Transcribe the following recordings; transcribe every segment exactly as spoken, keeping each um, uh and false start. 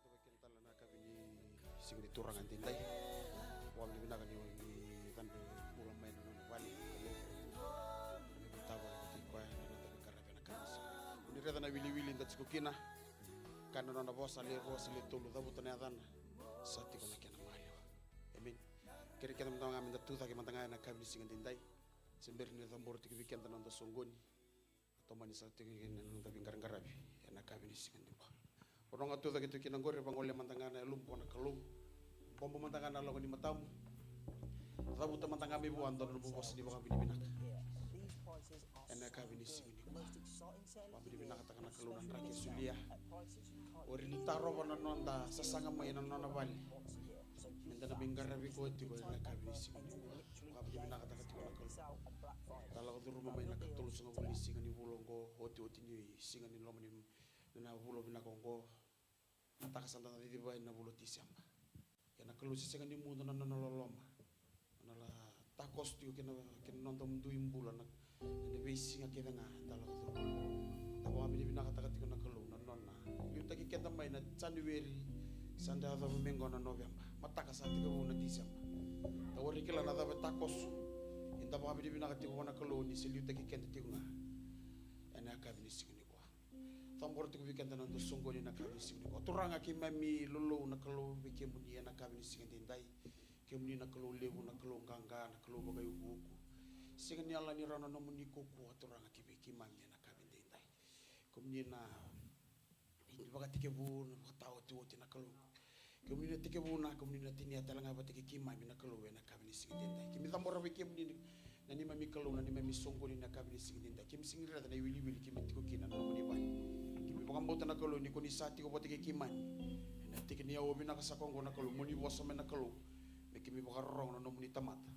Keitou vakila tale na yakavi ni siga ni Turaga edaidai. Vakavinavinaka ni, ni cabe bula mai na nona vale. Ni veitavaki vata kei koya na noda veiqaravi ena yakavi ni siga. Ni raica na wiliwili da tiko kina. Kaya na nona vosa, le rua se le tolu, cavuta na yacana. Sa tiko na kena maliwa. Emeni. Kerei keda mada ga meda tucake mada ga ena yakavi ni siga edaidai. Se bera ni cabori tiko vei keda na noda soqoni. Tomani sa tiko kina na noda veiqaraqaravi ena yakavi ni siga nikua. O na ga tucake tiko kina qori, vagolea mada ga na yalumu vua na Kalou. Bobo mada ga na lako ni matamu. Cavuta mada ga mai vua dua na nomu vosa ni vakavinavinaka. Ena yakavi ni siga nikua, vakavinavinakataka na Kalou na draki e solia. O ira ni tarova na noda sasaga mai ena nona vale. Meda na mai qaravi koya tiko ena yakavi ni siga nikua. Vakavinavinakataka tiko na Kalou. Da lako curuma mai na ikatolusagavulu ni siga ni vula oqo, otioti ni siga ni loma ni na vula vinaka oqo. Mataka sa da na cicivaki na vula o Tiseba. Ia na Kalou se sega ni mudu na nona loloma. Na nona takoso tiko kei na, kei na noda dui bula na, ena veisiga kece ga eda lako curuma. Da vakavinavinakataka tiko na Kalou na nona liutaki keda mai na January, sa da yacova mai oqo na November. Mataka sa tekivu na December. Da warai kila na cava e takoso. Ia da vakavinavinaka tiko vua na Kalou ni se liutaki keda tiko ga ena yakavi ni siga nikua. Cabora tiko vei keda na noda soqoni ena yakavi ni siga nikua. Turaga, keimami lolou na Kalou vei kemuni ena yakavi ni siga edaidai. Kemuni na Kalou levu, na Kalou qaqa, na Kalou vakaiukuuku. Sega ni yalani rawa na nomuni kaukauwa, Turaga, ki vei keimami ena yakavi edaidai. Kemuni na ivakatekivu, na ivakataotioti, na Kalou. Kemuni na tekivuna, kemuni na tinia tale ga vata kei keimami, na Kalou, ena yakavi ni siga edaidai. Keimami cabora vei kemuni na neimami Kalou, na neimami soqoni ena yakavi ni siga edaidai. Keimami sega ni raica na iwiliwili keimami tiko kina ena nomuni vale. Keimami vakabauta, na Kalou, ni ko ni sa tiko vata kei keimami ena tiki ni aua vinaka saka oqo, na Kalou, mo ni vosa mai, na Kalou, me keimami vakarorogo na nomuni tamata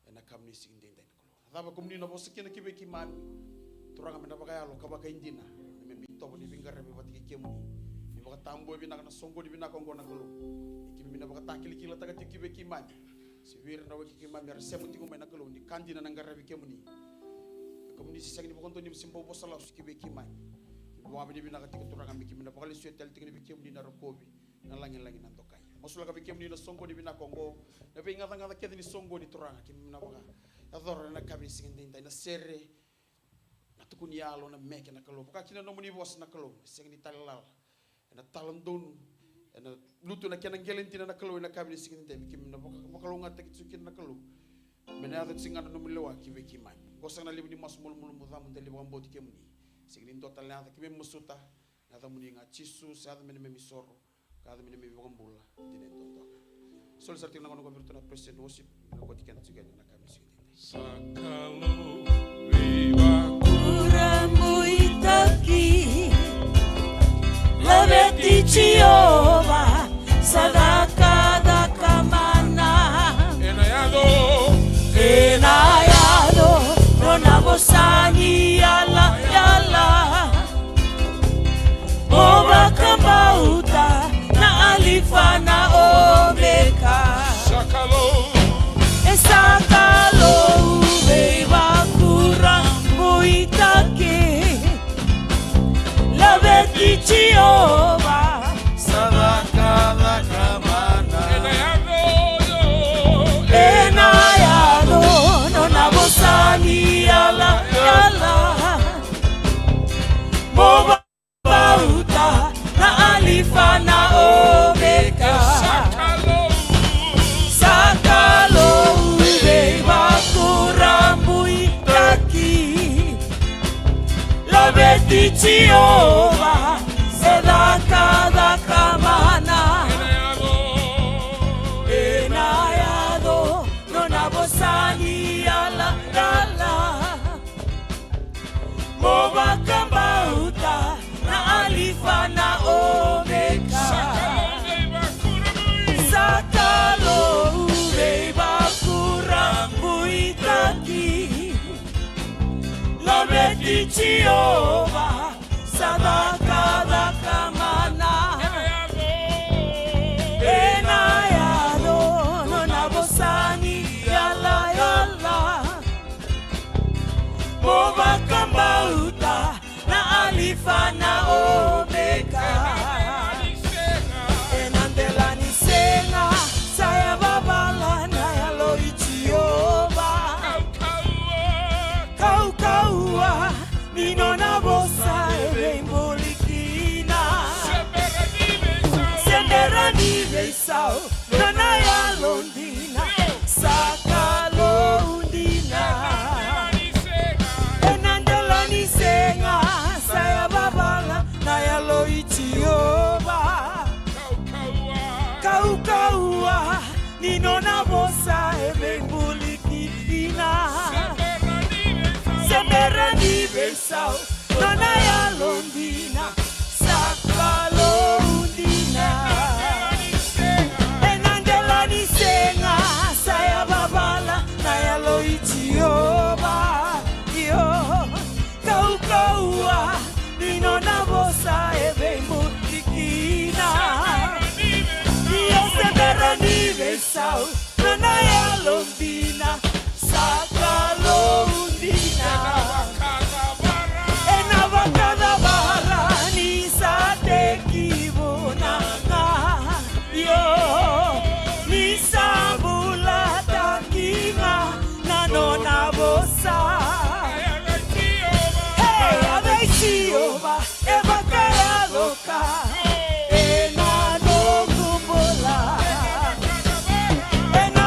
ena yakavi ni siga edaidai, na Kalou. Na cava kemuni na vosa kina ki vei keimami, Turaga, me na vakayalo ka vakaidina, na neimami itovo ni veiqaravi vata kei kemuni. Ni vakatabua vinaka na soqoni vinaka oqo, na Kalou. Ni keimami na vakatakilakilataka tiko ki vei keimami se vei ira na weka i keimami era sema tiko mai, na Kalou, ni ka dina na qaravi kemuni. Kemuni se sega ni vakadonui, se bau vosa lasu ki vei keimami. Keimami vakavinavinaka tiko, Turaga, me keimami na vakalesuya tale tiko vei kemuni na rokovi, na lagilagi, na dokai. Masulaka vei kemuni na soqoni vinaka oqo, na veigacagaca kece ni soqoni, Turaga, keimami na vakayacora ena yakavi ni siga edaidai, na sere, na tukuni yalo, na meke, na Kalou. Vaka kina na nomuni vosa, na Kalou, na sega ni tale lala, ena tala donu, ena lutu ena kena qele dina, na Kalou, ena yakavi ni siga edaidai. Me keimami na vaka, vaka, vakalougatataki tiko kina na Kalou. Me na yaco tiko ga na nomu lewa ki vei keimami. Qo sega na levu ni masu malumalumu ca, mo dela ni vakabauti kemuni. Sega ni dua tale na yaca keimami masuta. Na yacamuni ga Jisu, sa yaco me neimami isoro, ka yaco me neimami iVakabula dina e dua toka. Soli sara tiko na gauna qo vei iratou na praise and worship, me na kauti keda tiko yani na ka me sega ni dede. Sa Kalou veivakurabuitaki, Laveti Jiova, sa cakacaka mana. Ena yaco, ena yaco nona vosa ni yalayala. Mo vakabauta na Alifa na Omeka. Sa Kalou. E sa Kalou veivakurabuitaki. Laveti Jiova. Sa cakacaka mana. Ena yaco, ena yaco nona vosa ni yalayala. Mo vakabauta na Alifa na Omeka. Sa Kalou. Sa Kalou veivakurabuitaki. Laveti Jiova, sa cakacaka mana. Ena yaco nona vosa ni yalayala. Mo vakabauta na Alifa na Omeka. Sa Kalou veivakurabuitaki. Laveti Jiova, sa cakacaka mana. Ena yaco nona vosa ni yalayala. Mo vakabauta na Alifa na Omeka. Ena dela ni sega, sa yavavala na Yalo i Jiova. Kaukauwa ni nona vosa e veibuli kina. Se bera ni veisau nona yalo dina. Sa Kalou dina. Ena dela ni sega, sa yavavala na Yalo i Jiova. Kaukauwa ni nona vosa e veibuli kina. Se bera ni veisau nona yalo dina. Sa Kalou dina. Ena dela ni sega, sa yavavala na Yalo i Jiova. Io. Kaukauwa ni nona vosa e veibuli kina. Io, se bera ni veisau nona yalo dina. Sa Kalou dina. Ena vakacavara ni sa tekivu na ka. Io, ni sa bulataki ga na nona vosa. Hey, a vei Jiova e vakayaco ka ena noqu bula. Ena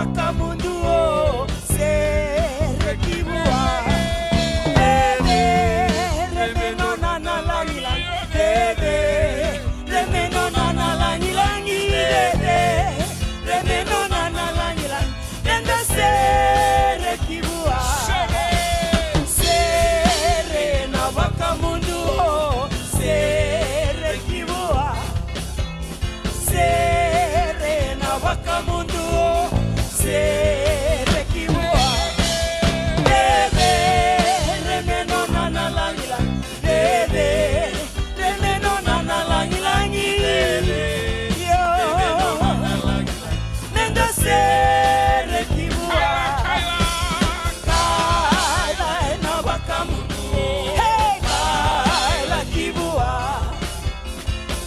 Vakamuduo, sere ki vua. Cece, reme nona na lagilagi. Cece, reme nona na lagilagi. Cece, reme nona na lagilagi. Meda sere ki vua. Sere na vakamuduo, sere ki vua. Sere na vakamuduo, sere ki vua. Cece, reme nona na lagilagi. Cece, reme nona na lagilagi. Io. Meda sere ki vua. Kaila ena vakamuduo. Hey, kaila ki vua.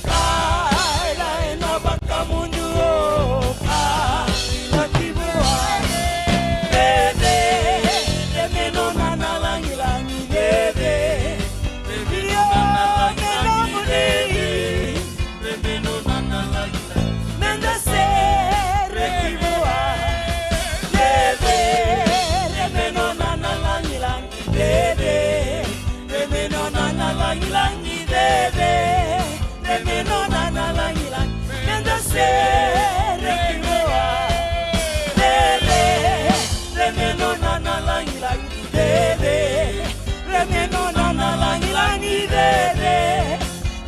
Kaila ena vakamuduo, kaila ki vua. Cece, reme nona na lagilagi. Cece, reme nona na lagilagi. Cece, reme nona na lagilagi. Meda sere ki vua. Cece, reme nona na lagilagi. Cece, reme nona na lagilagi. Cece, reme nona na lagilagi. Meda sere ki vua. Cece, reme nona na lagilagi. Cece, reme nona na lagilagi. Cece,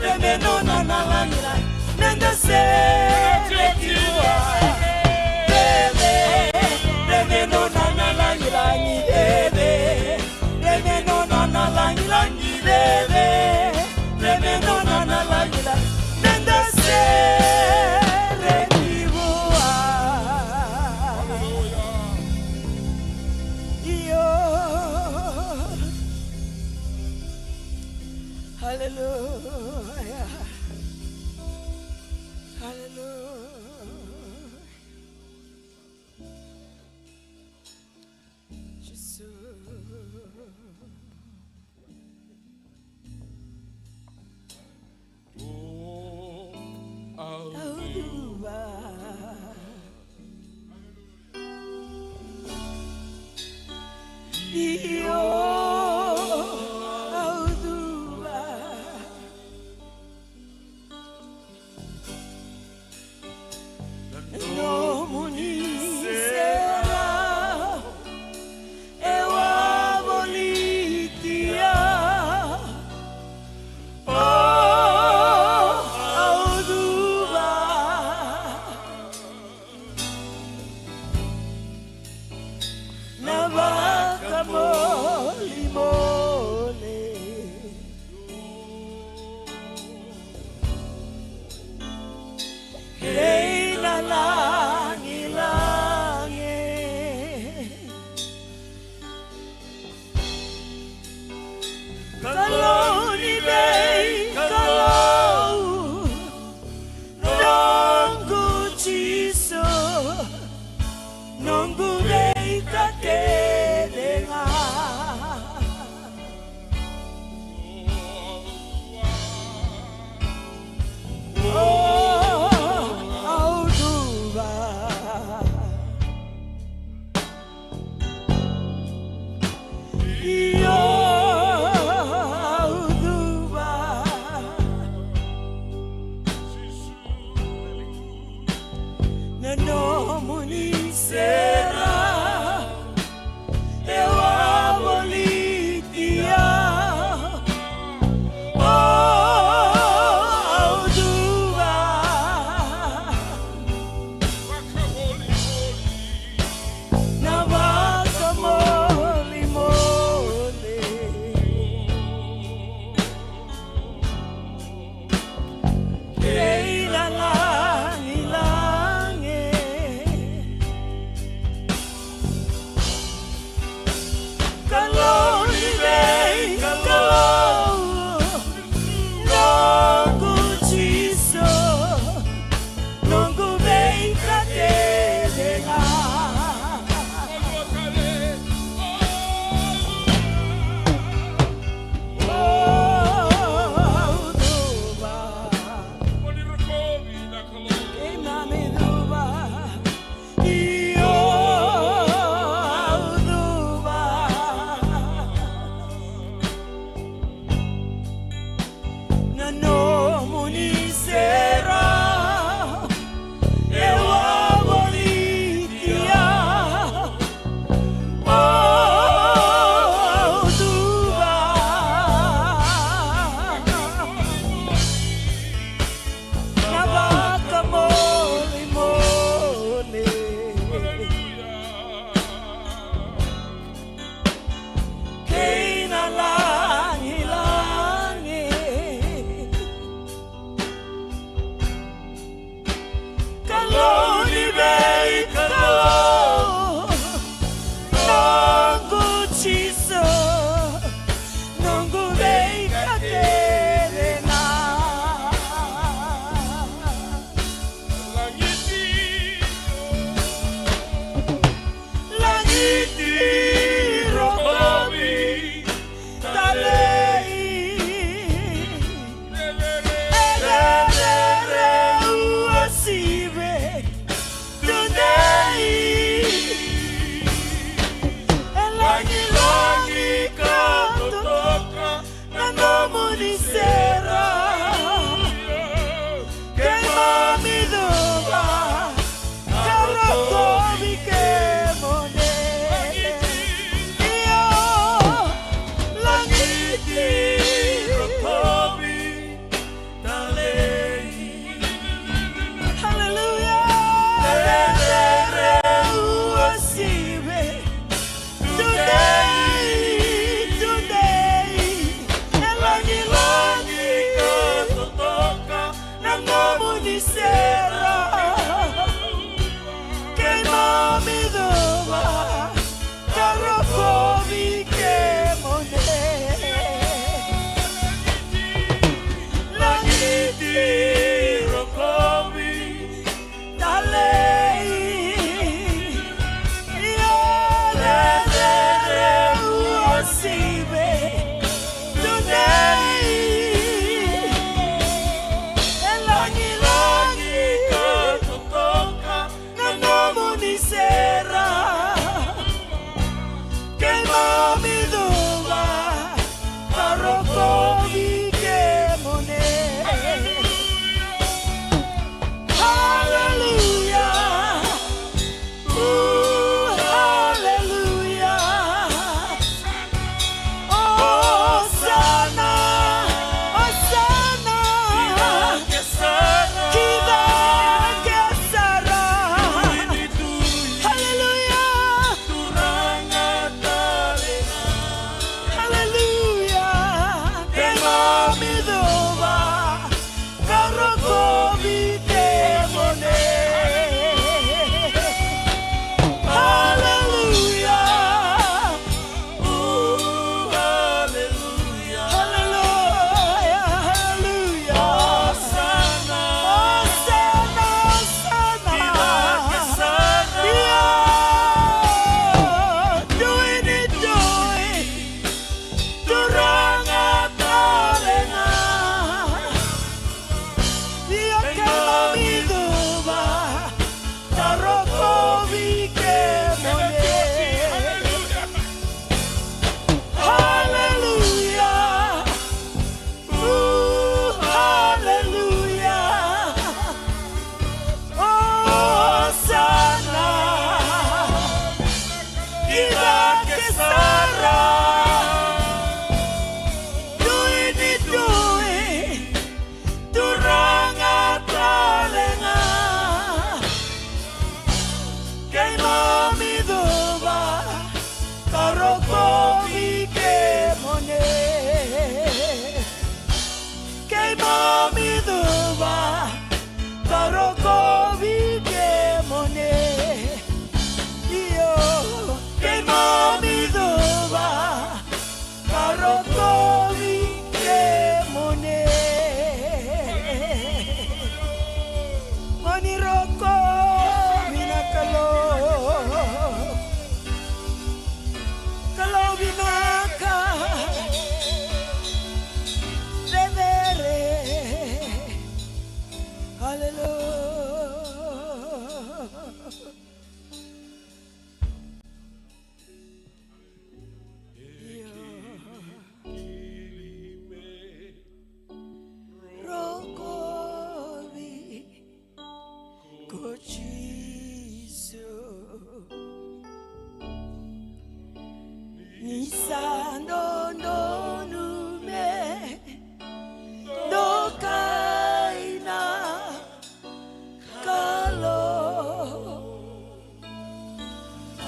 reme nona na lagilagi. Meda sere ki vua. Cece, reme nona na lagilagi. Cece, reme nona na lagilagi. Cece, reme nona na lagilagi. Meda sere ki vua. Io. Hallelujah. Hallelujah. Jesus. Au duva. Io, au duva. Na nomuni serau e wavoliti au. O, au duva. Na vakamolemole Ni sa dodonu me dokai na Kalou.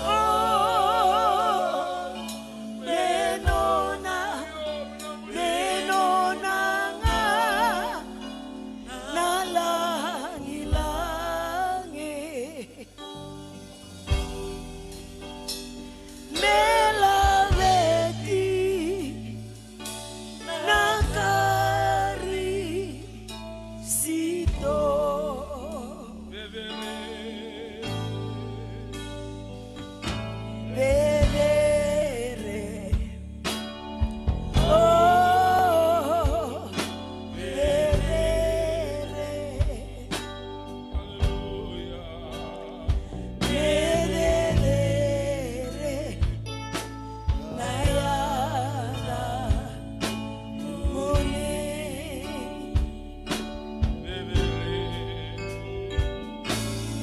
O, me nona, me nona ga na lagilagi. Me laveti na Karisito. Cecere. O, cecere. Aleluya. Cecere na yacamuni.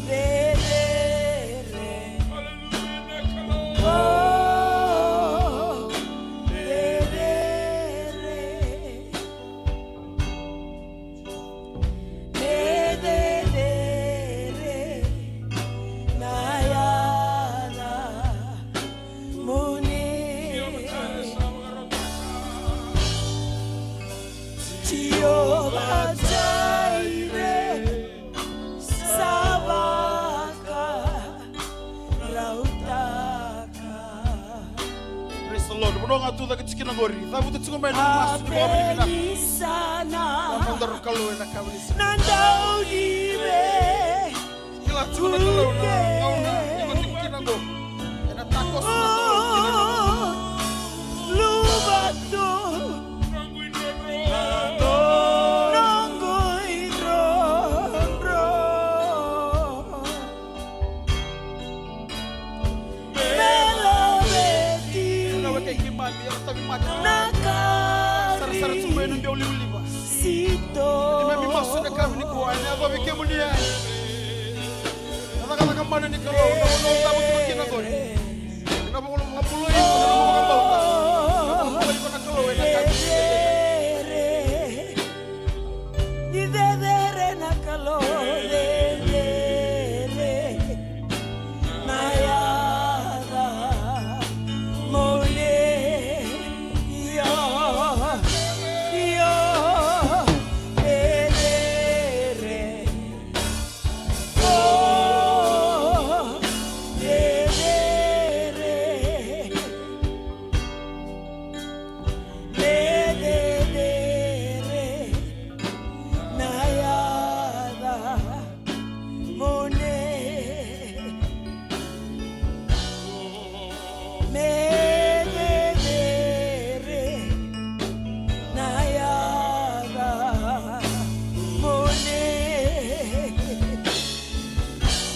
Cecere. Aleluya, na Kalou. O, cecere. Cecere na yacamuni. Jiova Jaire, sa vakarautaka. Praise the Lord. Vanua ga tu cake tiko kina qori, cavuta tiko mai na masu ni vakavinavinaka. Vakavinavinaka na Kalou ena yakavi ni siga. Na dau ni ve. Kila tiko na Kalou na gauna iko tiko kina qo. Ena takoso na Kalou kina na luvatu. Noqu idrodro. Me laveti. Ena weka i keimami, era tauvimate. Na Kari. Sarasara tu mai na biau livaliva. Sito. Keimami masu ena yakavi nikua, ena yacovi kemuni yani. Na cakacaka mana ni Kalou, na vanua o cavuta tiko kina qori. Ena vakabulai iko, na nomu vakabauta. Na vakabulai iko na Kalou, ena yakavi nikua. Ni cecere na Kalou, cecere na yacamuni. Io, io, cecere. O, cecere. Me cecere na yacamuni. Me cecere na yacamuni.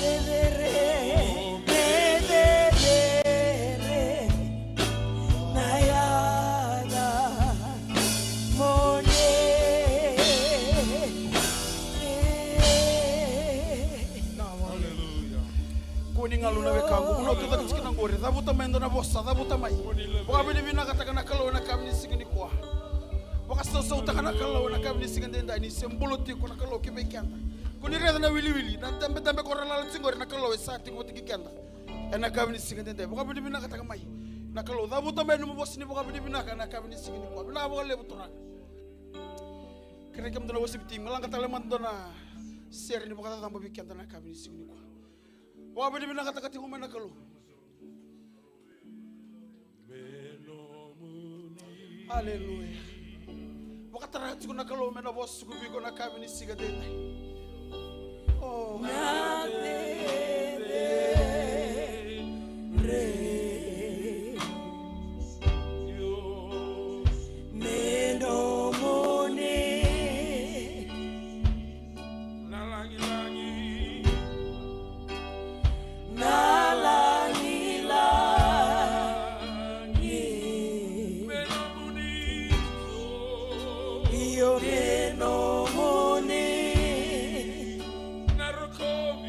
Cecere, me cecere na yacamuni. Aleluya. Kua ni galu na wekaqu, vanua o tu cake tiko kina qori, cavuta mai e dua na vosa, cavuta mai. Vakavinavinakataka na Kalou ena yakavi ni siga nikua. Vakasausautaka na Kalou ena yakavi ni siga edaidai, ni se bula tiko na Kalou ki vei keda. Kua ni raica na wiliwili, na dabedabe ko ra lala tiko qori, na Kalou e sa tiko vata kei keda. Ena yakavi ni siga edaidai, vakavinavinakataka mai na Kalou, cavuta mai nomu vosa ni vakavinavinaka ena yakavi ni siga nikua. Vinaka vakalevu Turaga. Kerei kemudou na worship team, laga tale mada e dua na sere ni vakacacabo vei keda ena yakavi ni siga nikua. Vakavinavinakataka tiko mai na Kalou. Aleluya. Vakatara tiko na Kalou me na vosa tiko vei iko ena yakavi ni siga edaidai. O. Na cecere me nomuni. Na lagilagi. Na lagilagi. Me nomuni. Io, me nomuni. Na rokovi.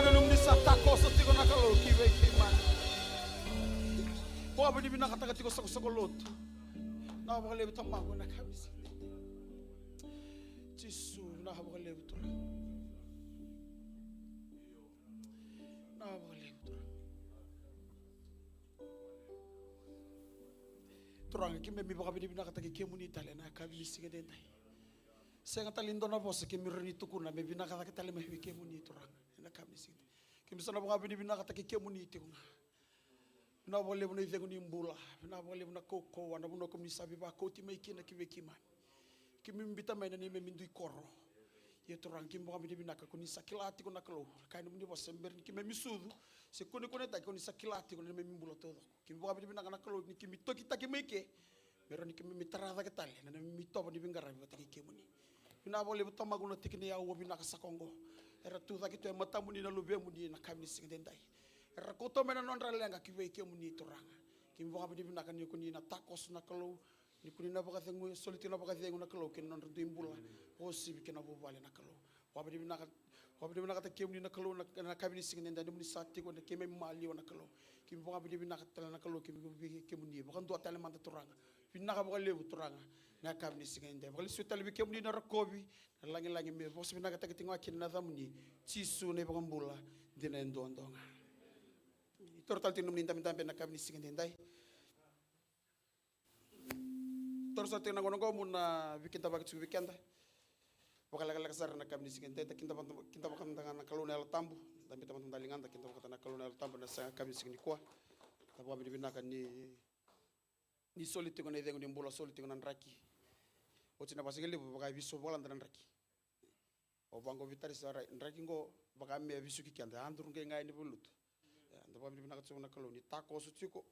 Nomuni sa takoso tiko na Kalou ki vei keimami. Vakavinavinakataka tiko sokosoko lotu. Na vakalevu tamaqu na ka vinaka. Jisu, na vakalevu Turaga. Na vakalevu Turaga. Turaga, keimami vakavinavinakataki kemuni tale na ka vinaka siga edaidai. Sega tale ni dua na vosa keimami rawa ni tukuna me vinaka cake tale mai vei kemuni Turaga. Ena ka vinaka siga edaidai. Keimami sa na vakavinavinakataki kemuni tiko ga. Vinaka vakalevu na icegu ni bula. Vinaka vakalevu na kaukauwa, na vanua kemuni sa veivakauti mai kina ki vei keimami. Keimami biuta mai na neimami dui koro. Ia Turaga, keimami vakavinavinaka ko ni sa kila tiko na Kalou. Kaya nomuni vosa, bera ni keimami sucu se kunekunetaki, ko ni sa kila tiko na neimami bula taucoko. Keimami vakavinavinaka na Kalou ni keimami tokitaki mai ke, me rawa ni keimami tara cake tale na neimami itovo ni veiqaravi vata kei kemuni. Vinaka vakalevu tamaqu na tiki ni aua vinaka saka oqo. Era tu cake tu e matamuni na luvemuni ena ka vinaka siga edaidai. Era kauta mai na nodra leqa ki vei kemuni Turaga. Keimami vakavinavinaka ni ko ni na takoso na Kalou, ni ko ni na vakacegu, soli tiko na vakacegu na Kalou kei na nodra dui bula, uasivi kei na vuvale na Kalou. Vakavinavinaka, vakavinavinakataki kemuni na Kalou na, na ka vinaka siga edaidai, nomuni sa tiko ena keimami maliwa na Kalou. Keimami vakavinavinaka tale na Kalou, keimami vei kemuni vakadua tale mada Turaga. Vinaka vakalevu Turaga na ka vinaka siga edaidai. Vakalesuya tale vei kemuni na rokovi, na lagilagi me vosa vinakataki tiko ga kina na yacamuni, Jisu na iVakabula dina e duadua ga. Toro tale tiko nomuni dabedabe na ka vinaka siga edaidai. Toro sara tiko na gauna oqo mo na veikidavaki tiko vei keda. Vakalekaleka sara na ka vinaka siga edaidai, da kidavaka, kidavaka mada ga na Kalou na Yalo Tabu. Da biuta mada na ligada, kidavaka na Kalou na Yalo Tabu ena sa ka vinaka siga nikua. Da vakavinavinaka ni, ni soli tiko na icegu ni bula, soli tiko na draki. Oti na vakasigalevu vaka e veisau vakalada na draki. Au vaqo, veitaratara, draki qo vaka me a vesuki keda, a duru qai ga yani valenilotu. Ia, da vakavinavinaka tiko na Kalou ni takoso tiko.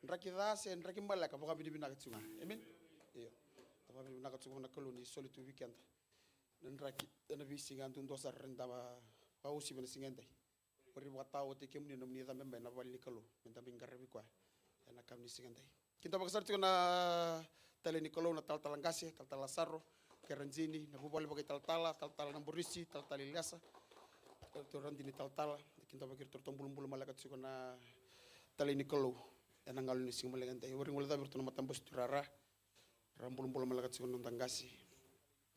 Draki ca se draki maleka, vakavinavinaka tiko ga. Amen. Io. Da vakavinavinaka tiko na Kalou ni soli tu vei keda na draki ena veisiga duadua sara, da vakauasivi ena siga edaidai. Warai vakataotioti kemuni na nomuni cabe mai na vale ni Kalou me da mai qaravi koya ena ka vinaka siga edaidai. Kidavaka sara tiko na talai ni Kalou, na talatala qase, talatala Lasaro, kei Rajini, na vuvale vakaitalatala, talatala Naborisi, talatala Iliasa, iratou ra dina ni talatala. Kidavaki iratou, ratou bulabula maleka tiko na talai ni Kalou ena galu ni siga maleka edaidai. Warai guilecavi iratou na matabose tu rara, ra bulabula maleka tiko na noda qase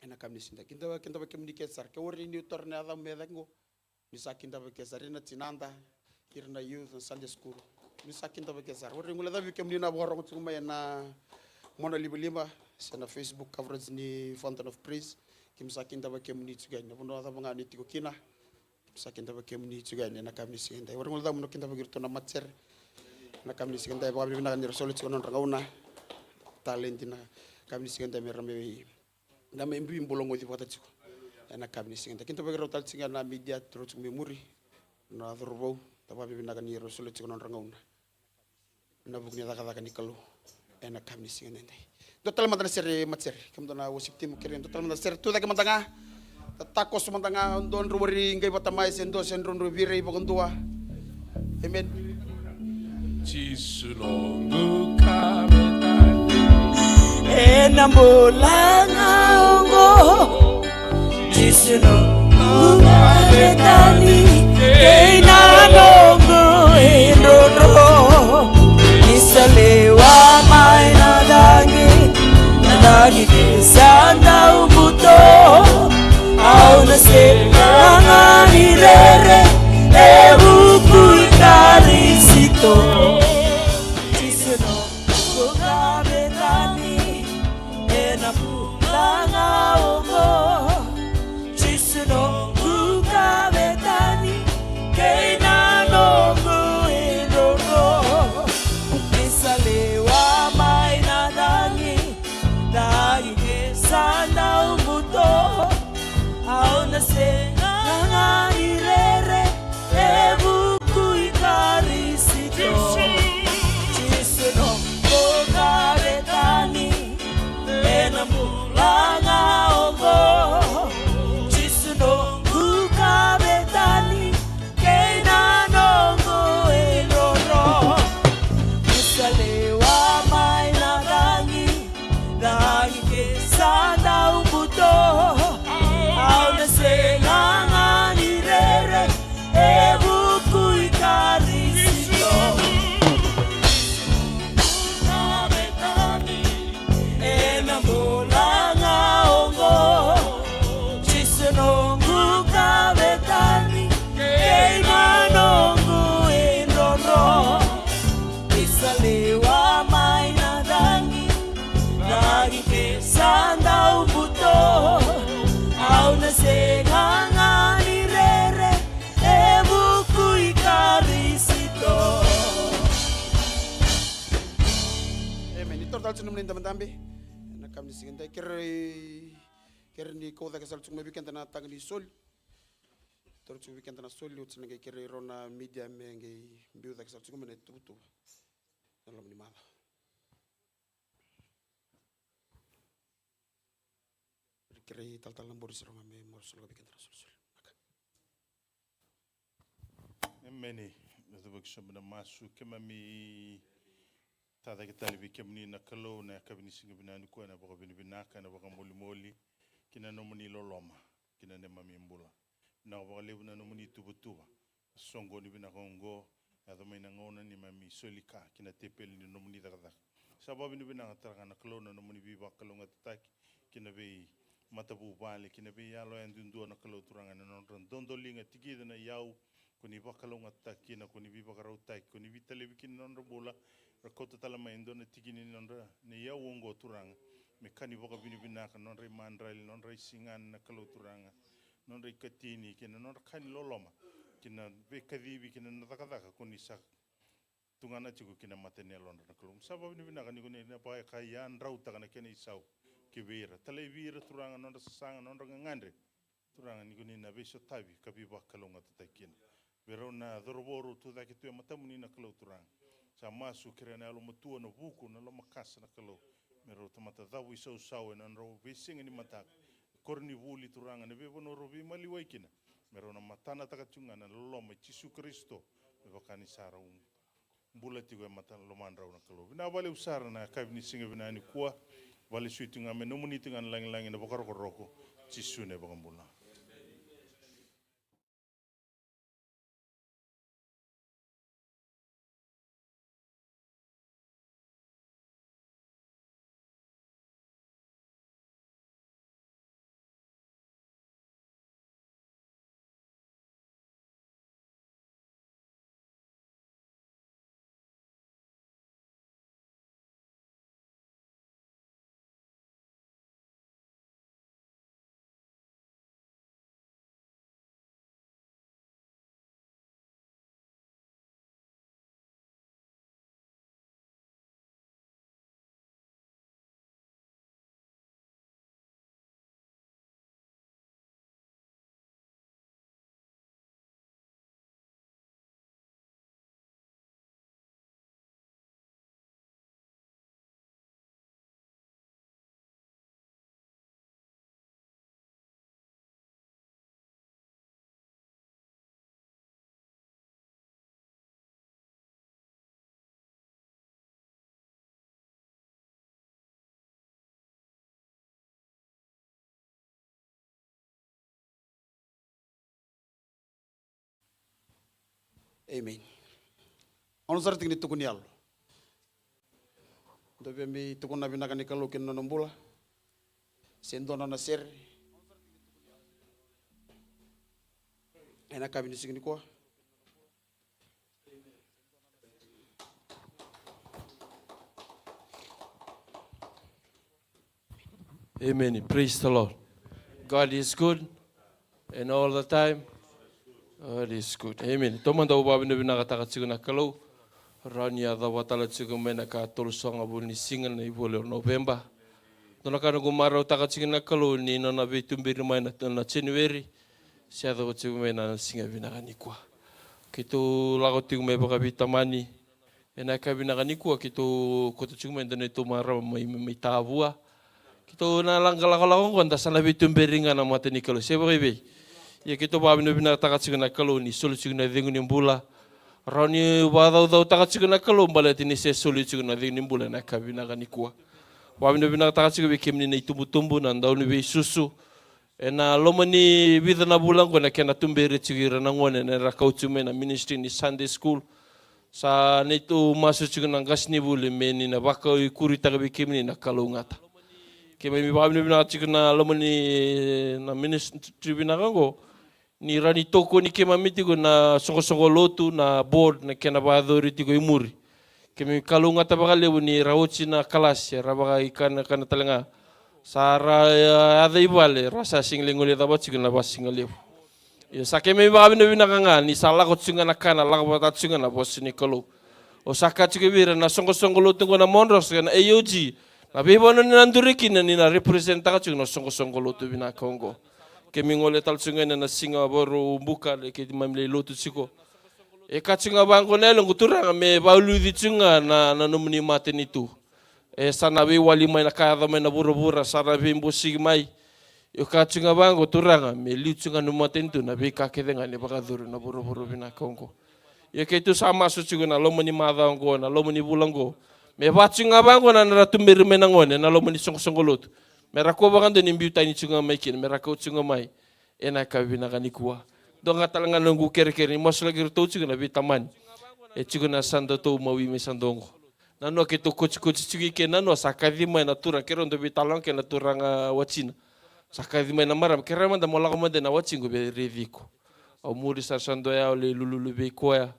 ena ka vinaka siga edaidai. Kidava, kidavaki kemuni kece sara. Ke warai niu taura na yacamu me cake qo, ni sa kidavaki kece sara, ira na tinada, ira na youth, na Sunday school. Ni sa kidavaki kece sara. Warai guilecavi kemuni na vakarogo tiko mai ena monalivaliva se na Facebook coverage ni Fountain of Praise. Keimami sa kidavaki kemuni tiko yani, na vanua cava ga ni tiko kina. Keimami sa kidavaki kemuni tiko yani ena ka vinaka siga edaidai. Warai guilecavi mo na kidavaki iratou na matasere ena ka vinaka siga edaidai. Vakavinavinaka ni ra soli tiko na nodra gauna, taledi na ka vinaka siga edaidai me ra mai na mai bui bula goci vata tiko ena ka vinaka siga edaidai. Kidavaki rau tale tiko ga na media, rau tiko mai muri, na cauravou, da vakavinavinaka ni rau soli tiko na nodra gauna ena vuku ni cakacaka ni Kalou ena ka vinaka siga edaidai. Dua tale mada na sere, matasere, kemudou na worship team, kerea dua tale mada na sere, tu cake mada ga. Da takoso mada ga, dua drau warai qai vata mai se dua se drau drau virai vakadua. Amen. Jisu noqu kavetani. Ena bula ga oqo, Jisu noqu kavetani. Kei na noqu idrodro, ni sa lewa mai na cagi, na cagi ke sa dau buto. Au na sega ga ni rere e vuku i Karisito. Jisu noqu kavetani, ena bula ga oqo. Jisu noqu kavetani. Dabedabe ena yakavi ni siga edai, kere, kere ni kau cake sara tiko mai vei keda na taga ni soli. Toro tiko vei keda na soli, oti na qai kere rau na media me qai biu cake sara tiko mai na ituvatuva ena loma ni macawa. Kere talatala na Boris, rau ga me mo soli vei keda na solisoli. Emeni. Eda vaki sobu na masu. Keimami tacake tale vei kemuni na Kalou na yakavi ni siga vinaka nikua, ena vakavinavinaka, ena vakamolimoli ki na nomuni loloma ki na neimami bula. Vinaka vakalevu na nomuni tuvatuva. Soqoni vinaka oqo, yaco mai na gauna ni mami soli ka ki na tepeli ni nomuni cakacaka. Sa vakavinavinaka tale ga na Kalou na nomuni veivakalougatataki ki na veimatavuvale, ki na veiyalo yadudua na Kalou Turaga, na nodra dodoliga, tiki na iyau ko ni vakalougatataki kina, ko ni veivakarautaki, ko ni veitalevi kina na nodra bula, ra kauta tale mai e dua na tiki ni nodra na iyau oqo Turaga, me ka ni vakavinavinaka, nodra imadrali, nodra isigana na Kalou Turaga, nodra ikatini, kei na nodra ka ni loloma, kei na veikacivi, kei na cakacaka ko ni sa tugana tiko ki na mata ni yalodra na Kalou. Sa vakavinavinaka ni ko ni na vakayadrautaka na kena isau ki vei ira. Talai vei ira Turaga nodra sasaga, nodra gagadre. Turaga ni ko ni na veisotavi ka veivakalougatataki kina vei rau na cauravou rau tu cake tu e matamuni na Kalou Turaga. Sa masu, kerea na yalomatua, na vuku, na lomakasa na Kalou, me rau tamata cavu isausau ena nodrau veisiga ni mataka, koronivuli Turaga, na veivanua rau veimaliwai kina, me rau na matanataka tiko ga na loloma i Jisu Karisito, me vaka ni sa rau bula tiko e mata lomadrau na Kalou. Vinaka vakalevu sara na yakavi ni siga vinaka nikua. Vakalesui tiko ga me nomuni tiko ga na lagilagi, na vakarokoroko. Jisu na iVakabula. Amen. Au na sara tiko ni tukuni yalo. Dou via mai tukuna vinaka ni Kalou kina nona bula. Se dua nona sere. Ena yakavi ni siga nikua. Amen. Praise the Lord. God is good. And all the time. God is good. Amen. Taumada au vakavinavinakataka tiko na Kalou. Rawa ni yacova tale tiko mai na ka tolusagavulu ni siga na ivoli o Noveba. Dua na ka noqu marautaka tiko na Kalou ni nona veituberi mai na, na January. Se yacova tiko mai na siga vinaka nikua. Keitou lako tiko mai vakaveitamani. Ena yakavi vinaka nikua keitou koto tiko mai dua neitou marama mai, mai, mai Tavua. Keitou na laqalakolako oqo da sa na veituberi ga na mata ni Kalou. Se vakaivei. Ia keitou vakavinavinakataka tiko na Kalou ni soli tiko na cegu ni bula. Rawa ni vakacaucautaka tiko na Kalou baleta ni se soli tiko na cegu ni bula ena yakavi vinaka nikua. Vakavinavinakataka tiko vei kemuni na itubutubu, na dauniveisusu. Ena loma ni vica na vula oqo na kena tuberi tiko ira na gone na era kau tiko mai na ministry ni Sunday school. Sa neitou masu tiko na qasenivuli me ni na vakaikuritaka vei kemuni na kalougata. Keimami vakavinavinaka tiko na loma ni na ministry vinaka oqo. Ni rawa ni tokoni keimami tiko na soqosoqo lotu, na board, na kena vakayacori tiko i muri. Keimami kalougata vakalevu ni ra oti na kalasi, ra vakaikanakana tale ga. Sa ra, e, yaco i vale, ra sa sega ni guilecava tiko na vasigalevu. Ia sa keimami vakavinavinaka ga ni sa lako tiko ga na ka, na lako vata tiko ga na vosa ni Kalou. Au sa kaya tiko vei ira na soqosoqo lotu oqo na Modros kei na A O G, Na veivanua ni na duri kina ni na representaka tiko na soqosoqo lotu vinaka oqo. Keimami gole tale tiko ga ena siga Vakaraubuka, le keimami lai lotu tiko. E ka tiko ga vaqo na yaloqu, Turaga, me vakaluci tiko ga na, na nomuni matanitu. E sa na veiwali mai na ka yaco mai na vuravura, sa na veibosiki mai. Io, ka tiko ga vaqo, Turaga, me liu tiko ga na matanitu na veika kece ga ni vakacuru na vuravura vinaka oqo. Io, keitou sa masu tiko na loma ni macawa oqo, na loma ni vula oqo. Me vaka tiko ga vaqo na nodra tuberi mai na gone na loma ni soqosoqo lotu. Me ra kua vakadua ni biu tani tiko ga mai kina, me ra kau tiko ga mai ena yakavi vinaka nikua. Dua ga tale ga na noqu kerekere ni masulaki iratou tiko na veitamani e tiko na yasadatou mawi mai Sadoqo. Nanuma keitou kotikoti tiko i ke, nanuma sa kaci mai na turaga, keirau dau veitalanoa kei na turaga watina. Sa kaci mai na marama, kerea mada mo lako mada na watiqu me raici iko. Au muri sara, sa dua ya au lai lululu vei koya.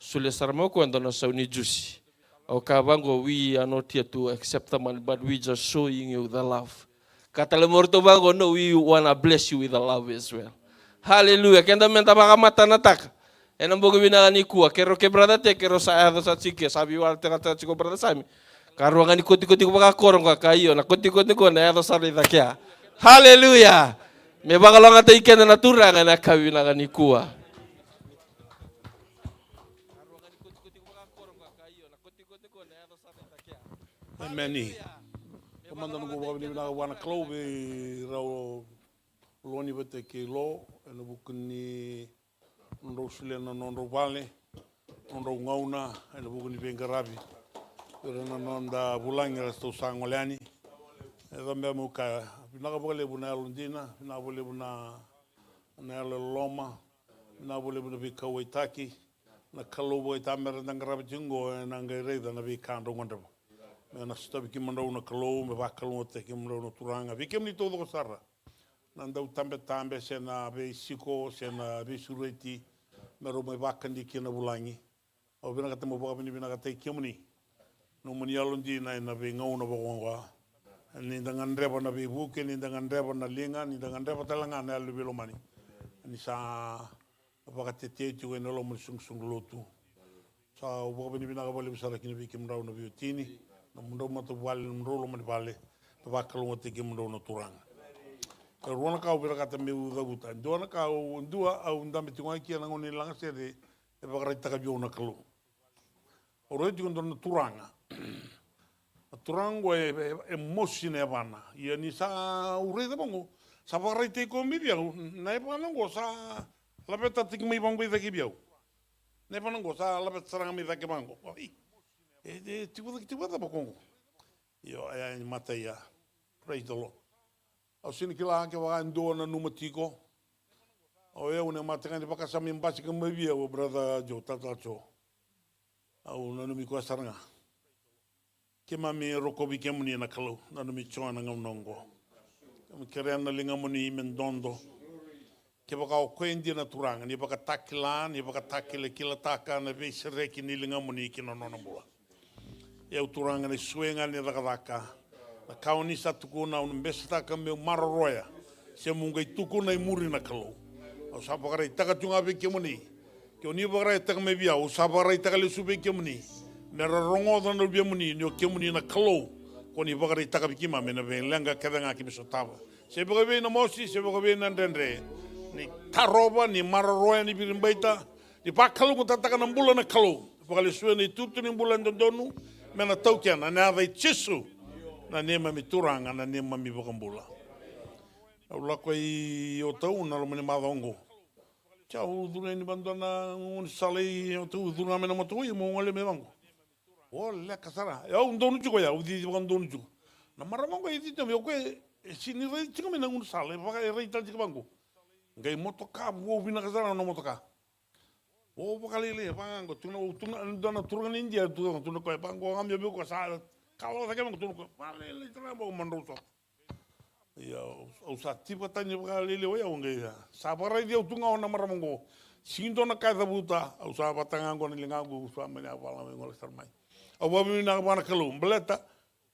Solia sara mai o koya e dua na sau ni jusi. Au kaya vaqo, we are not here to accept the money, but we just showing you the love. Ka tale mai o ratou vaqo, no, we wanna bless you with the love as well. Hallelujah. Keda meda vakamatanataka ena bogi vinaka nikua. Keirau kei brother Te, keirau sa yaco sara tiko ke, sa veiwala tale ga tiko brother Sami. Ka rua ga ni kotikoti ko vakakoro qo, ka io, na kotikoti qo na yaco sara i cake ya. Hallelujah. Me vakalougatataki keda na Turaga ena yakavi vinaka nikua. Emeni. Au mada noqu vakavinavinaka vua na Kalou vei rau Loni vata kei Lo ena vuku ni nodrau solia na nodrau vale, nodrau gauna ena vuku ni veiqaravi. Ira na noda vulagi era tou sa gole yani. E cabe meu kaya, vinaka vakalevu na yalodina, vinaka vakalevu na, na yalololoma, vinaka vakalevu na veikauwaitaki. Na Kalou vakaitamera da qarava tiko oqo ena qai raica na veika drau gadreva. Me na sotavi kemudrau na Kalou, me vakalougatataki kemudrau na Turaga. Vei kemuni taucoko sara na dautabetabe se na veisiko se na veisureti, me rau mai vakadi kina na vulagi. Au vinakata meu vakavinavinakataki kemuni. Nomuni yalodina ena veigauna vakaoqo. Ni da gadreva na veivuke, ni da gadreva na liga, ni da gadreva tale ga na yalo ni veilomani. Ni sa vakatetei tiko ena loma ni soqosoqo lotu. Sa au vakavinavinaka vakalevu sara kina vei kemudrau na veiwatini, nomudrau matavuvale, nomudrau loma ni vale, na vakalougatataki kemudrau na Turaga. E rua na ka au vinakata meu cavuta. Dua na ka au, dua au dabe tiko ga kina na gauna ni lagasere, e vakaraitaka vei au na Kalou. Au raica tiko e dua na turaga. Na turaga oqo e, e, e mosi na yavana. Ia ni sa au raica vaqo, sa vakaraitaki koya mai vei au, na yavana oqo sa lavetataki mai vaqo i cake vei au. Na yavana oqo sa laveta sara ga mai cake vaqo. Oi, e, e, tiko cake, tiko cake vaqo. Io, e, e, mata ia. Praise the Lord. Au sega ni kila kevaka e dua nanuma tiko. O yau na mata ga ni vakasama e basika mai vei au, brother Joe, tata Joe. Au nanumi koya sara ga. Keimami rokovi kemuni na Kalou, nanumi Joe na gauna oqo. Keimami kerea na ligamuni me dodo. Kevaka o koya e dina na Turaga, ni vakatakila, ni vakatakilakilataka na veisereki ni ligamuni ki na nona bula. Ia Turaga, na suega ni cakacaka, na ka o ni sa tukuna, au na besetaka meu maroroya, se meu qai tukuna e muri na Kalou. Au sa vakaraitaka tu ga vei kemuni. Ke o ni vakaraitaka mai vei au, au sa vakaraitaka lesu vei kemuni. Me ra rogoca na luvemuni, ni o kemuni na Kalou. Ko ni vakaraitaka vei keimami na veileqa kece ga keimami sotava. Se vakavei na mosi, se vakavei na dredre. Ni tarova, ni maroroya, ni viribaita, ni vakalougatataka na bula na Kalou. Vakalesuya na itutu ni bula e dodonu, me na taukena, ena yaca i Jisu. Na neimami Turaga, na neimami iVakabula. Au lako i Otau na loma ni macawa oqo. Sa au curu yani vakadua na gaunisala i Otau, curu ga mai na motoka, ia meu gole mai vaqo. O leka sara. E au donu tiko ya, au cici vakadonu tiko. Na marama oqo e cici mai, o koya e sega ni raici tiko mai na gaunisala, e vaka e raici tale tiko vaqo. Qai motoka vou vinaka sara na motoka. Vou vakalailai, vaqo, tukuna, tukuna, dua na turaga ni Idia, tukuna, tukuna koya, vaqo, ga mai vei koya sa kalawa cake vaqo, tukuna koya, vakalailai sara vaqo, madrau so. Ia, au, au sa tiva tani vakalailai o yau qai, ia. Sa vakaraici au tu ga o na marama oqo. Sega ni dua na ka e cavuta, au sa vata ga oqo na ligaqu, au sa mani a vala mai gole sara mai. Au vakavinavinaka vua na Kalou, baleta,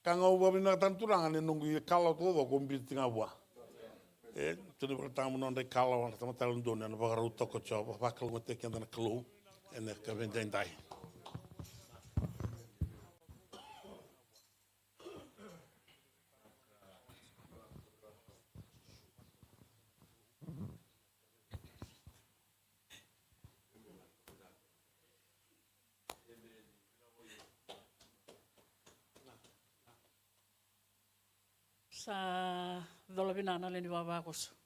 ka ga au vakavinavinakataka na Turaga, na noqu ikalawa taucoko, au biuta ga vua. E, tu ni vakatagama nodra ikalawa, na tamata yalododonu, ena vakarau toka o Jiova, vakalougatataki keda na Kalou, ena yakavi edaidai. Sa cola vinaka na lewe ni vavakoso.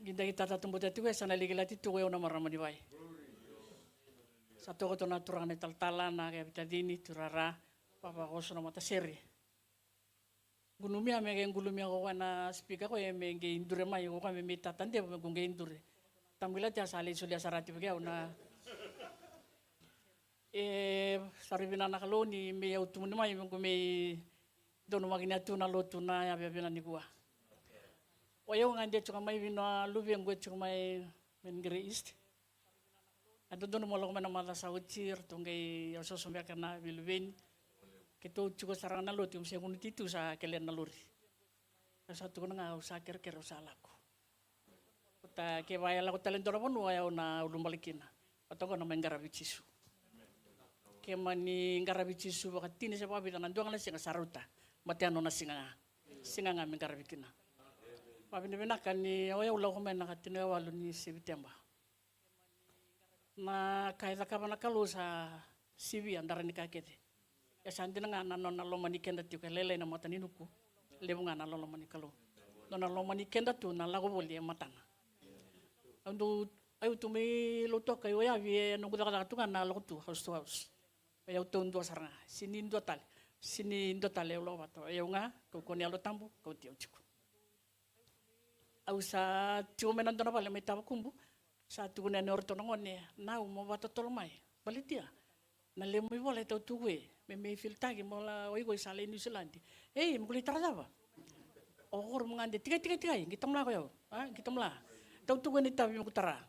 Qidai tata tubuta tiko e sa na liki lati tu, o yau na marama ni vai. Sa toka tu na turaga na italatala, na kea vitacini, turara, vavakoso, na matasere. Qulumia me qai qulumia ko koya na spika ko e me qai dure mai ko koya me me tata devo me qu qai dure. Tamqilati a sa lai solia sara tiko vei au na E, sa rui vinaka na Kalou ni me au tumuni mai me qu me donumaki ni a tu na lotu na yaveyavena nikua. O yau ga de tiko mai vei na luvequ e tiko mai Menengere East. A dodonu mo lako mai na maca sa oti, ratou qai osooso beka na veiluveni. Keitou tiko sara ga na lotu, me se gunu titu sa kele na lori. Au sa tukuna ga au sa kerekere au sa lako. Kota ke vaya lako tale dua na vanua e au na ulubale kina. Vata qo na mai qaravi Jisu. Ke mani qaravi Jisu vakatini se vakavica na dua ga na siga sa rauta. Mate a nona siga ga. Siga ga me qaravi kina. Vavinavinaka ni o yau lako mai na ka tini e walu ni Seviteba. Na ka e cakava na Kalou sa sivia dara ni ka kece. E sa dina ga na nona lomani keda tiko e lailai na mata ni nuku. Levu ga na loloma ni Kalou. Nona lomani keda tu na lako voli e matana. Au dau, au tu mai lotu ka, au yavi e noqu cakacaka tu ga na lako tu house to house. O yau taudua sara ga, sini dua tale, sini dua tale au lako vata. O yau ga, kau kune Yalo Tabu, kau ti au tiko. Au sa tiko mai na dua na vale mai Tavakubu. Sa tukuna yani o ratou na gone, Nau, mo vakatotolo mai. Baletia. Na levu mai vola e tau tuku e me me filtaki mo la o iko i sa lai Niusiladi. Ei, mo qu lai tara cava? O koro mo gade, tikai, tikai, tikai, qi tamla ko yau. A, qi tamla. Tau tuku e na itavi me qu tara.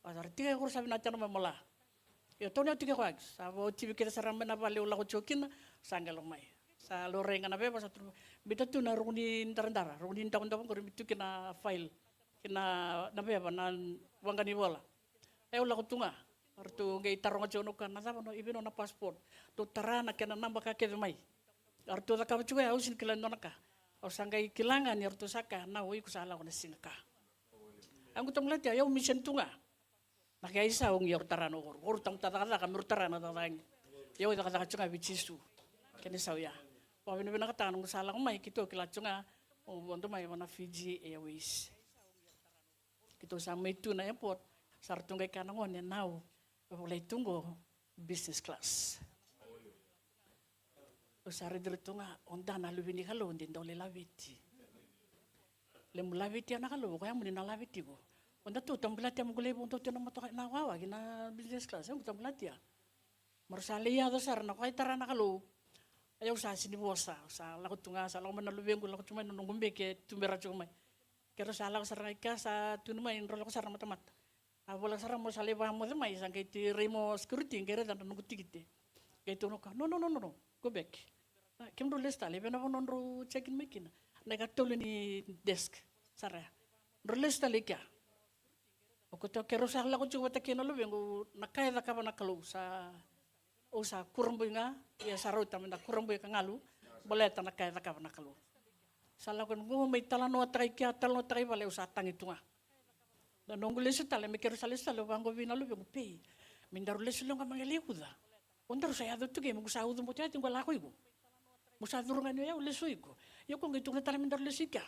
A sa ra tikai, o koro sa vinaka tiko mai mo la. Io, tau ni au tiko e koya. Sa vo tivi kece sara mai na vale au lako tiko kina. Sa qai lako mai. Sa laurai ga na veva, sa tu, bita tu na ruku ni daradara, ruku ni davodavo qori, bita tu kina file, kina na veva, na vaqa ni vola. E au lako tu ga. Ratou qai taroga tiko na ka, na cava no, i vei nona passport? Dou tara na kena naba ka kece mai. Ratou cakava tiko ya, au sini kila dua na ka. Au sa qai kila ga ni ratou sa kaya, Nau, o iko sa lako na siga ka. Au qu tamqilati, au mission tu ga. Na kea i sa ogi au tara na oqo. Oqo tamata cakacaka me ru tara na cakacaka gi. Au cakacaka tiko ga vei Jisu. Kena isau ya. Vakavinavinakataka noqu sa lako mai, keitou kila tiko ga o vodo mai vana Fiji Airways. Keitou sa mai tu na airport, sa ratou qai kaya na gone, Nau, e volai tu qo business class. Au sa raici iratou ga, o da na luve ni Kalou, de dau lai laveti. Levu laveti na Kalou, o koya moni na laveti iko. O da tu tamqilati mo qu lai vodo tu na motoka na wawa ki na business class, e qu tamqilati. Mara sa lai yaco sara na koya tara na Kalou. Au sa sini vosa, au sa lako tu ga, sa lako mai na luvequ, lako tu mai na noqu beki e tubera tiko mai. Keirau sa lako sara ga i kea sa tu mai, drau lako sara na matamata. A vola sara mo sa lai vakamoce mai, sa qai ti rai mo security, qai raica na noqu tikite. Qai tukuna o koya, no, no, no, no, no, go back. A, kemudrau lesu tale, vei na vanua drau check in mai kina. Na ikatolu ni desk, sara ya. Drau lesu tale i kea. O koto keirau sa lako tiko vata kei na luvequ, na ka e cakava na Kalou sa Au sa kurabui ga, ia sa rauta me da kurabui ka galu, baleta na ka e cakava na Kalou. Sa lako na guma mai talanoataka i kea, talanoataka i vale, au sa tagi tu ga. Na noqu lesu tale, me keirau sa lesu tale, au vaqo vei na luvequ, Pei, me daru lesu leqa mai qai lai uca. O daru sa yaco tu ke, me qu sa ucu boto ya, ti qu lako iko. Mo sa curu ga ni o yau lesu iko. Ia ko qai tukuna tale me daru lesu i kea.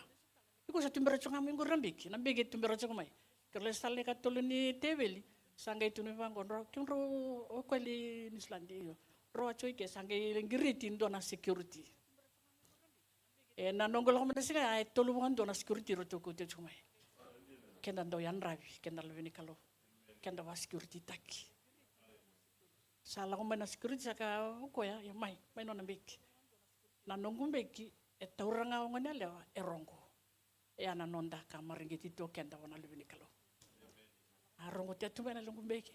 Iko sa tubera tiko ga mai qori na beki, na beki e tubera tiko mai. Keirau lesu tale na ikatolu ni teveli, sa qai tukuna vaqo, drau, kemudrau o koya lai Niusiladi, io. Drau a tiko i ke, sa qai qiriti dua na security. E na noqu lako mai na siga ya, e tolu vakadua na security ratou kauta tiko mai. Keda dau yadravi, keda luve ni Kalou. Keda vakasecurity taki. Sa lako mai na security sa kaya o koya, ia mai, mai nona beki. Na noqu beki, e taura ga o gone yalewa, e roqo. E a na noda ka mareqeti tu o keda vua na luve ni Kalou. A roqoti tu mai na noqu beki.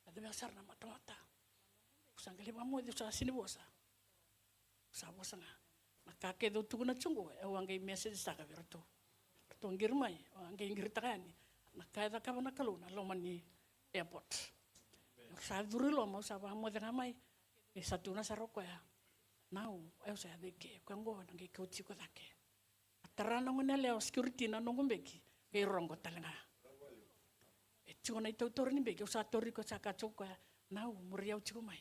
A cavea sara na matamata. Au sa qai lai vakamoce, au sa sini vosa. Au sa vosa ga. Na ka kece au tukuna tiko qo, au a qai message taka vei ratou. Ratou qiri mai, au a qai qiritaka yani. Na ka e cakava na Kalou, na loma ni airport. Au sa curu i loma, au sa vakamoce ga mai. E sa tukuna sara o koya. Nau, au sa yaco i ke, koya qo na qai kauti iko cake. A tara na gone yalewa, security, na noqu beki, qai roqo tale ga. E tiko na itautoro ni beki, au sa tauri koya, sa kaya tiko o koya, Nau, muri au tiko mai.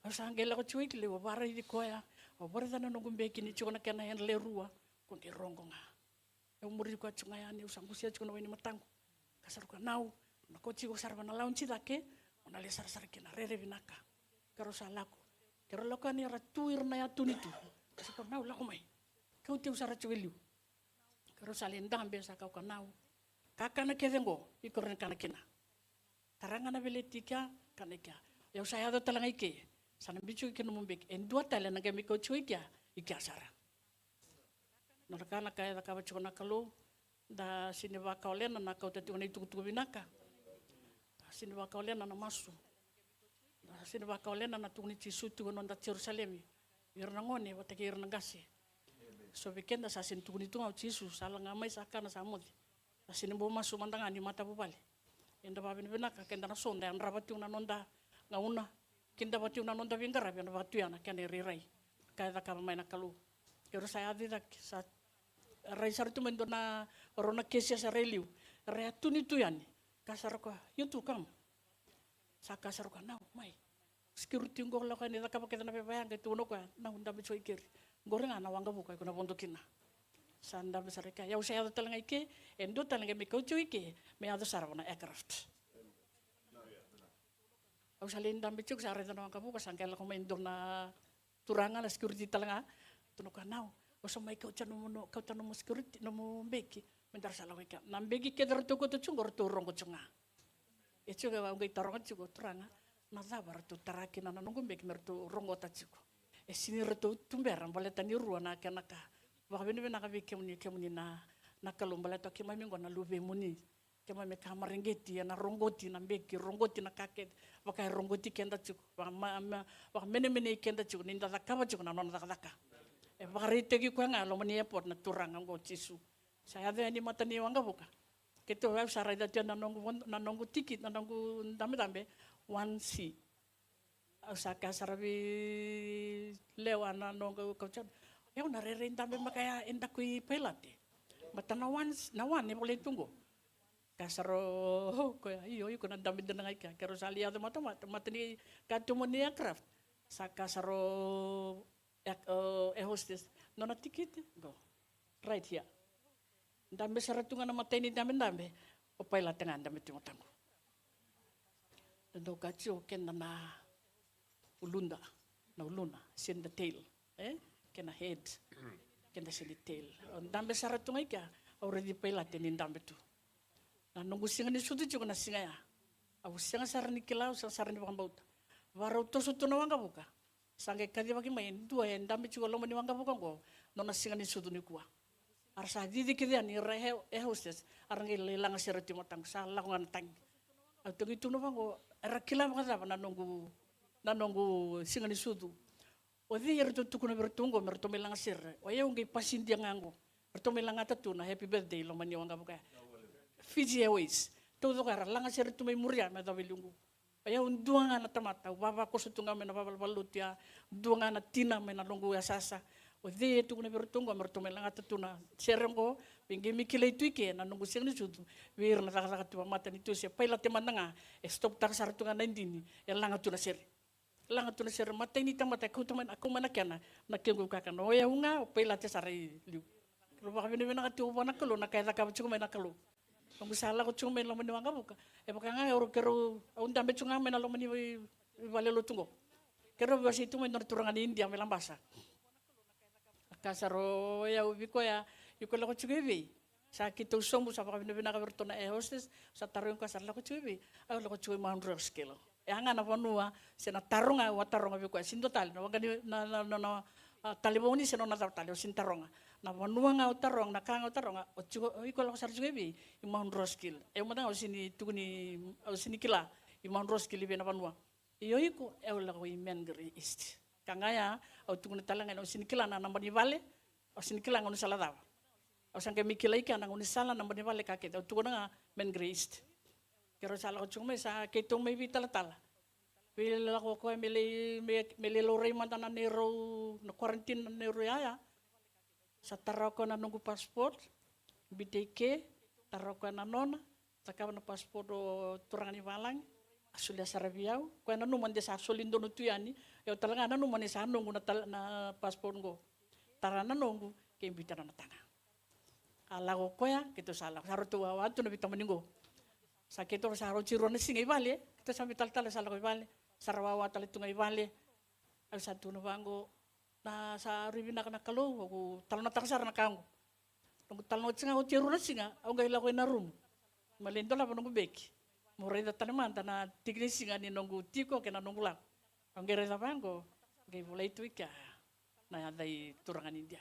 Au sa qai lako tiko i ke, au vakaraici koya, Au vakaraitaka na noqu beki ni tiko na kena handle e rua, ko qai rogo ga. Au muri koya tiko ga yani, au sa qusia tiko na wai ni mataqu. Ka sa rau kaya, Nau, na ko tiko sara vana lounge cake, mo na lai sarasara kina, rairai vinaka. Keirau sa lako. Keirau lako yani era tu ira na yatu ni tu. Ka sa rau kaya, Nau, lako mai. Kauti au sara tiko e liu. Keirau sa lai dabe, sa kau ka, Nau, kakana kece qo, iko na kana kina. Tara ga na veleti i kea, kana i kea. Au sa yaco tale ga i ke. Sa na biu tiko i ke nomu beki. E dua tale na qai mai kau tiko i kea, i kea sara. Nodra ka na ka e cakava tiko na Kalou, da sini vakawalena na kauta tiko na itukutuku vinaka. Da sini vakawalena na masu. Da sini vakawalena na tukuni Jisu tiko e noda Jerusalemi. Ira na gone vata kei ira na qase. So vei keda sa sini tukuni tu ga o Jisu, sa laga mai, sa kana, sa moce. Sa sini bau masu mada ga ni matavuvale. Eda vakavinavinaka, keda na so da yadrava tiko na noda gauna, kidava tiko na noda veiqaravi, eda vakatuya na kena irairai. Ka e cakava mai na Kalou. Keirau sa yaco i cake, sa rai sara tu mai dua na, rau na kesia sara e liu. Era yatu ni tu yani. Ka sa rau kaya, you two come. Sa ka sa rau kaya, Nau, mai. Security qo lako yani cakava kece na veva yaqa, e tukuna o koya, Nau, dabe tiko i keri. Qori ga na waqavuka iko na vodo kina. Sa dabe sara i kea, au sa yaco tale ga i ke, e dua tale ga me kau tiko i ke, me yaco sara vana aircraft. Au sa lai dabe tiko, sa raica na waqavuka, sa qai lako mai dua na turaga na security tale ga. Tukuna o koya, Nau, o sa mai kauta nomu, no, kauta nomu security, nomu beki. Me daru sa lako i kea. Na beki kece ratou kauta tiko qo, ratou rogo tiko ga. E tiko, au qai taroga tiko, Turaga, na cava ratou tara kina na noqu beki me ratou rogota tiko? E sini ratou tubera baleta ni rua na kena ka. Vakavinavinaka vei kemuni, kemuni na, na Kalou, baleta o keimami qo na luvemuni. Keimami ka mareqeti, ena rogoti na beki, rogoti na ka kece, vaka e rogoti keda tiko, vaka ma-, ma-, vakamenemenei keda tiko ni da cakava tiko na nona cakacaka. E vakaraitaki koya ga e loma ni airport na Turaga oqo Jisu. Sa yaco yani mata ni waqavuka. Keitou, au sa raica tiko na noqu von-, na noqu tikiti, na noqu dabedabe, one C. Au sa kaya sara vei lewa na noqu kauta, au na rairai dabe maka ya e daku i pailate. Mata na one, na one e volai tu qo. Ka sa rau, o koya, io, iko na dabe dina ga i kea. Keirau sa lai yaco mata, mata, mata ni ka tu mo ni aircraft. Sa ka sa rau, air, o, air hostess, nona tikiti, qo. Right here. Dabe sara tu ga na matai ni dabedabe, o pailate ga dabe tu i mataqu. Dau ka tiko keda na uluda, na uluna, sini da tail, e? Kena head, keda sini tail. Au dabe sara tu ga i kea, au raici pailate ni dabe tu. Na noqu siga ni sucu tiko na siga ya. Au sega sara ni kila, au sega sara ni vakabauta. Varau toso tu na waqavuka. Sa qai kacivaki mai e dua e dabe tiko e loma ni waqavuka oqo, nona siga ni sucu nikua. Era sa cici kece yani ira e, e hostess, era qai lai lagasere tu i mataqu, sa lako ga na tagi. Au tagi tu na vaqo, era kila vakacava na noqu, na noqu siga ni sucu. O cei eratou tukuna vei iratou oqo me ratou mai lagasere? O yau qai pasidia ga oqo. Ratou mai lagata tu na happy birthday e loma ni waqavuka ya. Fiji Airways. Taucoko era lagasere tu mai muria me yacova e liu qo. O yau dua ga na tamata, au vavakoso tu ga mai na vavalavala lotu ya, dua ga na tina mai na loqu yasayasa. O cei e tukuna vei iratou oqo me ratou mai lagata tu na sere oqo, me qai mai kilai tu i ke na noqu siga ni sucu vei ira na cakacaka tu vakamatanitu se pailate mada ga, e stoptaka sara tu ga na idini, e laga tu na sere. Laga tu na sere, matai ni tamata e kauta mai, kau mai na kena, na kequ kakana. O yau ga, o pailate sara i liu. Keirau vakavinavinaka tiko vua na Kalou na ka e cakava tiko mai na Kalou. Au sa lako tiko mai loma ni waqavuka. E vaka ga, au, keirau, au dabe tiko ga mai na loma ni vale lotu qo. Keirau veiwasei tiko mai dua na turaga ni Idia mai Labasa. A ka sara o yau vei koya, iko lako tiko i vei? Sa keitou sobu, sa vakavinavinaka vei iratou na air hostess, sa tarogi koya, sa lako tiko i vei? Au lako tiko i Mount Roskill. E a ga na vanua, se na taro ga au a taroga vei koya, sini dua tale, na waqa ni, na, na, na, na, a, talevoni se nona cava tale, au sini taroga. Na vanua ga au taroga, na ka ga au taroga, o tiko, o iko lako sara tiko i vei? I Mount Roskill. E au mada ga au sini tukuni, au sini kila, i Mount Roskill i vei na vanua. Io iko, e au lako i Mangere East. Ka ga ya, au tukuna tale ga ni au sini kila na naba ni vale, au sini kila gaunisala cava. Au sa qai mai kilai kea na gaunisala, naba ni vale, ka kece, au tukuna ga Mangere East. Keirau sa lako tiko mai, sa keitou mai veitalatala. Veilako o koya me lai, me, me lai laurai mada na neirau, na quarantine na neirau yaya. Sa tara o koya na noqu passport, biuta i ke, tara o koya na nona, cakava na passport o turaga ni valagi. A solia sara vei au, koya nanuma de sa soli donu tu yani. Au tale ga nanuma ni sa noqu na, tale, na passport qo. Tara na noqu, kei biuta na mataga. A lako koya, keitou sa lako, sa ratou wawa tu na veitamani qo. Sa keitou sa rauti rua na siga i vale, keitou sa mai talatala sa lako i vale, sa ra wawa tale tu ga i vale. Au sa tukuna vaqo, na sa rui vinaka na Kalou, au talanoataka sara na ka qo. Noqu talanoa tiko ga oti e rua na siga, au qai lako ina rumu. Mai lai dolava noqu beki. Mo raica tale mada na tiki ni siga ni noqu tiko kei na noqu lako. Au qai raica vaqo, qai volai tu i kea na yaca i turaga ni Idia.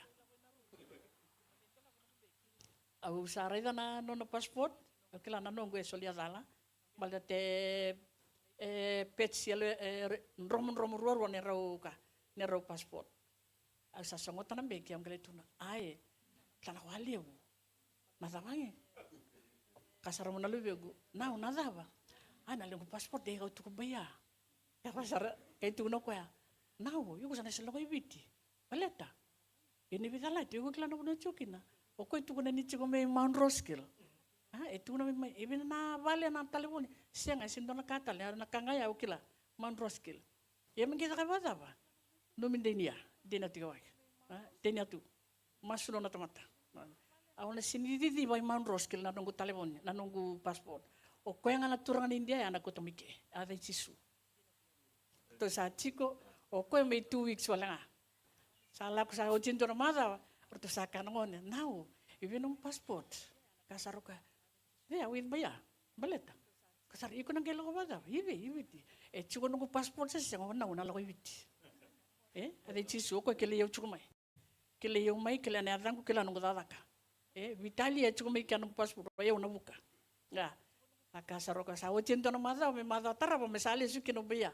Au sa raica na nona passport, au kila na noqu e solia cala. Baleta e, e page yellow, e, re-, dromodromo ruarua ni rau ka, ni rau passport. Au sa sogota na beki, au qai lai tukuna, ae, tala ko a levu. Na cava ge? Ka sara mo na luvequ, nau na cava? Ae, na lequ passport, dei kau tuku baia. Ka sara, qai tukuna o koya, nau, iko sa na se lako i Viti. Baleta. Ia ni veicalati, iko kila na vanua tiko kina. O koya e tukuna ni tiko mai Mount Roskill. A, e tukuna mai, mai, e vei na vale na talevoni. Sega, e sega ni dua na ka tale, na ka ga ya au kila. Mount Roskill. Ia me qai caka vakacava? Nomi denia, denia tiko vaka. A, denia tu. Masu nona tamata. Au na sega ni ciciva i Mount Roskill na noqu talevoni, na noqu passport. O koya ga na turaga ni Idia ya na kauta mai ke. A, yaca i Jisu. Ratou sa tiko, o koya mai two weeks wale ga. Sa lako sa oti e dua na macawa, ratou sa kaya na gone, nau, e vei nomu passport? Ka sara o koya, there with baia, baleta. Ka sara, iko na qai lako vakacava? I vei, i Viti. E tiko noqu passport se sega, o nau na lako i Viti. E, a yaca i Jisu, o koya kilai au tiko mai. Kilai au mai, kila na yacaqu, kila noqu cakacaka. E, Vitalia e tiko mai kea noqu passport, o yau na vuka. Ga. A ka sara o koya sa oti e dua na macawa, me macawa tarava, me sa lesu kina o baia.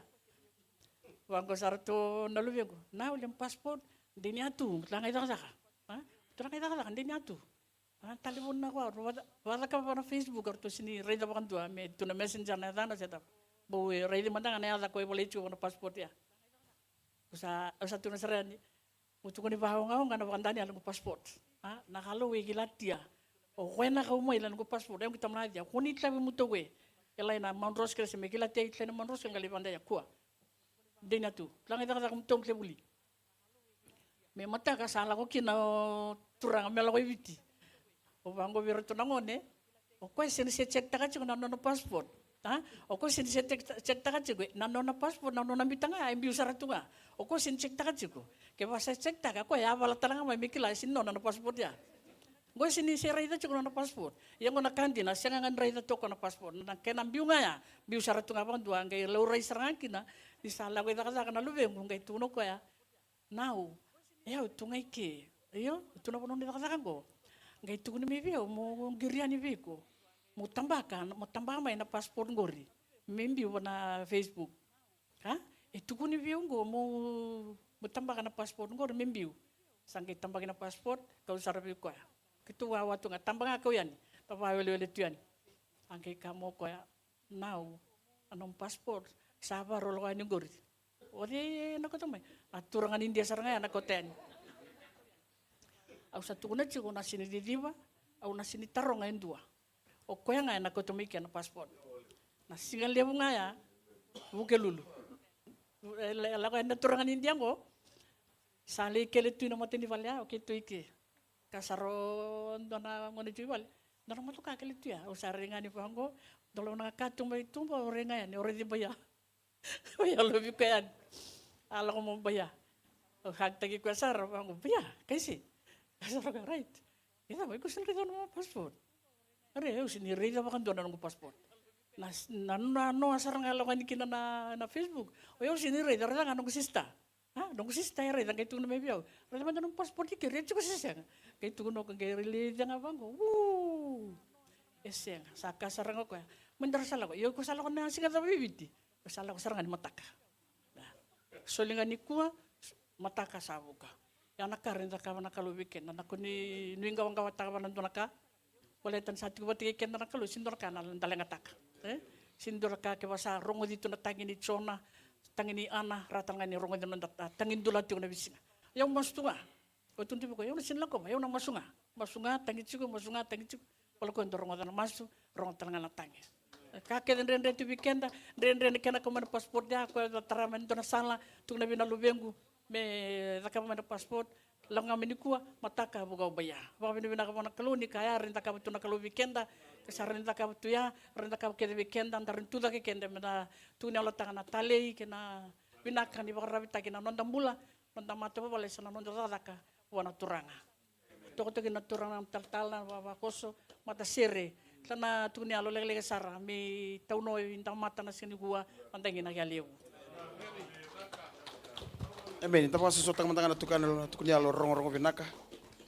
Vaqo sara tu na luvequ. Nau, lequ passport, denia tu, tu la ga i cakacaka. A? Tu la ga i cakacaka, denia tu. A, talevoni na koya, ratou vakacakava na Facebook, ratou sega ni raica vakadua, me tu na messenger na yacana se cava. Bau e raici mada ga na yaca ko e volai tiko na passport ya. Au sa, au sa tukuna sara yani. Mo tukuni vakaogaoga na vakadania lequ passport. A, na Kalou e kilatia. O koya na kau mai lequ passport. Au qai tamana cia. Ko ni tavi mutoqu e. E lai na Mount Roskill se me kilatia i tale na Mount Roskill qai lai vakadaia kua. Denia tu. Laga i cakacaka mutoqu tale vuli. Me mataka sa lako kina o turaga me lako i Viti. O vaqo vei iratou na gone. O koya sega ni se check taka tiko na nona passport. A? O koya sega ni se check, check taka tiko na nona passport, na nona biuta ga, e biu sara tu ga. O koya sega ni check taka tiko. Kevaka sa check taka, o koya e a vala tale ga mai me kila e sega ni nona na passport ya. Qo e sega ni se raica tiko na nona passport. Ia qo na ka dina, sega ga ni raica toka na passport. Na kena biu ga ya, biu sara tu ga vakadua, qai laurai sara ga kina, ni sa lako i cakacaka na luvequ, qai tukuna o koya. Nau, e au tu ga i ke. Io, tu na vanua ni cakacaka qo. Qai tukuni mai vei au, mo qiri yani vei iko. Mo tabaka, mo tabaka mai na passport qori. Me biu na Facebook. A? E tukuni vei au qo, mo, mo tabaka na passport qori, me biu. Sa qai tabaki na passport, kau sara vei koya. Keitou wawa tu ga, tabaka ga kau yani. Ka vakawelewele tu yani. A qai kaya mai o koya. Nau, na nomu passport, sa varau lako yani qori. O cei na kauta mai? Na turaga ni Idia sara ga ya na kauta yani. Au sa tukuna tiko au na sega ni ciciva, au na sega ni taroga e dua. O koya ga ena kauta mai kea na passport. Na siga levu ga ya, Vukelulu. E la-, e lako yani na turaga ni Idia qo. Sa lai kele tu ina mata ni vale ya, o keitou i ke. Ka sa ro dua na gone tu i vale. Dua na motoka kele tu ya. Au sa rai ga ni vaqo. Dua na ka tu mai tuba, au rai ga yani, au raici baia. Au yalovi koya yani. A lako mai o baia. Au hug taki koya sara, vaqo, baia, kaisi. Ka sara koya, right. Ia cava, iko sega ni raica na nomu passport? Are, au sega ni raica vakadua na noqu passport. Na, na, na noa sara ga e lako yani kina na, na Facebook. O yau sega ni raica, raica ga noqu sister. A, noqu sister e raica qai tukuna mai vei au. Raica mada nomu passport i ke, e tiko se sega. Qai tukuna o koya qai raica ga vaqo. Uu. E sega, sa kaya sara ga o koya. Meda sa lako, io iko sa lako na siga cava i Viti? Au sa lako sara ga ni mataka. A. Soli ga nikua, mataka sa vuka. Ia na ka eda cakava na Kalou vei keda, na kua ni nuiqawaqawataka vua na dua na ka. Baleta ni sa tiko vata kei keda na Kalou, sega ni dua na ka eda leqataka. E? Sega ni dua na ka kevaka sa rogoci tu na tagi ni Jona, tagi ni Ana, ra tale ga ni rogoci na noda ta-, tagi dula tiko na veisiga. Ia au masu tu ga. Au tukuna vei koya, au na sega ni lakova, au na masu ga. Masu ga, tagi tiko, masu ga, tagi tiko. Vaka o koya dau rogoca na masu, rogoca tale ga na tagi. Ka kece dredre tu vei keda, dredre ni kena kau mai na passport ya, koya e tara mai na dua na sala, tukuna vei na luvequ me cakava mai na passport, lako ga mai nikua, mataka vuka au bai ya. Vakavinavinaka vua na Kalou ni ka ya, rawa ni cakava tu na Kalou vei keda, ka sa rawa ni cakava tu ya, rawa ni cakava kece vei keda, da rawa ni tucake keda, me da tukuni yalotaka na talei kei na vinaka ni vakararavitaki na noda bula, noda matavuvale, sa na noda cakacaka vua na Turaga. Tokatoka na turaga na talatala, na vavakoso, matasere. Sa na tukuni yalo lekaleka sara me tauno i tamata na siga nikua, na dagi na yalevu. Emeni. Da vakasosotaka mada ga na tukuna, tukuni yalo rogorogo vinaka.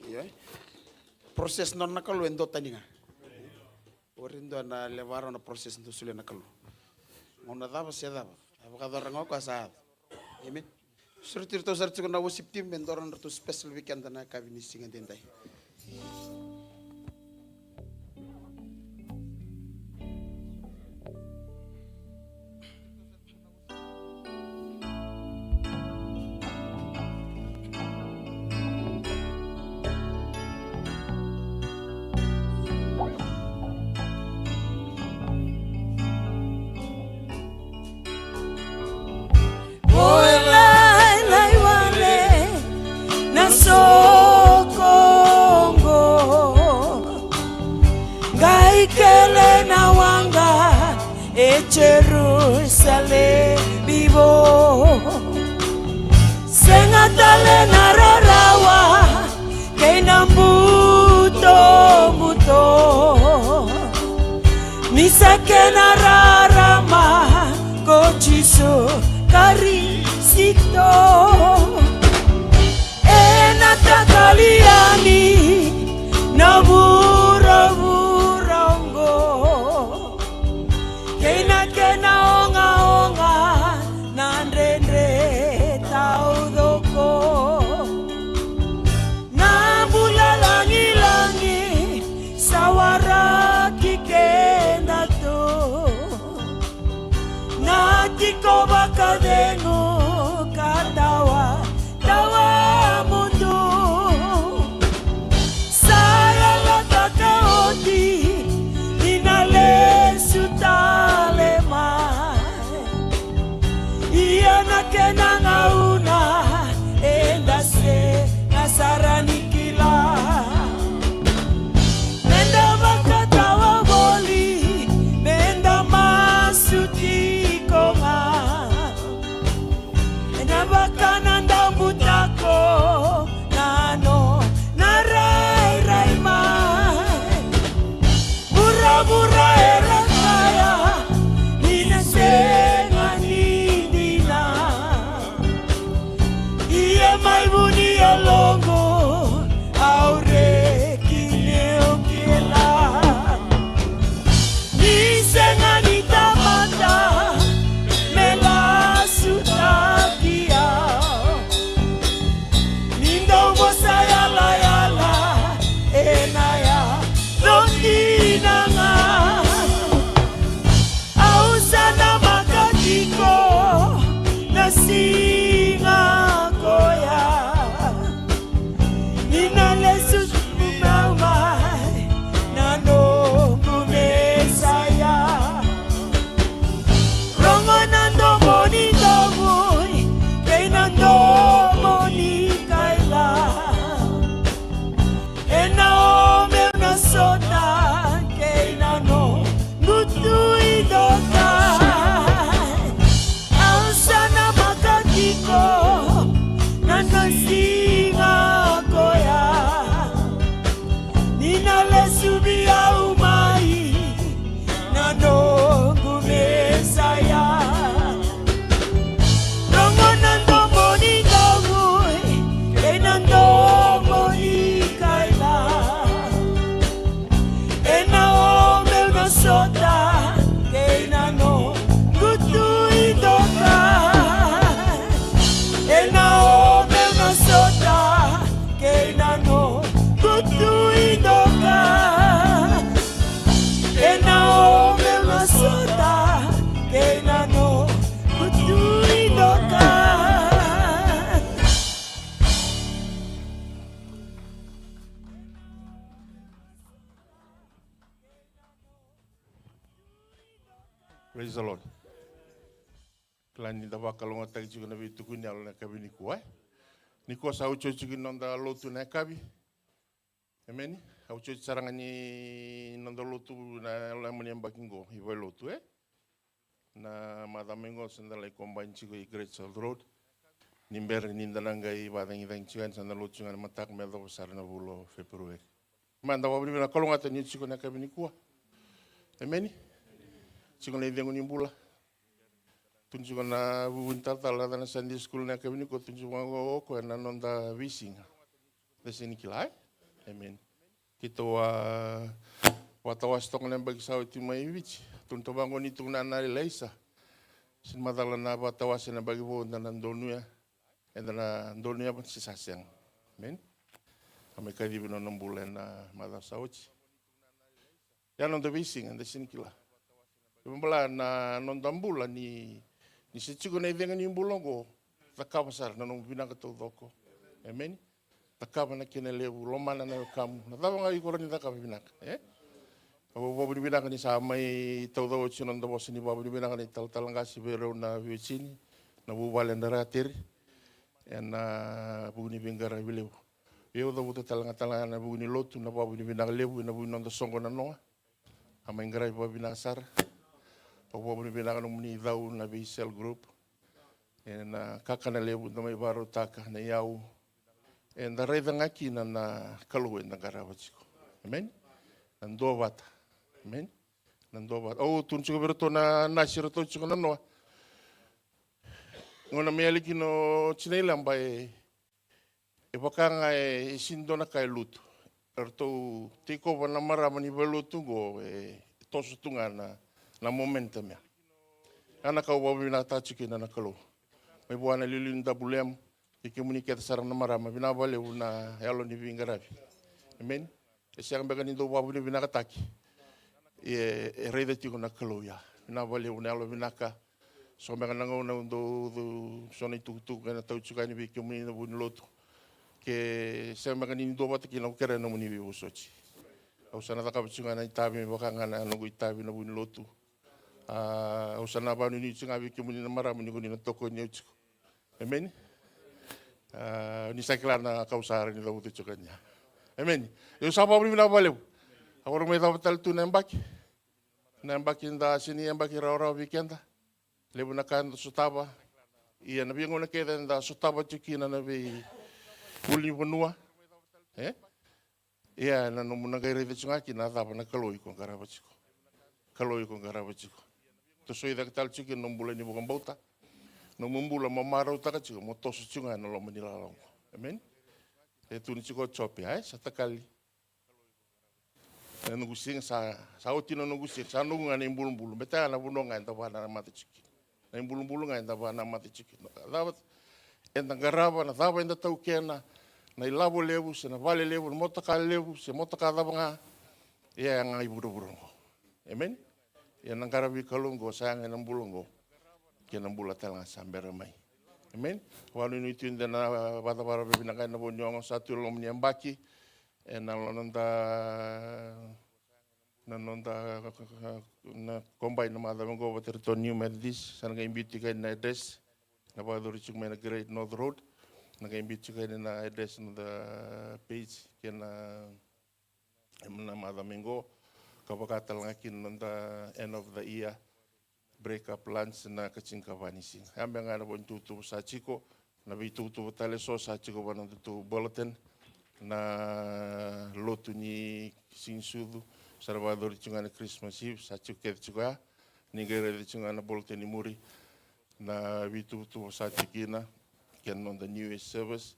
Io, e. Process nona na Kalou e dua tani ga. Ori dua na lewa rau na process dau solia na Kalou. Gauna cava se cava. A vakacora ga o koya sa yaco. Amen. Sureti iratou sara tiko na worship team me dua na nodratou special vei keda na yakavi ni siga edaidai. Oi lailai wale na soqo qo, qai kele na waqa e Jerusalemi vou. Sega tale na rarawa kei na butobuto, ni sa kena rarama ko Jisu Karisito. Ena takali yani na vuravura oqo, kei na kena ogaoga na dredre taucoko. Na bula lagilagi sa waraki keda tu. Na tiko vakacegu ka tawa, tawa mudu. Sa yalataka oti ni na lesu tale mai. Ia na kena gauna eda sega sara ni kila. Meda vakatawa voli, meda masu tiko ga. Praise the Lord. Kila ni da vakalougatataki tiko na veituku ni yalo na yakavi nikua, e? Nikua sa otioti tiko ni noda lotu na yakavi. Emeni. A otioti sara ga ni noda lotu na yalo na yamani yabaki qo i vale lotu, e? Na macawa mai qo sa da lai combine tiko i Great South Road. Ni bera ni da na qai vakacagicagi tiko yani, sa da lotu tiko ga na mataka me yacova sara na vula o February. Ma da vakavinavinaka, kalougata ni tiko na yakavi nikua. Emeni. Tiko na icegu ni bula. Tu tiko na vuvu ni talatala na Sunday school na yakavi nikua, tu tiko ga o koya na noda veisiga. Da sega ni kila, e? Emeni. Keitou a vakatawase toka na yabaki sa oti mai Viti. Tukuna toka vaqo ni tukuna na Elaisa. Sega ni macala na vakatawase na yabaki vou, eda na donuya. Eda na donuya, se sa sega. Emeni. A mai kacivi na nona bula ena macawa sa oti. Ia na noda veisiga, eda sega ni kila. Vakabala na noda bula ni, ni se tiko na icegu ni bula oqo, cakava sara na nomu vinaka taucoko. Emeni. Cakava na kena levu, lomana na wekamu. Na cava ga iko rawa ni cakava vinaka, e? Au vakavinavinaka ni sa mai tauca oti na noda vosa ni vakavinavinaka na italatala qase vei rau na veiwatini, na vuvale na Rateri. Ena vuku ni veiqaravi levu. Au cavuta tale ga, tale ga ena vuku ni lotu, na vakavinavinaka levu ena vuku ni noda soqo na noa. A mai qaravi vakavinaka sara. Au vakavinavinaka nomuni cau na vei cell group. Ena kakana levu da mai vakarautaka na iyau. Eda raica ga kina na Kalou eda qarava tiko. Emeni. Na duavata. Emeni. Na duavata. Au tukuna tiko vei iratou na nasi, iratou tiko na noa. Gauna mai yali kina o tinai laba, e E vaka ga e sega ni dua na ka e lutu. Eratou take over na marama ni valelotu oqo, e toso tu ga na, na momentum ya. Ya na ka au vakavinavinakataka tiko kina na Kalou. Mai vua na iliuliu ni W M, kei kemuni kece sara na marama, vinaka vakalevu na yalo ni veiqaravi. Emeni. E sega beka ni dau vakavinavinakataki. E, e raica tiko na Kalou ya. Vinaka vakalevu na yalo vinaka. So beka na gauna au dau, dau, so na itukutuku ena tau tiko yani vei kemuni na vu ni lotu. Ke sega beka ni dua vata kina, au kerea nomuni veivosoti. Au sa na cakava tiko ga na itavi me vaka ga na noqu itavi na vu ni lotu. A, au sa na vakanuinui tiko ga vei kemuni na marama ni ko ni na tokoni au tiko. Emeni. A, ni sa kila na ka au sa rawa ni cavuta tiko yani. Emeni. Au sa vakavinavinaka vakalevu. Au na mai cava tale tu na yabaki. Na yabaki da sega ni yabaki rawarawa vei keda. Levu na ka eda sotava. Ia na veigauna kece eda sotava tiko kina na veiulunivanua. E? Ia na nomu na qai raica tiko ga kina na cava na Kalou iko qarava tiko. Kalou iko qarava tiko. Tosoi cake tale tiko kina nomu bula ni vakabauta. Nomu bula mo marautaka tiko, mo toso tiko ga ena loma ni lala oqo. Emeni. E tukuni tiko o Jope, e sa takali. Na noqu siga sa, sa oti na noqu siga, sa noqu ga na ibulubulu. Beta ya na vanua ga eda vakanamata tiko kina. Na ibulubulu ga eda vakanamata tiko kina. Cava eda qarava, na cava eda taukena, na ilavo levu, se na vale levu, na motoka levu, se motoka cava ga. Ia ya ga i vuravura oqo. Emeni? Ia na qaravi Kalou oqo, sa yaga ena bula oqo. Kei na bula tale ga sa bera mai. Emeni? Vakanuinui tu ni da na vakacavara vakavinaka ena vo ni oga sa tu e loma ni yabaki. Ena noda, na noda, na combine na macawa oqo vata iratou na New Methodist, sa na qai biu tiko yani na address, na vakayacori tiko mai na Great North Road, na qai biu tiko yani na address, noda page, kei na, na macawa oqo, ka vaka tale ga kina noda end of the year break up lunch na ka tini ka va ni siga. Ya beka ga na vo ni tuvatuva sa tiko, na veituvatuva tale so sa tiko va na nodatou bulletin, na lotu ni Siganisucu, sa na vakayacori tiko ga na Christmas Eve, sa tiko kece tiko ya, ni qai raica tiko ga na bulletin ni muri, na veituvatuva sa tiko kina, kei na noda New Year service.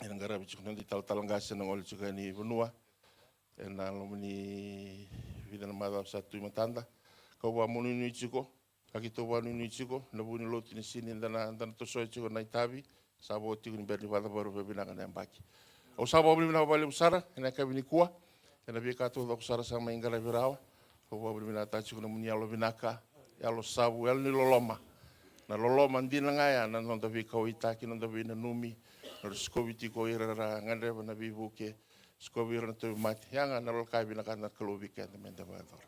Ena qaravi tiko na noda italatala qase na gole tiko yani vanua. Ena loma ni vica na macawa sa tu e matada. Kau vakanuinui tiko. Ka keitou vakanuinui tiko. Na vu ni lotu ni sini da na, da na tosoya tiko na itavi. Sa vo tiko ni bera ni vakacavara vakavinaka na yabaki. Au sa vakavinavinaka vakalevu sara. Ena yakavi nikua. Ena veika taucoko sara sa mai qaravi rawa. Au vakavinavinakataka tiko na nomuni yalo vinaka, yalo savu, yalo ni loloma. Na loloma dina ga ya na noda veikauwaitaki, noda veinanumi, noda sikovi tiko ira era gadreva na veivuke, sikovi ira na tauvimate. Ya ga na lolokaya vinaka na Kalou vei keda me da vakayacora.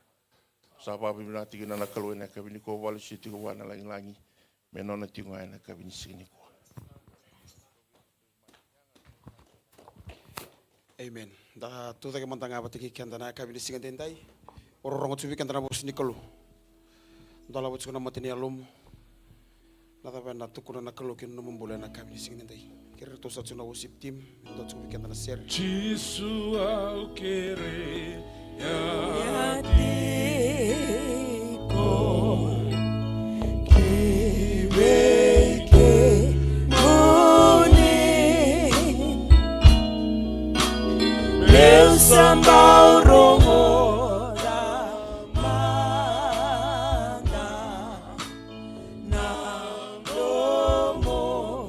Sa vakavinavinakataki na Kalou ena yakavi nikua, vakalesuya tiko vua na lagilagi me nona tiko ga ena yakavi ni siga nikua. Amen. Da tucake mada ga vata kei keda na yakavi ni siga daidai. Vakarorogo tiko vei keda na vosa ni Kalou. Dolava tiko na mata ni yalomu. Na cava ena tukuna na Kalou ki na nomu bula ena yakavi ni siga daidai. Kerea ratou sa tiko na worship team, dua tiko vei keda na sere. Jisu, au kerea tiko ki vei kemuni. Meu sa bau rogoca mada na nomuni.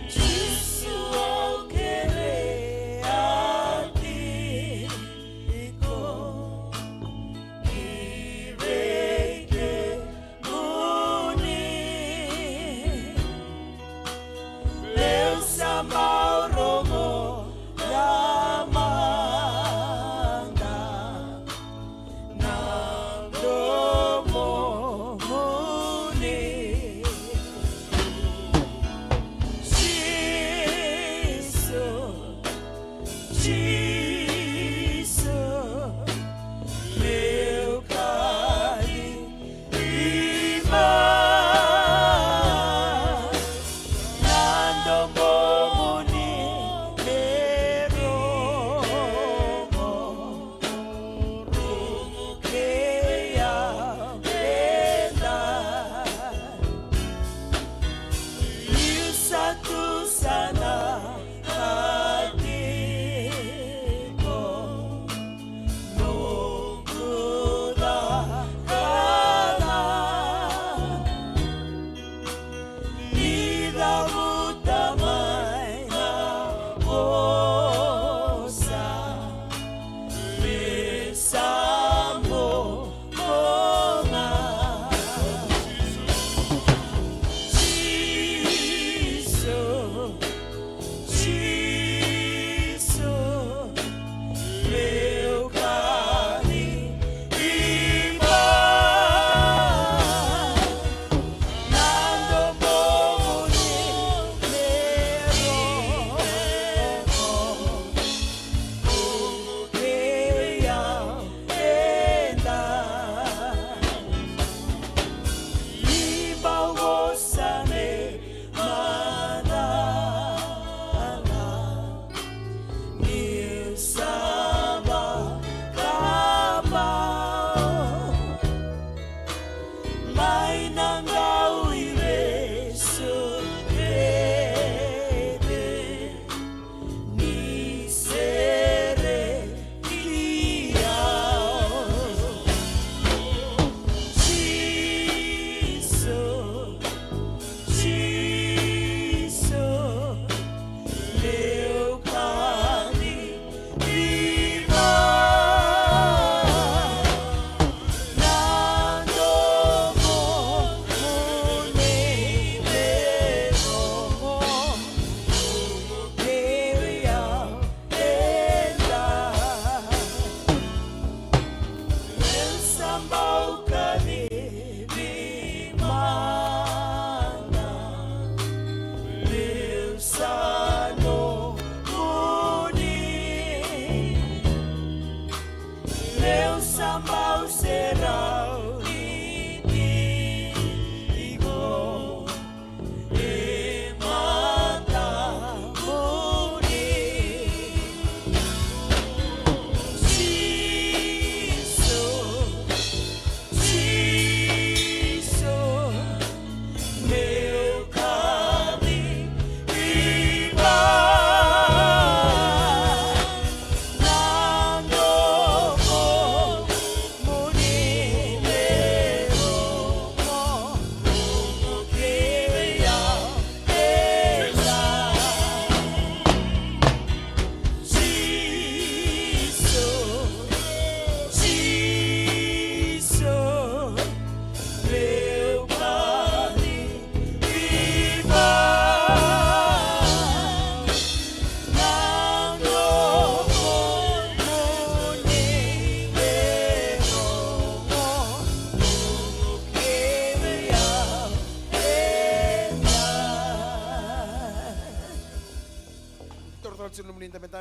Jisu, au kerea tiko ki vei kemuni. Meu sa bau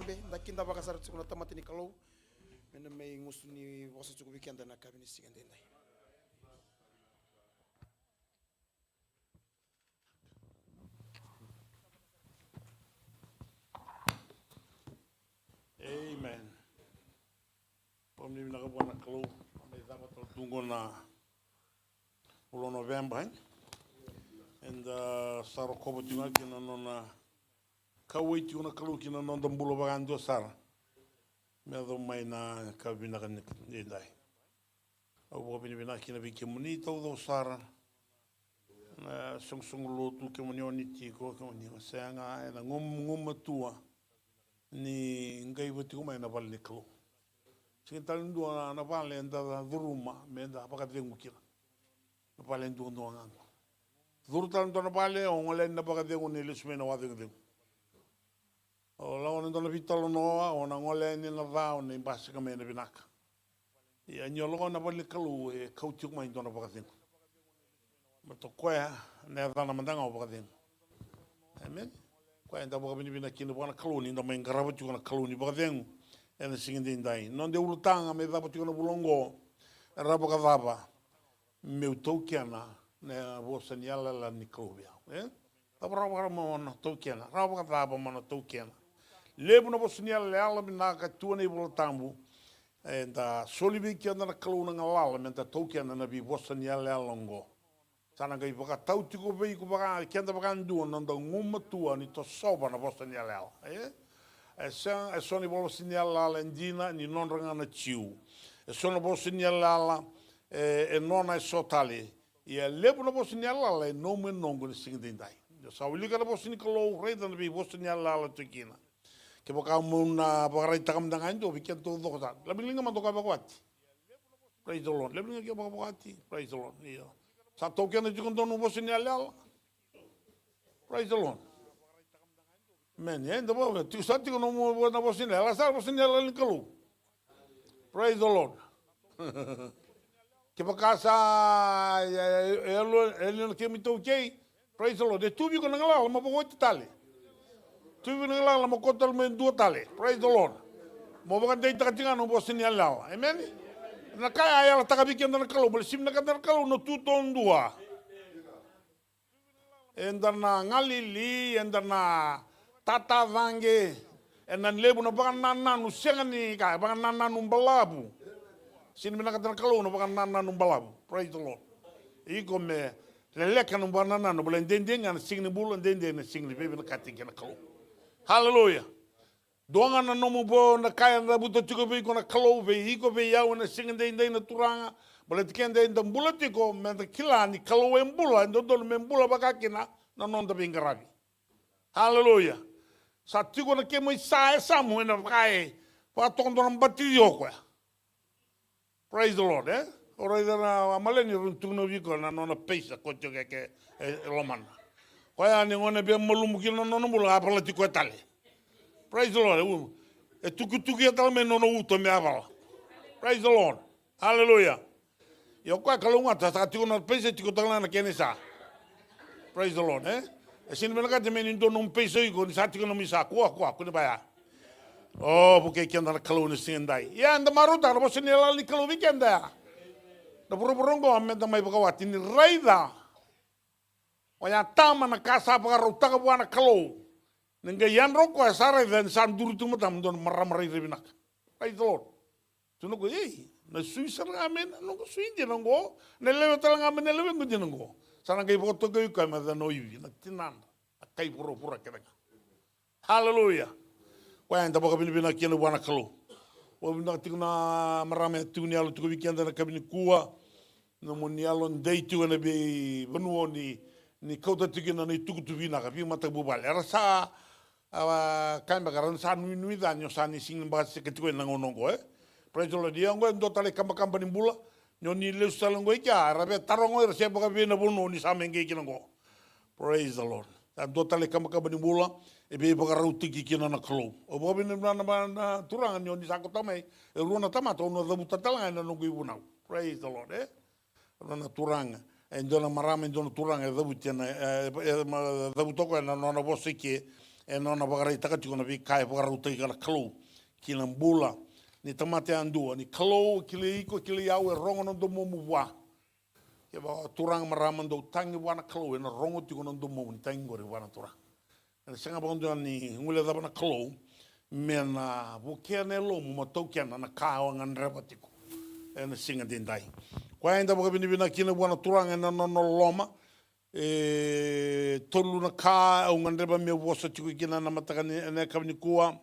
Da kidavaka sara tiko na tamata ni Kalou me na mai gusu ni vosa tiko vei keda na yakavi ni siga edaidai. Amen. Vakavinavinaka vua na Kalou, mai cava tale tu qo na vula o Noveba, e? Eda sa rokova tiko ga kina na nona kauwai tiko na Kalou kina noda bula vakadua sara. Me yaco mai na ka vinaka ni edaidai. Au vakavinavinaka kina vei kemuni taucoko sara na soqosoqo lotu, kemuni oni tiko, kemuni o sega, ena gum-, gumatua ni qai vaka tiko mai na vale ni Kalou. Sega tale ni dua na vale eda curuma me da vakacegu kina. Na vale duadua ga qo. Curu tale dua na vale, o gole yani na vakacegu ni lesu mai na vakacegucegu. O lako na dua na veitalanoa, o na gole yani na ca, o na basika mai na vinaka. Ia ni o lako na vale ni Kalou, e kau tiko mai dua na vakacegu. Baleta o koya na yacana mada ga o vakacegu. Amen. Koya eda vakavinavinaka kina vua na Kalou ni da mai qarava tiko na Kalou ni vakacegu ena siga edaidai. Noda ulutaga me cava tiko na vula oqo, era vakacava meu taukena na vosa ni yalayala ni Kalou vei au, e? Cava rawa mo na taukena, rawa vakacava mo na taukena. Levu na vosa ni yalayala vinaka tu ena iVola Tabu. Eda soli vei keda na Kalou na galala me da taukena na veivosa ni yalayala oqo. Sa na qai vakatau tiko vei iko vaka, keda vakadua na noda gumatua ni tosova na vosa ni yalayala, e? E sa, e so na vosa ni yalayala e dina ni nodra ga na Jiu. E so na vosa ni yalayala e, e nona e so tale. Ia levu na vosa ni yalayala e nomu e noqu ena siga edaidai. Ni o sa wilika na vosa ni Kalou, raica na veivosa ni yalayala tu kina. Kevaka mo na vakaraitaka mada ga e dua vei keda taucoko sara. Laveliga mada o koya vakawati. Praise the Lord. Laveliga ke vakawati. Praise the Lord. Io. Sa taukena tiko dua na vosa ni yalayala. Praise the Lord. Amen. E, da vaka tiko sa tiko na mo-, na vosa ni yalayala, sa vosa ni yalayala ni Kalou. Praise the Lord. Kevaka sa, e, e, e, e, e, e, kemi taukei. Praise the Lord. E tu vei iko na galala mo vakawati tale. Tu vei iko na galala mo kauta tale mai dua tale. Praise the Lord. Mo vakadeitaka tiko ga na vosa ni yalayala. Amen. Na ka ya e yalataka vei keda na Kalou, baleta sega ni vinakata na Kalou na tu taudua. Eda na galili, eda na tatacaqe, ena levu na vakanananu sega ni ka, vakanananu balavu. Sega ni vinakata na Kalou na vakanananu balavu. Praise the Lord. Iko me leleka na vakanananu, baleta e dede ga na siga ni bula, dede na siga ni veivinakati kei na Kalou. Hallelujah. Dua ga na nomu vo na ka e cavuta tiko vei iko na Kalou, vei iko, vei au ena siga edaidai na Turaga. Baleta keda eda bula tiko, meda kila ni Kalou e bula, e dodonu me bula vaka kina na noda veiqaravi. Hallelujah. Sa tiko na kemu isa e samu ena vaka e vakatoka dua na batiri o koya. Praise the Lord, e? O raica na a maleni, rau tukuna vei koya na nona peisa, ko tiko ke, ke, e, e lomana. Koya ni gone via malumu kina na nona bula, a valati koya tale. Praise the Lord. E, u-, e tukutuku ia tale mai na nona uto me a vala. Praise the Lord. Hallelujah. Ia o koya kalougata, sa tiko na peisa, tiko tale ga na kena isa. Praise the Lord, e? E sega ni vinakati me ni dua nomu peisa o iko, ni sa tiko nomu isa, kua, kua, kua ni vaya. O, vukei keda na Kalou na siga edai. Ia, eda marautaka na vosa ni yalayala ni Kalou vei keda ya. Na vuravura oqo meda mai vakawati ni raica. Oya tama na ka sa vakarautaka vua na Kalou. Ni qai yadra o koya sa raica ni sa duri tu mada mada na marama rairai vinaka. Praise the Lord. Tukuna o koya, ei, na sui sara ga mai na noqu sui dina oqo, na lewe tale ga mai na lewe dina oqo. Sa na qai vakatokai koya me yacana na Ivi, na tinana, na kai vuravura kece ga. Hallelujah. Koya eda vakavinavinaka kina vua na Kalou. Vakavinavinaka tiko na marama e tu ni yalo tiko vei keda na yakavi nikua. Na nomuni yalo dei tiko ena veivanua ni, ni kauta tiko kina na itukutuku vinaka, veimatavuvale. Era sa, a, kaya beka, era sa nuinui ca ni o sa ni sega ni basika tiko ena gauna oqo, e? Praise the Lord. Ia oqo e dua tale ikabakaba ni bula. Ni o ni lesu tale oqo i kea, era via taroga o ira se vakavei na vanua o ni sa mai qai kina oqo. Praise the Lord. Sa dua tale ikabakaba ni bula e veivakarautaki kina na Kalou. Au vakavinavinaka na, na Turaga ni o ni sa kauta mai e rua na tamata, au na cavuta tale ga ena noqu ivunau. Praise the Lord, e? Rua na turaga. E dua na marama, e dua na turaga e cavuti ena, e, e, e, ma, cavuta o koya na nona vosa i ke ena nona vakaraitaka tiko na veika e vakarautaka na Kalou ki na bula ni tamata yadua. Ni Kalou e kilai iko, e kilai au, e rogo na domomu vua. Kevaka o turaga, marama, dou tagi vua na Kalou, ena rogo tiko na domomu ni tagi qori vua na Turaga. Ena sega vakadua ni guilecava na Kalou me na vukea na yalomu mo taukena na ka o gadreva tiko ena siga edaidai. Koya eda vakavinavinaka kina vua na Turaga ena nona loloma. E tolu na ka au gadreva meu vosa tiko kina na mataka ni, ena yakavi nikua.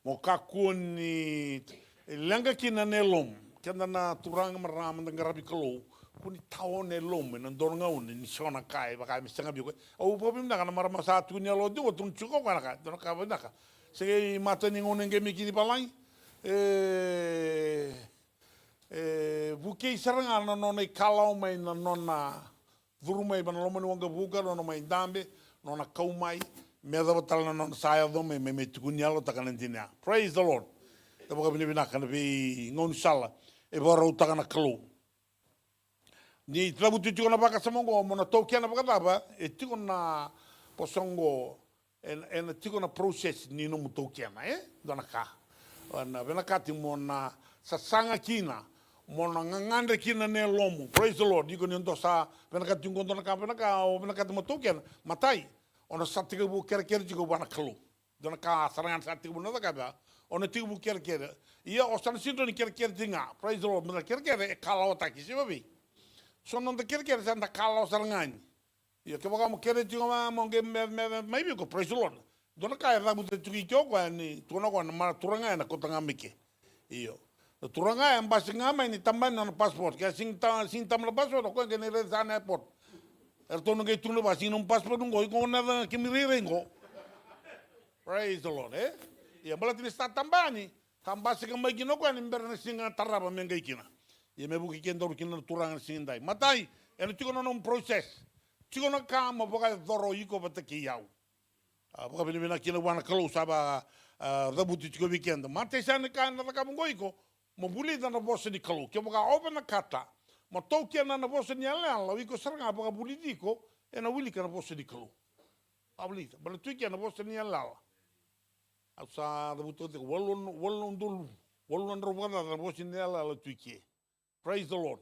Mo kakua ni leqa kina na yalomu. Keda na turaga, marama, da qaravi Kalou, kua ni tao na yalomu ena dua na gauna ni so na ka e vaka me sega vei iko. Au vakavinavinaka na marama sa tukuni yalo tiko, tukuna tiko o koya na ka, dua na ka vinaka. Se qai mata ni gauna e qai mai kina i valagi. E, e vukei sara ga na nona ikalawa mai na nona curu mai va na loma ni waqavuka, nona mai dabe, nona kau mai, me yacova tale na nona sa yaco mai, mai, mai tukuni yalotaka na dina ya. Praise the Lord. E vakavinavinaka na veigaunisala e vakarautaka na Kalou. Ni cavuti tiko na vakasama oqo, mo na taukena vakacava, e tiko na vosa oqo, ena, ena tiko na process ni nomu taukena, e? Dua na ka. Ena vinakati mo na sasaga kina, mo na gagadre kina na yalomu. Praise the Lord. Iko ni dua sa vinakati tiko dua na ka, vinaka, o vinakati mo taukena. Matai, o na sa tekivu kerekere tiko vua na Kalou. Dua na ka sara ga na sa tekivu na cakava, o na tekivu kerekere. Ia, o sa na sega ni kerekere tiko ga. Praise the Lord. Meda kerekere, e kalawataki, se vavei. So noda kerekere, sa da kalawa sara ga yani. Ia kevaka mo kere tiko ga mo qai me, me, me, mai vei iko, praise the Lord. Dua na ka e cavuta tiko i ke o koya ni tukuna o koya na mara turaga ena kauta ga mai ke. Io. Na turaga e basika ga mai ni tabani na nona passport. Ke a sigi ta, sigi taba na passport, o koya qai na raica sa na airport. Eratou na qai tukuna vaka, sigi nomu passport qo, iko na yaca kemu irairai qo. Praise the Lord, e? Ia baleta ni sa tabani, sa basika mai kina o koya ni bera na siga tarava me qai kina. Ia me vuki kedaru kina na turaga na siga edai. Matai, ena tiko na nomu process. Tiko na ka mo vakayacora o iko vata kei au. A, vakavinavinaka kina vua na Kalou sa va, a, cavuti tiko vei keda. Matai, sa na ka ena cakava oqo iko, mo vulica na vosa ni Kalou. Kevaka o vinakata mo taukena na vosa ni yalayala, o iko sara ga vakavulici iko, ena wilika na vosa ni Kalou. Vakavulica, baleta tu i ke na vosa ni yalayala. Au sa cavuta tiko walu, walu na udolu, walu na drau vakacaca na vosa ni yalayala tu i ke. Praise the Lord.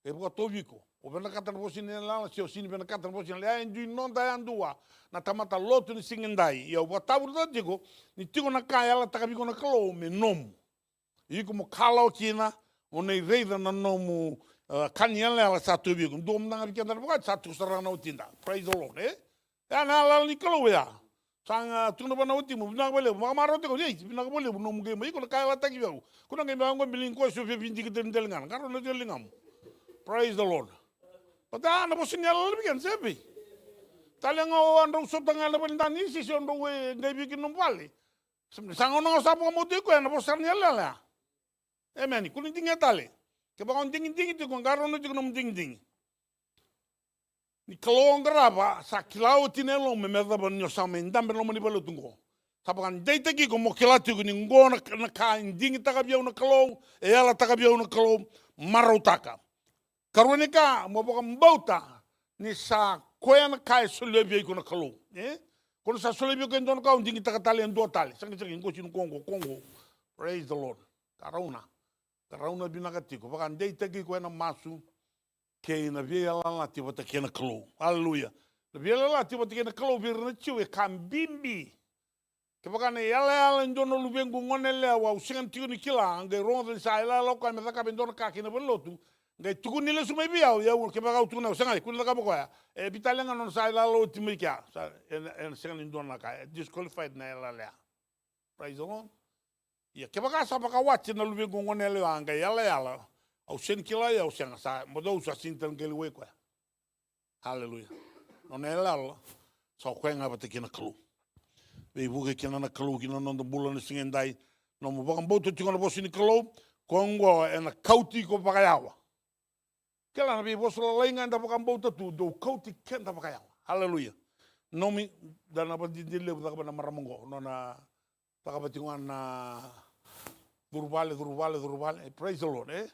E vakatauvi iko. O vinakata na vosa ni yalayala, se o sega ni vinakata na vosa ni yalayala. Ya e dui noda yadua na tamata lotu ni siga edai. Ia au vakatavurata tiko ni tiko na ka e yalataka vei iko na Kalou me nomu. Iko mo kalawa kina, mo na iraica na nomu, e, ka ni yalayala sa tauvi iko. Dua mada ga vei keda na vakati sa tiko sara ga na watida. Praise the Lord, e? Ya na yalayala ni Kalou ya. Sa ga tukuna vua na watimu, vinaka vakalevu, vakamarautaka, ei, vinaka vakalevu nomu qai mai, iko na ka e yalataki vei au. Ko na qai mai vaqo, biligi koya, se o via vidiki tale dela ga, qarauna tiko na ligamu. Praise the Lord. Baleta na vosa ni yalayala vei keda, se vei? Tale ga o a drau sota ga ena vale ni danisi, se o drau, e, qai vei kina nomu vale. Sa gauna ga o sa vakabauta i koya ena vosa ni yalayala ya. Emeni. Kua ni digia tale. Kevaka o digidigi tiko, qarauna tiko nomu digidigi. Ni Kalou o qarava, sa kila oti na yalomu me yacova ni o sa mai dabe ena loma ni valelotu qo. Sa vakadeitaki iko mo kila tiko ni qo na, na ka e digitaka vei au na Kalou, e yalataka vei au na Kalou, marautaka. Karua ni ka, mo vakabauta ni sa koya na ka e solia vei iko na Kalou. E? Ko na sa solia vei iko e dua na ka, o digitaka tale e dua tale. Sega, sega, qo sega ni ko qo, ko qo. Praise the Lord. Qarauna. Qarauna vinaka tiko. Vakadeitaki iko ena masu kei na veiyalayalati vata kei na Kalou. Aleluya. Na veiyalayalati vata kei na Kalou vei ira na Jiu e ka bibi. Kevaka na yalayala e dua na luvequ goneyalewa au sega ni tiko ni kila, qai rogoca ni sa yalayala o koya me cakava e dua na ka kei na valelotu, qai tukuni lesu mai vei au, ia au, kevaka au tukuna, au sega, kua ni cakava o koya. E vei tale ga nona sa yalayala oti mai kea, sa, ena, ena sega ni dua na ka, e disqualified na yalayala ya. Praise the Lord. Ia kevaka sa vakawati na luvequ goneyalewa qai yalayala, au sega ni kila, ia au sega, sa, mo dou sa sega ni tale qai lewai koya. Aleluya. Nona yalayala sa o koya ga vata kei na Kalou. Veivuke kina na Kalou ki na noda bula na siga edai. Nomu vakabauta tiko na vosa ni Kalou, koya oqo ena kauti iko vakayawa. Kila na veivosa lalai ga eda vakabauta tu, dau kauti keda vakayawa. Aleluya. Nomi, da na vadidile levu cakava na marama oqo, nona cakava tiko ga na curu vale, curu vale, curu vale. Praise the Lord, e?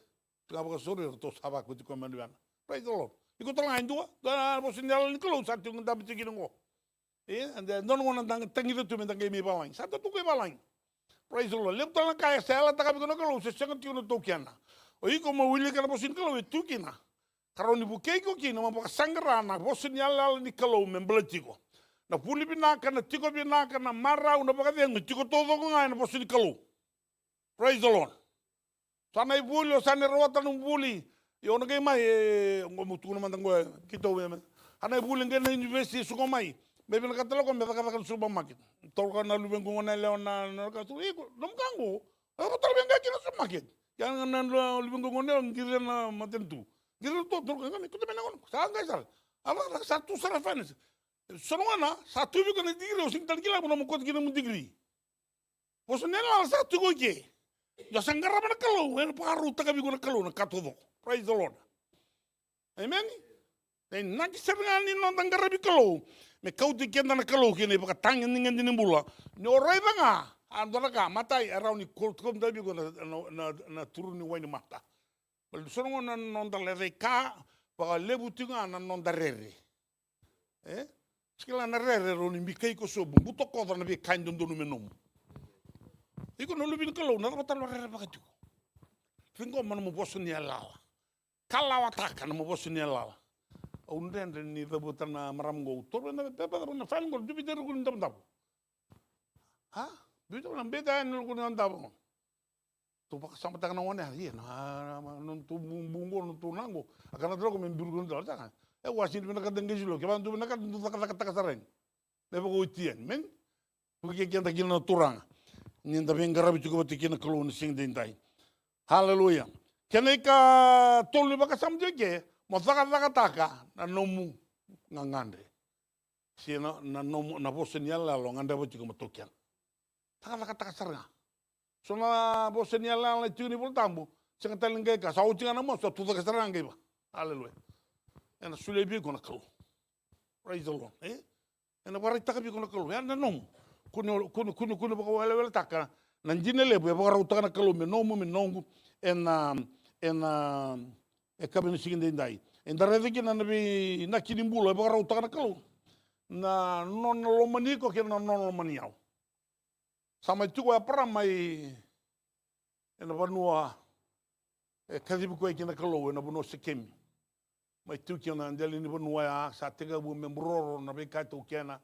Tiko ga vakasauri, ratou sa vakauti koya mai na luvena. Praise the Lord. Iko tale ga e dua, da na vosa ni yalayala ni Kalou sa tiko ga dabe tiko kina oqo. E, e dua na gauna da tagica tu me da qai mai valagi. Sa da tu qai valagi. Praise the Lord. Levu tale na ka e sa yalataka vei iko na Kalou, se sega tiko na taukena. O iko mo wilika na vosa ni Kalou e tu kina. Ka rawa ni vukei iko kina mo vakasaqara na vosa ni yalayala ni Kalou me baleti iko. Na vuli vinaka, na tiko vinaka, na marau, na vakacegu, e tiko taucoko ga ena vosa ni Kalou. Praise the Lord. Sa na ivuli, o sa na rawata na vuli. Io, na qai mai, e, qo mo tukuna mada qo, e, keitou, e, sa na ivuli qai na university, suka mai. Me vinakata lako me cakacaka na supermarket. Toroka na luvequ gone yalewa na, na ka tu, iko, nomu ka qo. Au toro me qai kina supermarket. Ia na, na, na luvequ gone yalewa, qiri na matanitu. Qiri na to, toroka, qai, kuta me na gone. Sa qai sara. A cakacaka sa tu sara finance. So na gauna, sa tu vei iko na degree, o sega tale kila, mo na mo kauta kina mo degree. Vosa ni yalayala sa tiko i ke. Ia sa qarava na Kalou, ena vakarautaka vei iko na Kalou na ka taucoko. Praise the Lord. Amen. E inaki sara ga ni noda qaravi Kalou me kauti keda na Kalou ki na ivakatagedegede ni bula. Ni o raica ga, a dua na ka, matai, e rawa ni kauta, kauta vei iko na, na, na, na turu ni wainimata. Baleta so na gauna na noda lecaika, vakalevu tiko ga na noda rere. E? Sa kila na rere, rawa ni bikai iko sobu, butakoca na veika e dodonu me nomu. Iko na luve ni Kalou, na cava tale o rerevaka tiko? Ciqoma nomu vosa ni yalayala. Kalawataka nomu vosa ni yalayala. Au dredre ni cavuta na marama qo, au toro na pepa, na file qo, duvita e ruku ni davodavo. A? Duvita na beta e ruku ni davodavo. Tou vakasamataka na gone, ia, na, na, na, nodratou bu, bu qo, nodratou na qo. A kana tale qo me biru kina tale, saka. E, au a sega ni vinakata qai silo, kevaka dou vinakata, dou cakacakataka sara yani. Me vakaoti yani, amen? Vukei keda kina na Turaga. Ni da veiqaravi tiko vata kei na Kalou na siga edaidai. Haleluya. Kena ikatolu ni vakasama tiko ke, mo cakacakataka na nomu gagadre. Se na, na nomu, na vosa ni yalayala o gadreva tiko mo taukena. Cakacakataka sara ga. So na vosa ni yalayala e tiko ni Vola Tabu, sega tale ni qai ka, sa oti ga na masu, sa tucake sara ga qai va. Haleluya. Ena solia vei iko na Kalou. Praise the Lord. E? Ena vakaraitaka vei iko na Kalou. Ya na nomu. Kua ni, kua ni, kua ni, kua ni vakaweleweletaka na dina levu e vakarautaka na Kalou me nomu, me noqu. Ena, ena, e ka vei na siga edaidai. Eda raica kina na veinaki ni bula e vakarautaka na Kalou. Na nona lomani iko kei na nona lomani au. Sa mai tiko o Eparama i, ena vanua e kacivi koya kina na Kalou, ena vanua o Sekemi. Mai tu kina na dela ni vanua ya, sa tekivu me buroro na veika e taukena.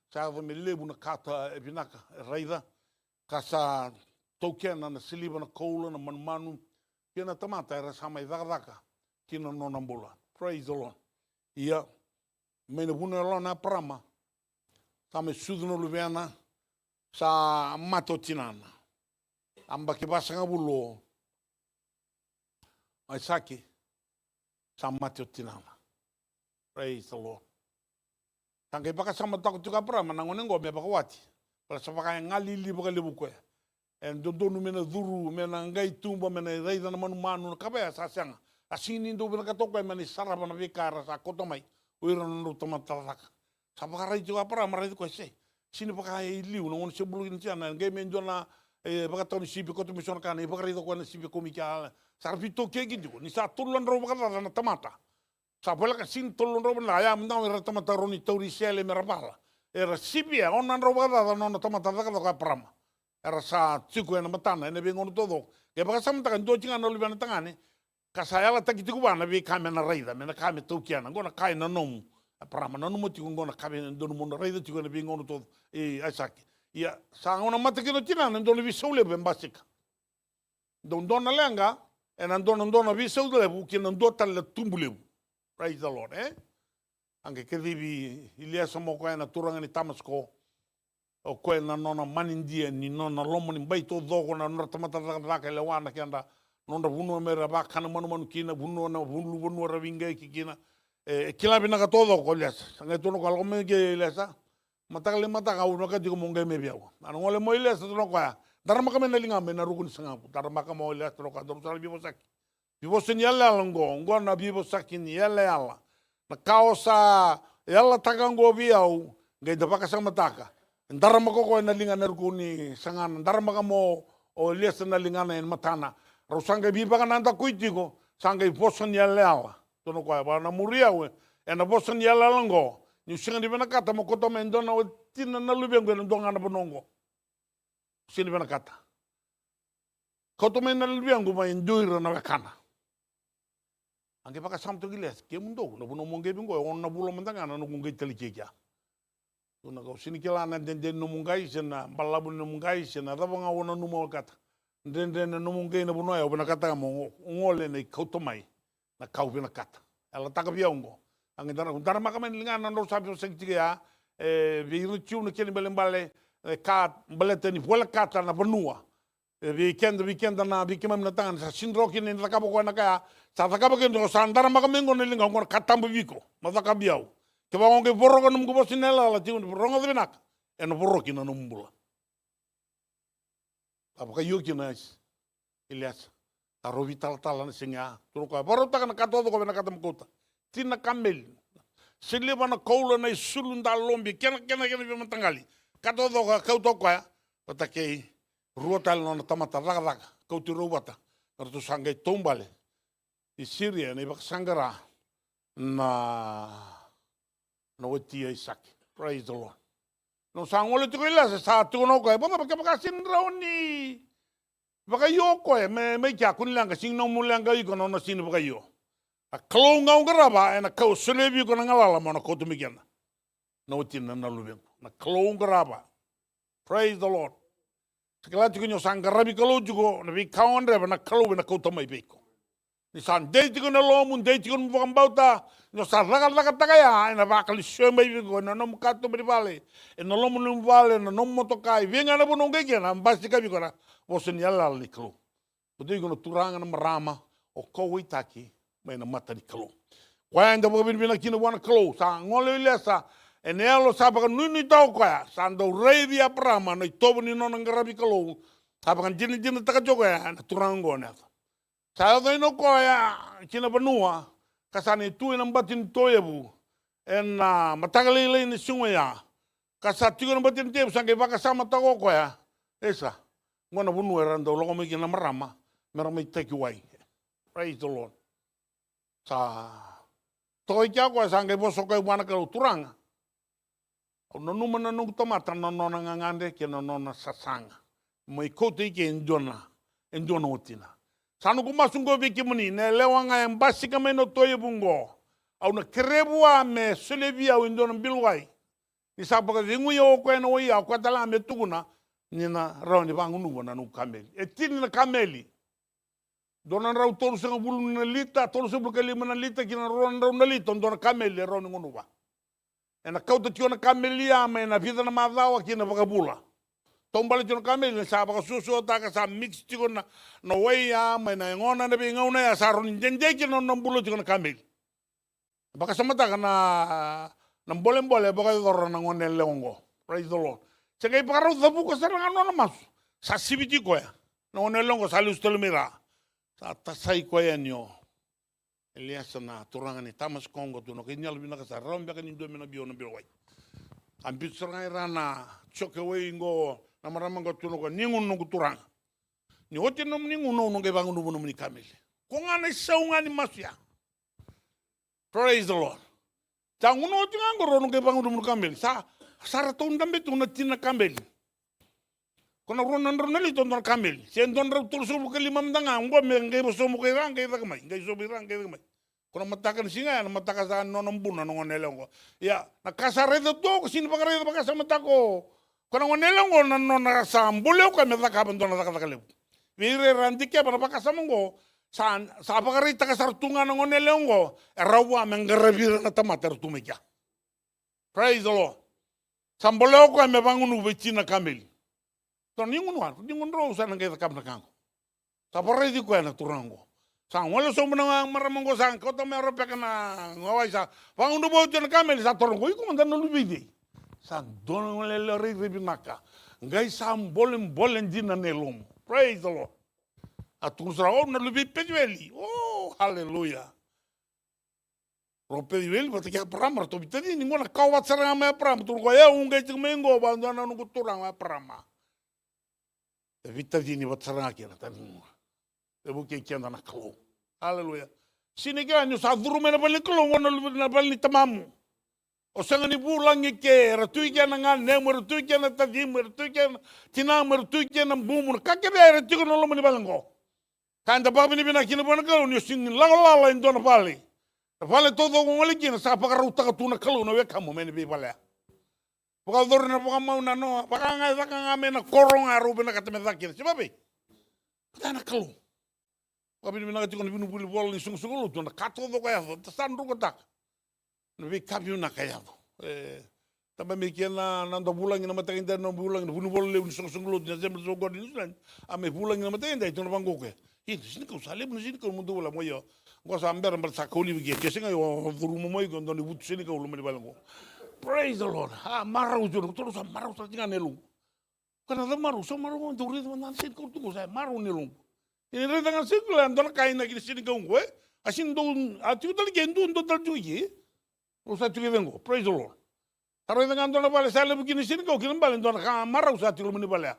Sa yaco me levu na ka e vinaka e raica. Ka sa taukena na siliva, na koula, na manumanu, kei na tamata era sa mai cakacaka kina na nona bula. Praise the Lord. Ia, mai na vunau yalona o Eparama, sa mai sucu na luvena, sa mate o tinana. Yabaki vasagavulu o Aisake, sa mate o tinana. Praise the Lord. Sa qai vakasamataka tiko o Eparama na gone qo me vakawati. Baleta sa vaka e galili vakalevu koya. E dodonu me na curu, me na qai tuba, me na raica na manumanu, na ka vaya sa sega. A sega ni dau vinakata o koya me na sarava na veika era sa kauta mai o ira na nodrau tamata cakacaka. Sa vakarai tiko o Eparama, raici koya, se, sega ni vaka e liu, na gauna se buluki na tinana, e qai me dua na, e, vakatau ni sipi, kauta mai so na ka, na ivakaraici o koya na sipi e kau mai kea. Sa ra veitaukei tiko ni sa tolu na drau vakacaca na tamata. Sa voleka sega ni tolu na drau vakacaca, ya mada ga era tamata rawa ni tauri sele me ra vala. Era sivia, ono na drau vakacaca na nona tamata cakacaka o Eparama. Era sa tiko ena matana ena veigauna taucoko. Ke vakasamataka, e dua tiko ga na luvena tagane, ka sa yalataki tiko vua na veika me na raica, me na ka me taukena. Qo na ka e na nomu. Eparama, nanuma tiko, qo na ka me dodonu mo na raica tiko ena veigauna taucoko, e Aisake. Ia, sa gauna mate kina o tinana, e dua na veisau levu e basika. Dau dua na leqa ena dua na, dua na veisau levu kei na dua tale na tubu levu. Praise the Lord, e? A qai kacivi Iliesa mai o koya na turaga ni Tamasiko. O koya na nona manidia ni nona loma ni bai taucoko, na nodra tamata cakacaka, e lewa na kedra, nodra vanua me ra vakana manumanu kina, vanua, na vulu vanua ra veiqaiyaki kina. E, e kila vinaka taucoko o Iliesa. Sa qai tukuna o koya, lako mai qo Iliesa. Mataka lai mataka au vinakata tiko mo qai mai vei au. A na gole mai o Iliesa, tukuna o koya, daramaka mai na ligamu ena ruku ni sagavu. Daramaka mai o Iliesa, tukuna o koya, daru sa na veivosaki. Veivosa ni yalayala oqo, oqo na veivosaki ni yalayala. Na ka o sa yalataka oqo vei au, qai da vakasamataka. Daramaka o koya na liga ena ruku ni sagana, daramaka mai o Iliesa na ligana ena matana. Rau sa qai veivakanadakui tiko, sa qai vosa ni yalayala. Tukuna o koya, vakanamuri au ena vosa ni yalayala oqo. Niu sega ni vinakata mo kauta mai e dua na watina na luvequ ena dua ga na vanua oqo. Sega ni vinakata. Kauta mai na luvequ mai e dua ira na wekana. A qai vakasama toka o Iliasa, kemudou, na vanua mo qai vei qo, e ono na vula mada ga na noqu qai talai kea. Tukuna, kau sega ni kila na dede ni nomu qai, se na balavu ni nomu qai, se na cava ga o nanuma o Kata. Dredre na nomu qai na vanua ya, au vinakata ga mo gole na i kauta mai na ka au vinakata. Yalataka vei au qo. A qai dara, daramaka mai na ligana na nodrau sa veivosaki tiko ya, e, vei ira tiko na kena ibalebale, e, ka baleta ni volekata na vanua. E, vei keda, vei keda na, vei keimami na tagane, sa sega ni rawa kina ni cakava o koya na ka ya, sa cakava kina, o sa daramaka mai qo na liga, qo na ka tabu vei iko, mo cakava vei au. Kevaka o qai voroka na nomu vosa ni yalayala, tiko ni rogoca vinaka, ena voroki na nomu bula. A vakaio kina o Iliasa. A rau veitalatala na siga ya. Tukuna o koya, vakarautaka na ka taucoko o vinakata mo kauta. Tina kameli. Siliva, na koula, na isulu dalobi, kena, kena, kena veimataqali. Ka taucoko a kauta o koya. Vata kei rua tale na nona tamata cakacaka. Kauti rau vata. Me ratou sa qai taubale i Siria, na ivakasaqara na, na wati i Aisake. Praise the Lord. Nau sa gole tiko o Iliasa, sa tukuna o koya, vakacava kevaka sega ni rawa ni vakaio o koya, me, me kea, kua ni leqa, sega ni nomu leqa o iko na nona sega ni vakaio. Na Kalou ga au qarava, ena kau solia vei iko na galala mo na kauta mai kina na watina na luvequ. Na Kalou au qarava. Praise the Lord. Sa kila tiko ni o sa qaravi Kalou tiko, na veika o gadreva na Kalou ena kauta mai vei iko. Ni sa dei tiko na lomamu, dei tiko na nomu vakabauta, ni o sa cakacakataka ya, ena vakalesui mai vei iko, ena nomu katuba ni vale, ena loma ni nomu vale, ena nomu motoka, i vei ga na vanua o qai kina, basika vei iko na vosa ni yalayala ni Kalou. Baleta o iko na turaga, na marama, o kauwaitaki mai na mata ni Kalou. Koya eda vakavinavinaka kina vua na Kalou, sa gole o Iliasa, ena yalo sa vakanuinuitaka o koya, sa dau raici Eparama na itovo ni nona qaravi Kalou, sa vakadinadinataka tiko o koya na turaga oqo na yaca. Sa yaco yani o koya ki na vanua, ka sa na tu ena bati ni toevu, ena mataka lailai ni siga oya, ka sa tiko ena bati ni toevu, sa qai vakasamataka o koya, e sa, qo na vanua era dau lako mai kina na marama me ra mai taki wai. Praise the Lord. Sa toka i kea o koya, sa qai vosa o koya vua na Kalou, Turaga, au nanuma na noqu tamata na nona gagadre kei na nona sasaga, mai kauta i ke e dua na, e dua na watina. Sa noqu masu oqo vei kemuni, na yalewa ga e basika mai na toevu oqo, au na kerea vua me solia vei au e dua na bilo wai. Ni sa vakacegui au o koya ena wai ya, o koya tale ga me tukuna ni na rawa ni vagunuva na noqu kameli. E tini na kameli. Dua na drau tolusagavulu na lita, tolusagavulu ka lima na lita, ki na rua na drau na lita, dua na kameli e rawa ni gunuva. Ena kauta tiko na kameli ya mai na vica na macawa ki na vakavula. Taubale tiko na kameli, sa vakasuasuataka, sa mix tiko na, na wai ya mai na yagona, na veigauna ya sa rawa ni dede kina na nona bula tiko na kameli. Vakasamataka na, na bolebole e vakayacora na gone yalewa oqo. Praise the Lord. Se qai vakarau cavuka sara ga na nona masu. Sa siviti koya. Na gone yalewa oqo sa lesu tale mai ra. Sa tasai koya yani o Eliesa na turaga ni Tamasiko oqo, tukuna o koya, ni yalovinaka sara, rawa beka ni dua me na biu na bilo wai. A biuta sara ga i ra na joke wai oqo na marama oqo, tukuna o koya, ni gunu noqu turaga. Ni oti na nomuni gunu, au na qai vagunuva nomuni kameli. Ko ga na isau ga ni masu ya. Praise the Lord. Sa gunu oti ga oqo, rau na qai vagunuva na kameli. Sa, sa ratou dabe tu na tina kameli. Ko na rua na drau na lita dua na kameli. Se dua na drau tolusagavulu ka lima mada ga, oqo me qai vasobu ka i ra, qai caka mai. Qai sobu i ra, qai caka mai. Ko na mataka ni siga ya, na mataka sa nona buna na gone yalewa oqo. Ia, na ka sa raica tu, ko sega ni vakaraica vakasamataka o Ko na gone yalewa oqo na nona sa bole o koya me cakava e dua na cakacaka levu. Vei ira era dikeva na vakasama oqo, sa, sa vakaraitaka sara tu ga na gone yalewa oqo, e rawa vua me qaravi ira na tamata era tu mai kea. Praise the Lord. Sa bole o koya me vagunuva e tini na kameli. Tukuna, ni gunu, ni gunu drau, au sa na qai cakava na ka oqo. Sa vakaraici koya na turaga oqo. Sa gole sobu na marama oqo, sa kauta mai o Repeka na gawai, sa vagunuva oti na kameli, sa taroga o koya, iko mada na luve i cei? Sa dua na gone yalewa rairai vinaka. Qai sa bolebole dina na yalomu. Praise the Lord. A tukuna sara, o, na luve i Peciueli. O, haleluya. Rau Peciueli vata kei Eparama, ratou veitacini. Qo na kawa vata sara ga mai Eparama, tukuna o koya, au qai tiko mai qo, vakadua na noqu turaga o Eparama. E veitacini vata sara ga kina, tani. E vukei keda na Kalou. Aleluya. Sega ni kila ni o sa curu mai na vale ni Kalou, qo na luve, na vale ni tamamu. O sega ni vulagi ke, era tu i ke na ganemu, era tu i ke na tacimu, era tu i ke na tinamu, era tu i ke na bumu, na ka kece era tiko na loma ni vale oqo. Ka eda vakavinavinaka kina vua na Kalou ni o sega ni lako lala e dua na vale. Na vale taucoko o gole kina sa vakarautaka tu na Kalou na wekamu mai na veivalea. Vakayacori na vakamau na noa, vaka ga e caka ga mai na koro ga rau vinakata me caka kina. Se vavei? Vata na Kalou. Vakavinavinaka tiko na vinivuli vola ni soqosoqo lotu, na ka taucoko e yaco, da sa drukataka. Na veika vinaka e yaco. E, taba mai kina na, na da vulagi na mataka edai, na vulagi na vunivola levu ni soqosoqo lotu na Assemblies of God in New Zealand. A mai vulagi na mataka edai, tu na vaqo koya. Io, na sinikau sa levu na sinikau mo dou vola mo io. Qo sa bera, bera sa kau livi ke, ke sega io, curuma mai ko dua na ivutu sinikau loma ni vale qo. Praise the Lord. A, marau tiko, ko tolu sa marau sa tiga na yaloqu. Ka na cava marau, sa marau, dou raica mada na sinikau tu qo, sa marau ni yaloqu. Ia ni raica ga na sinikau, e dua na ka e inaki ni sinikau qo, e? A sini dou, a tiko tale ke, dua, dua tale tiko ke. Au sa tiko kece qo, praise the Lord. Sa raica ga dua na vale, sa levu kina sinikau, kina bale, dua na ka marau sa tiko loma ni vale ya.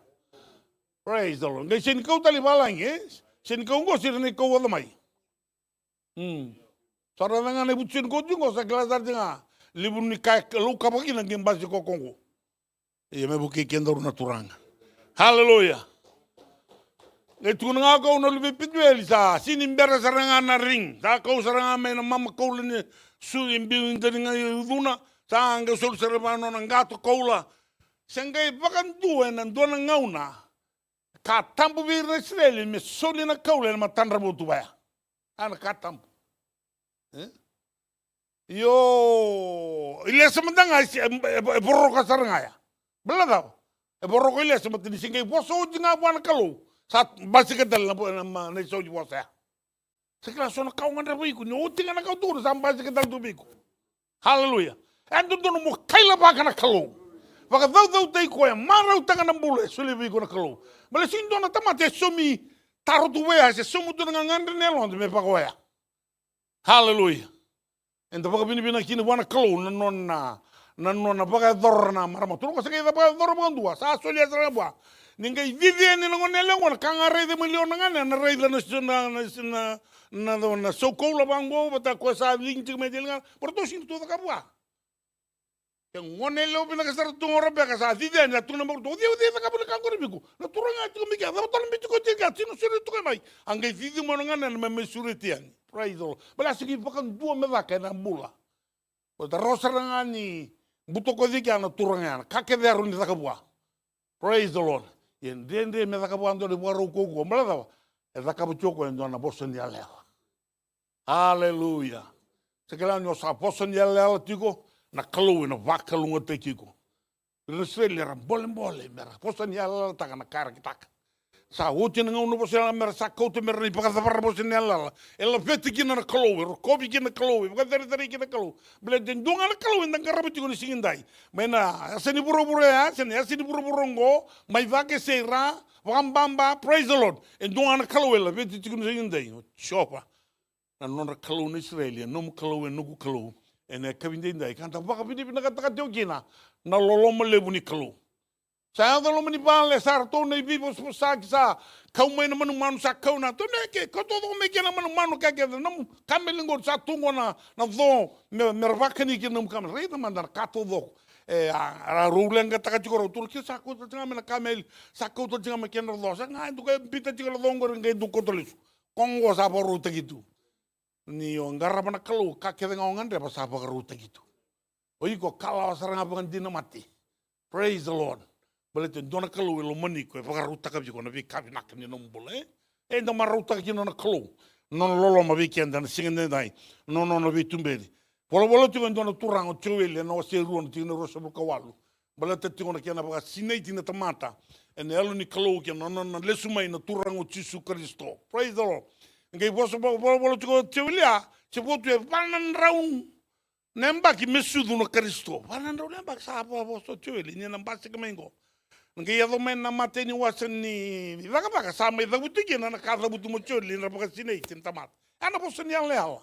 Praise the Lord. Qai sinikau tale i valagi, e? Sinikau qo, sira na ikau oca mai. Hmm. Sa raica ga na ivutu sinikau tiko qo, sa kila sara tiko ga. Levu ni ka e laukava kina, qai basika o koya qo. Ia me vukei kedaru na Turaga. Haleluya. Qai tukuna ga o kau na luve i Petueli sa sini bera sara ga na ring. Sa kau sara ga mai na mama koula ni su i biu i dani ga i ucuna. Sa qai soli sara vua na nona qato koula. Se qai vakadua ena dua na gauna. Ka tabu vei ira na Isireli me soli na koula ena matadra votu vaya. A na ka tabu. E? Io, i lesa mada ga e, e, e voroka sara ga ya. Bela cava? E voroka i lesa mada ni se qai vosa oti ga vua na Kalou. Sa basika tale na, na, na, na isau ni vosa ya. Sa kila so na ka o gadreva iko, ni oti ga na ka o tukuna, sa basika tale tu vei iko. Haleluya. E dodonu mo kailavaka na Kalou. Vakacaucautaki koya, marautaka na bula e solia vei iko na Kalou. Baleta sega ni dua na tamata e saumi taro tu vaya, se saumi tu na gagadre na yaloda me vaka oya. Haleluya. Eda vakavinavinaka kina vua na Kalou na nona, na nona vakayacora na marama. Tukuna o koya sa qai vakayacora vakadua, sa solia sara ga vua. Ni qai cici yani na gone yalewa qo, na ka ga raica mai liwa na gane, na raica na, na, na, na, na, na, na sau koula vaqo, vata koya sa cigi tiko mai deli ga. Mo ratou sega ni tu caka vua. Ke gone yalewa vinaka sara tu ga o Repeka sa cici yani, a tukuna vei ratou, o cei, o cei cakava na ka qori vei iko? Na turaga tiko mai kea, cava tale na biuti koya tiko kea, tiko na sureti koya mai. A qai cici mai na gane, na mai, mai sureti yani. Praise the Lord. Baleta a sega ni vakadua me caka ena bula. Baleta rawa sara ga ni butakoci kea na turaga ya, na ka kece e rawa ni caka vua. Praise the Lord. Ia e dredre me caka vua e dua na ivakarau kaukaua. Baleta cava? E cakava tiko o koya e dua na vosa ni yalayala. Aleluya. Sa kila ni o sa vosa ni yalayala tiko, na Kalou ena vakalougatataki iko. Ira na Isireli era bolebole mera vosa ni yalayalataka na ka era kitaka. Sa oti na gauna vosa ni yalayala mera sa kauta mera na ivakacavara vosa ni yalayala. E laveti kina na Kalou, e rokovi kina na Kalou, e vakacerecerei kina na Kalou. Baleta e dua ga na Kalou eda qarava tiko na siga edai. Mai na yasa ni vuravura ya, se na yasa ni vuravura oqo, mai cake se i ra, vakababa, praise the Lord. E dua ga na Kalou e laveti tiko na siga edai, o Jiova. Na nodra Kalou na Isireli, e nomu Kalou, e noqu Kalou. Ena yakavi edaidai, ka da vakavinavinakataka tiko kina na loloma levu ni Kalou. Sa yaco loma ni vale, sa ratou na iveivosavosaki, sa kau mai na manumanu, sa kau na, tou na ke, kau taucoko mai kina na manumanu, ka kece na nomu kameli qori, sa tu qo na, na co, me, me ra vakani kina nomu kameli. Raica mada na ka taucoko. E, a, a, rau leqataka tiko rau, tu ra kina sa kauta tiko ga mai na kameli, sa kauta tiko ga mai kena co, sa ga e dua e biuta tiko na co qori, qai dua kauta lesu. Koya qo sa vakarautaki tu. Ni o qarava na Kalou, ka kece ga o gadreva sa vakarautaki tu. O iko kalawa sara ga vakadina mate. Praise the Lord. Baleta e dua na Kalou e lomani iko, e vakarautaka vei iko na veika vinaka ni nomu bula, e? Eda marautaka kina na Kalou, nona loloma vei keda na siga edaidai, na nona veituberi. Volavola tiko e dua na turaga o Joeli, ena wase e rua na tikina ruasagavulu ka walu. Baleta tiko na kena vakasinaiti na tamata ena Yalo ni Kalou kei na nona lesu mai na Turaga o Jisu Karisito. Praise the Lord. Qai vosa vo-, volavola tiko o Joeli ya, se vo tu e va na drau na yabaki me sucu na Karisito. Va na drau na yabaki sa vakavosa o Joeli ni na basika mai qo. Qai yaco mai na matai ni wase ni Cakacaka, sa mai cavuti kina na ka cavuti mai o Joeli, na vakasinaiti na tamata. Ya na vosa ni yalayala.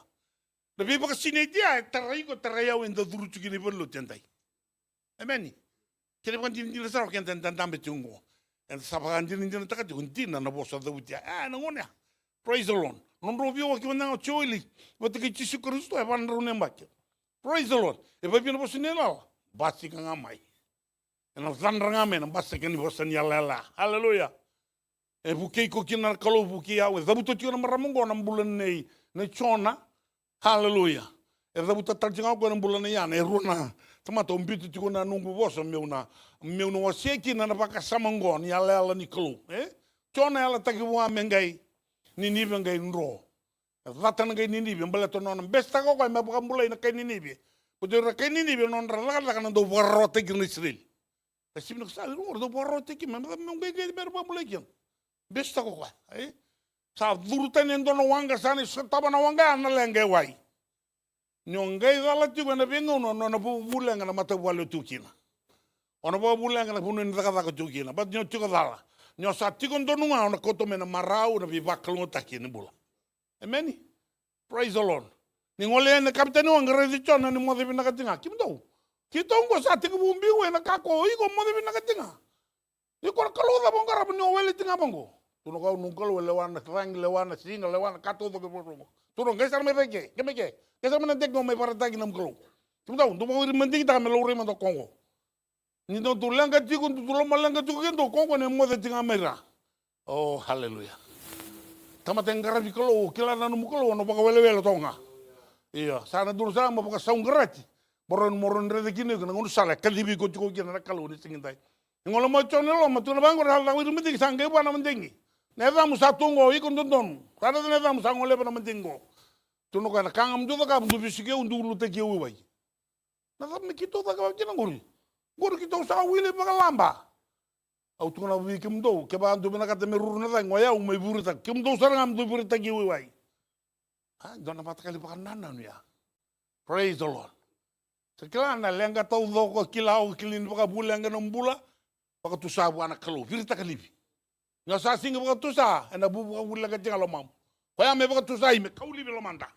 Na veivakasinaiti ya e tarai iko, e tarai au, eda curu tiko kina i valenilotu edai. Emeni. Kena vakadinadina sara o keda eda dabe tiko oqo. Eda sa vakadinadinataka tiko dina na vosa cavuti ya. E, na gone ya. Praise the Lord. Nodrau veiwaki vata ga o Joeli vata kei Jisu Karisito e va na drau na yabaki. Praise the Lord. E vavina vosa ni yalayala, basika ga mai. Ena cadra ga mai na basika ni vosa ni yalayala. Hallelujah. E vukei iko kina na Kalou, vukei au. E cavuta tiko na marama oqo na bula nei, nei Jona. Hallelujah. E cavuta tale tiko ga o koya na bula nei Ana. E rua na tamata au biuta tiko na noqu vosa meu na, meu na wasea kina na vakasama oqo ni yalayala ni Kalou. E? Jona e yalataki vua me qai Ninive qai dro. E cata na kai Ninive, baleta nona besetaka o koya me vakabulai na kai Ninive. Baleta ira na kai Ninive, nodra cakacaka na dau vakararawataki ira na Isireli. Na sivi na kasa, ira dau vakararawataki me, me, me qai, qai, me ra vakabulai kina. Besetaka o koya, e? Sa curu tani e dua na waqa, sa na sotava na waqa ya na leqa e wai. Ni o qai cala tiko ena veigauna, o na, na vu-, vuleqa na matavuvale o tiko kina. O na vakavuleqa na vanua ni cakacaka o tiko kina. But ni o tiko cala. Ni o sa tiko donu ga, o na kauta mai na marau, na veivakalougatataki ni bula. Emeni. Praise the Lord. Ni gole yani na kavetani waqa, raici Jona ni moce vinaka tiko ga. Kemudou. Keitou oqo sa tekivu biu ena ka ko iko moce vinaka tiko ga. Iko na Kalou cava o qarava ni o wele tiko ga vaqo? Tukuna o koya, au noqu Kalou e lewa na cagi, lewa na siga, lewa na ka taucoko e vuravura oqo. Tukuna o koya, qai sara mai cake, qai mai ke. Qai sara mai na deki qo mai vakaraitaki nomu Kalou. Kemudou, dou vakairi madigitaka me laurai mada o koya oqo. Ni dou, dou leqa tiko, dou, dou lomaleqa tiko kina, dou koya qo na moce tiko ga mai ra. Oh, hallelujah. Tamata e qaravi Kalou, kila na nomu Kalou, o na vakawelewele toka ga. Io, sa na dua na sala mo vakasauqarati. Mo rawa ni, mo rawa ni raica kina iko na gaunisala e kacivi iko tiko kina na Kalou ni siga edai. Ni gole mai o Jona e loma, tukuna vaqo, na, na wiri madigi sa qai vua na madigi. Na yacamu sa tu qo, iko dodonu. Sa raica na yacamu sa goleva na madigi qo. Tukuna o koya, na ka ga mo dou cakava, dou vesuki au, dou ulutaki au i wai. Na cava me keitou cakava kina qori? Qori keitou sa wili vakalaba. Au tukuna vei kemudou, kevaka dou vinakata me ruru na cagi, o yau mai vuritaka. Kemudou sara ga mo dou vuritaki au i wai. A, dua na mataqali vakanananu ya. Praise the Lord. Sa kila na leqa taucoko, kila o kila ni vakavuleqa na bula, vakatusa vua na Kalou, viritaka laivi. Ni o sa sega ni vakatusa, ena vu vakavuleqa tiko ga lomamu. Koya me vakatusai, me kau laivi e lomada.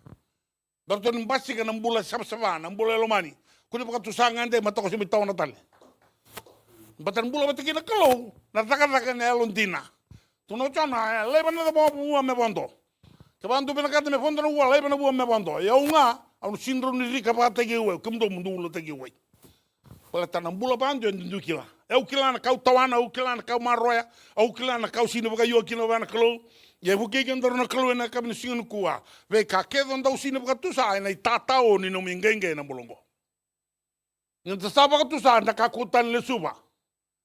Daru tou ni basika na bula savasava, na bula e lomani. Kua ni vakatusa ga de, matakoso me tawana tale. Baleta na bula vata kei na Kalou, na cakacaka ena yalodina. Tukuna o Jona, e, laiva na vua me vodo. Kevaka dou vinakata me vodo na vua, laiva na vua me vodo. Ia au ga, au na sega ni rawa ni rika vakataki au, kemudou mo dou ulutaki au i wai. Baleta na bula vakadua e dui kila. Au kila na ka au tawana, au kila na ka au maroroya, au kila na ka au sega ni vakaio kina vua na Kalou. Ia e vukei kedaru na Kalou ena yakavi ni siga nikua. Veika kece o dau sega ni vakatusa, ena itatao ni nomu iqaiqai ena bula oqo. Ni da sa vakatusa, da kakua tale ni lesuva.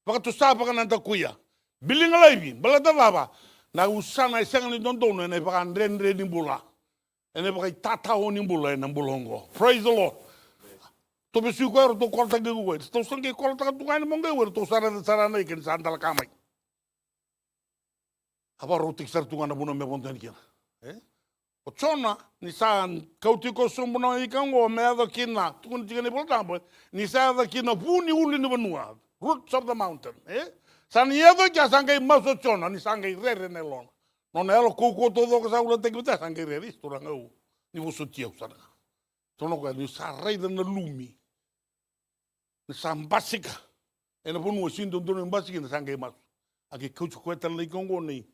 Vakatusa, vakanadakuya. Biliga laivi, baleta cava? Na usana e sega ni dodonu ena ivakadredre ni bula. Ena ivakaitatao ni bula ena bula oqo. Praise the Lord. Tou vesu koya, eratou kolotaki iko koya. Tou sa qai kolotaka tu ga yani mo qai, eratou sa raica sara na ika ni sa dala ka mai. A vakarautaki sara tu ga na vanua me vodo yani kina. E? O Jona, ni sa kauti koya sobu na ika oqo me yaco kina, tukuna tiko na iVolatabu, ni sa yaco kina vu ni ulunivanua, roots of the mountain. E? Sa ni yaco kea sa qai masu o Jona, ni sa qai rere na yalona. Nona yalo kaukaua taucoko sa ulataki vata, sa qai rere, isi turaga au, ni vosoti au sara ga. Tukuna o koya, ni sa raica na lumi. Ni sa basika ena vanua sega ni dodonu me basika kina, sa qai masu. A qai kauti koya tale na ika oqo, ni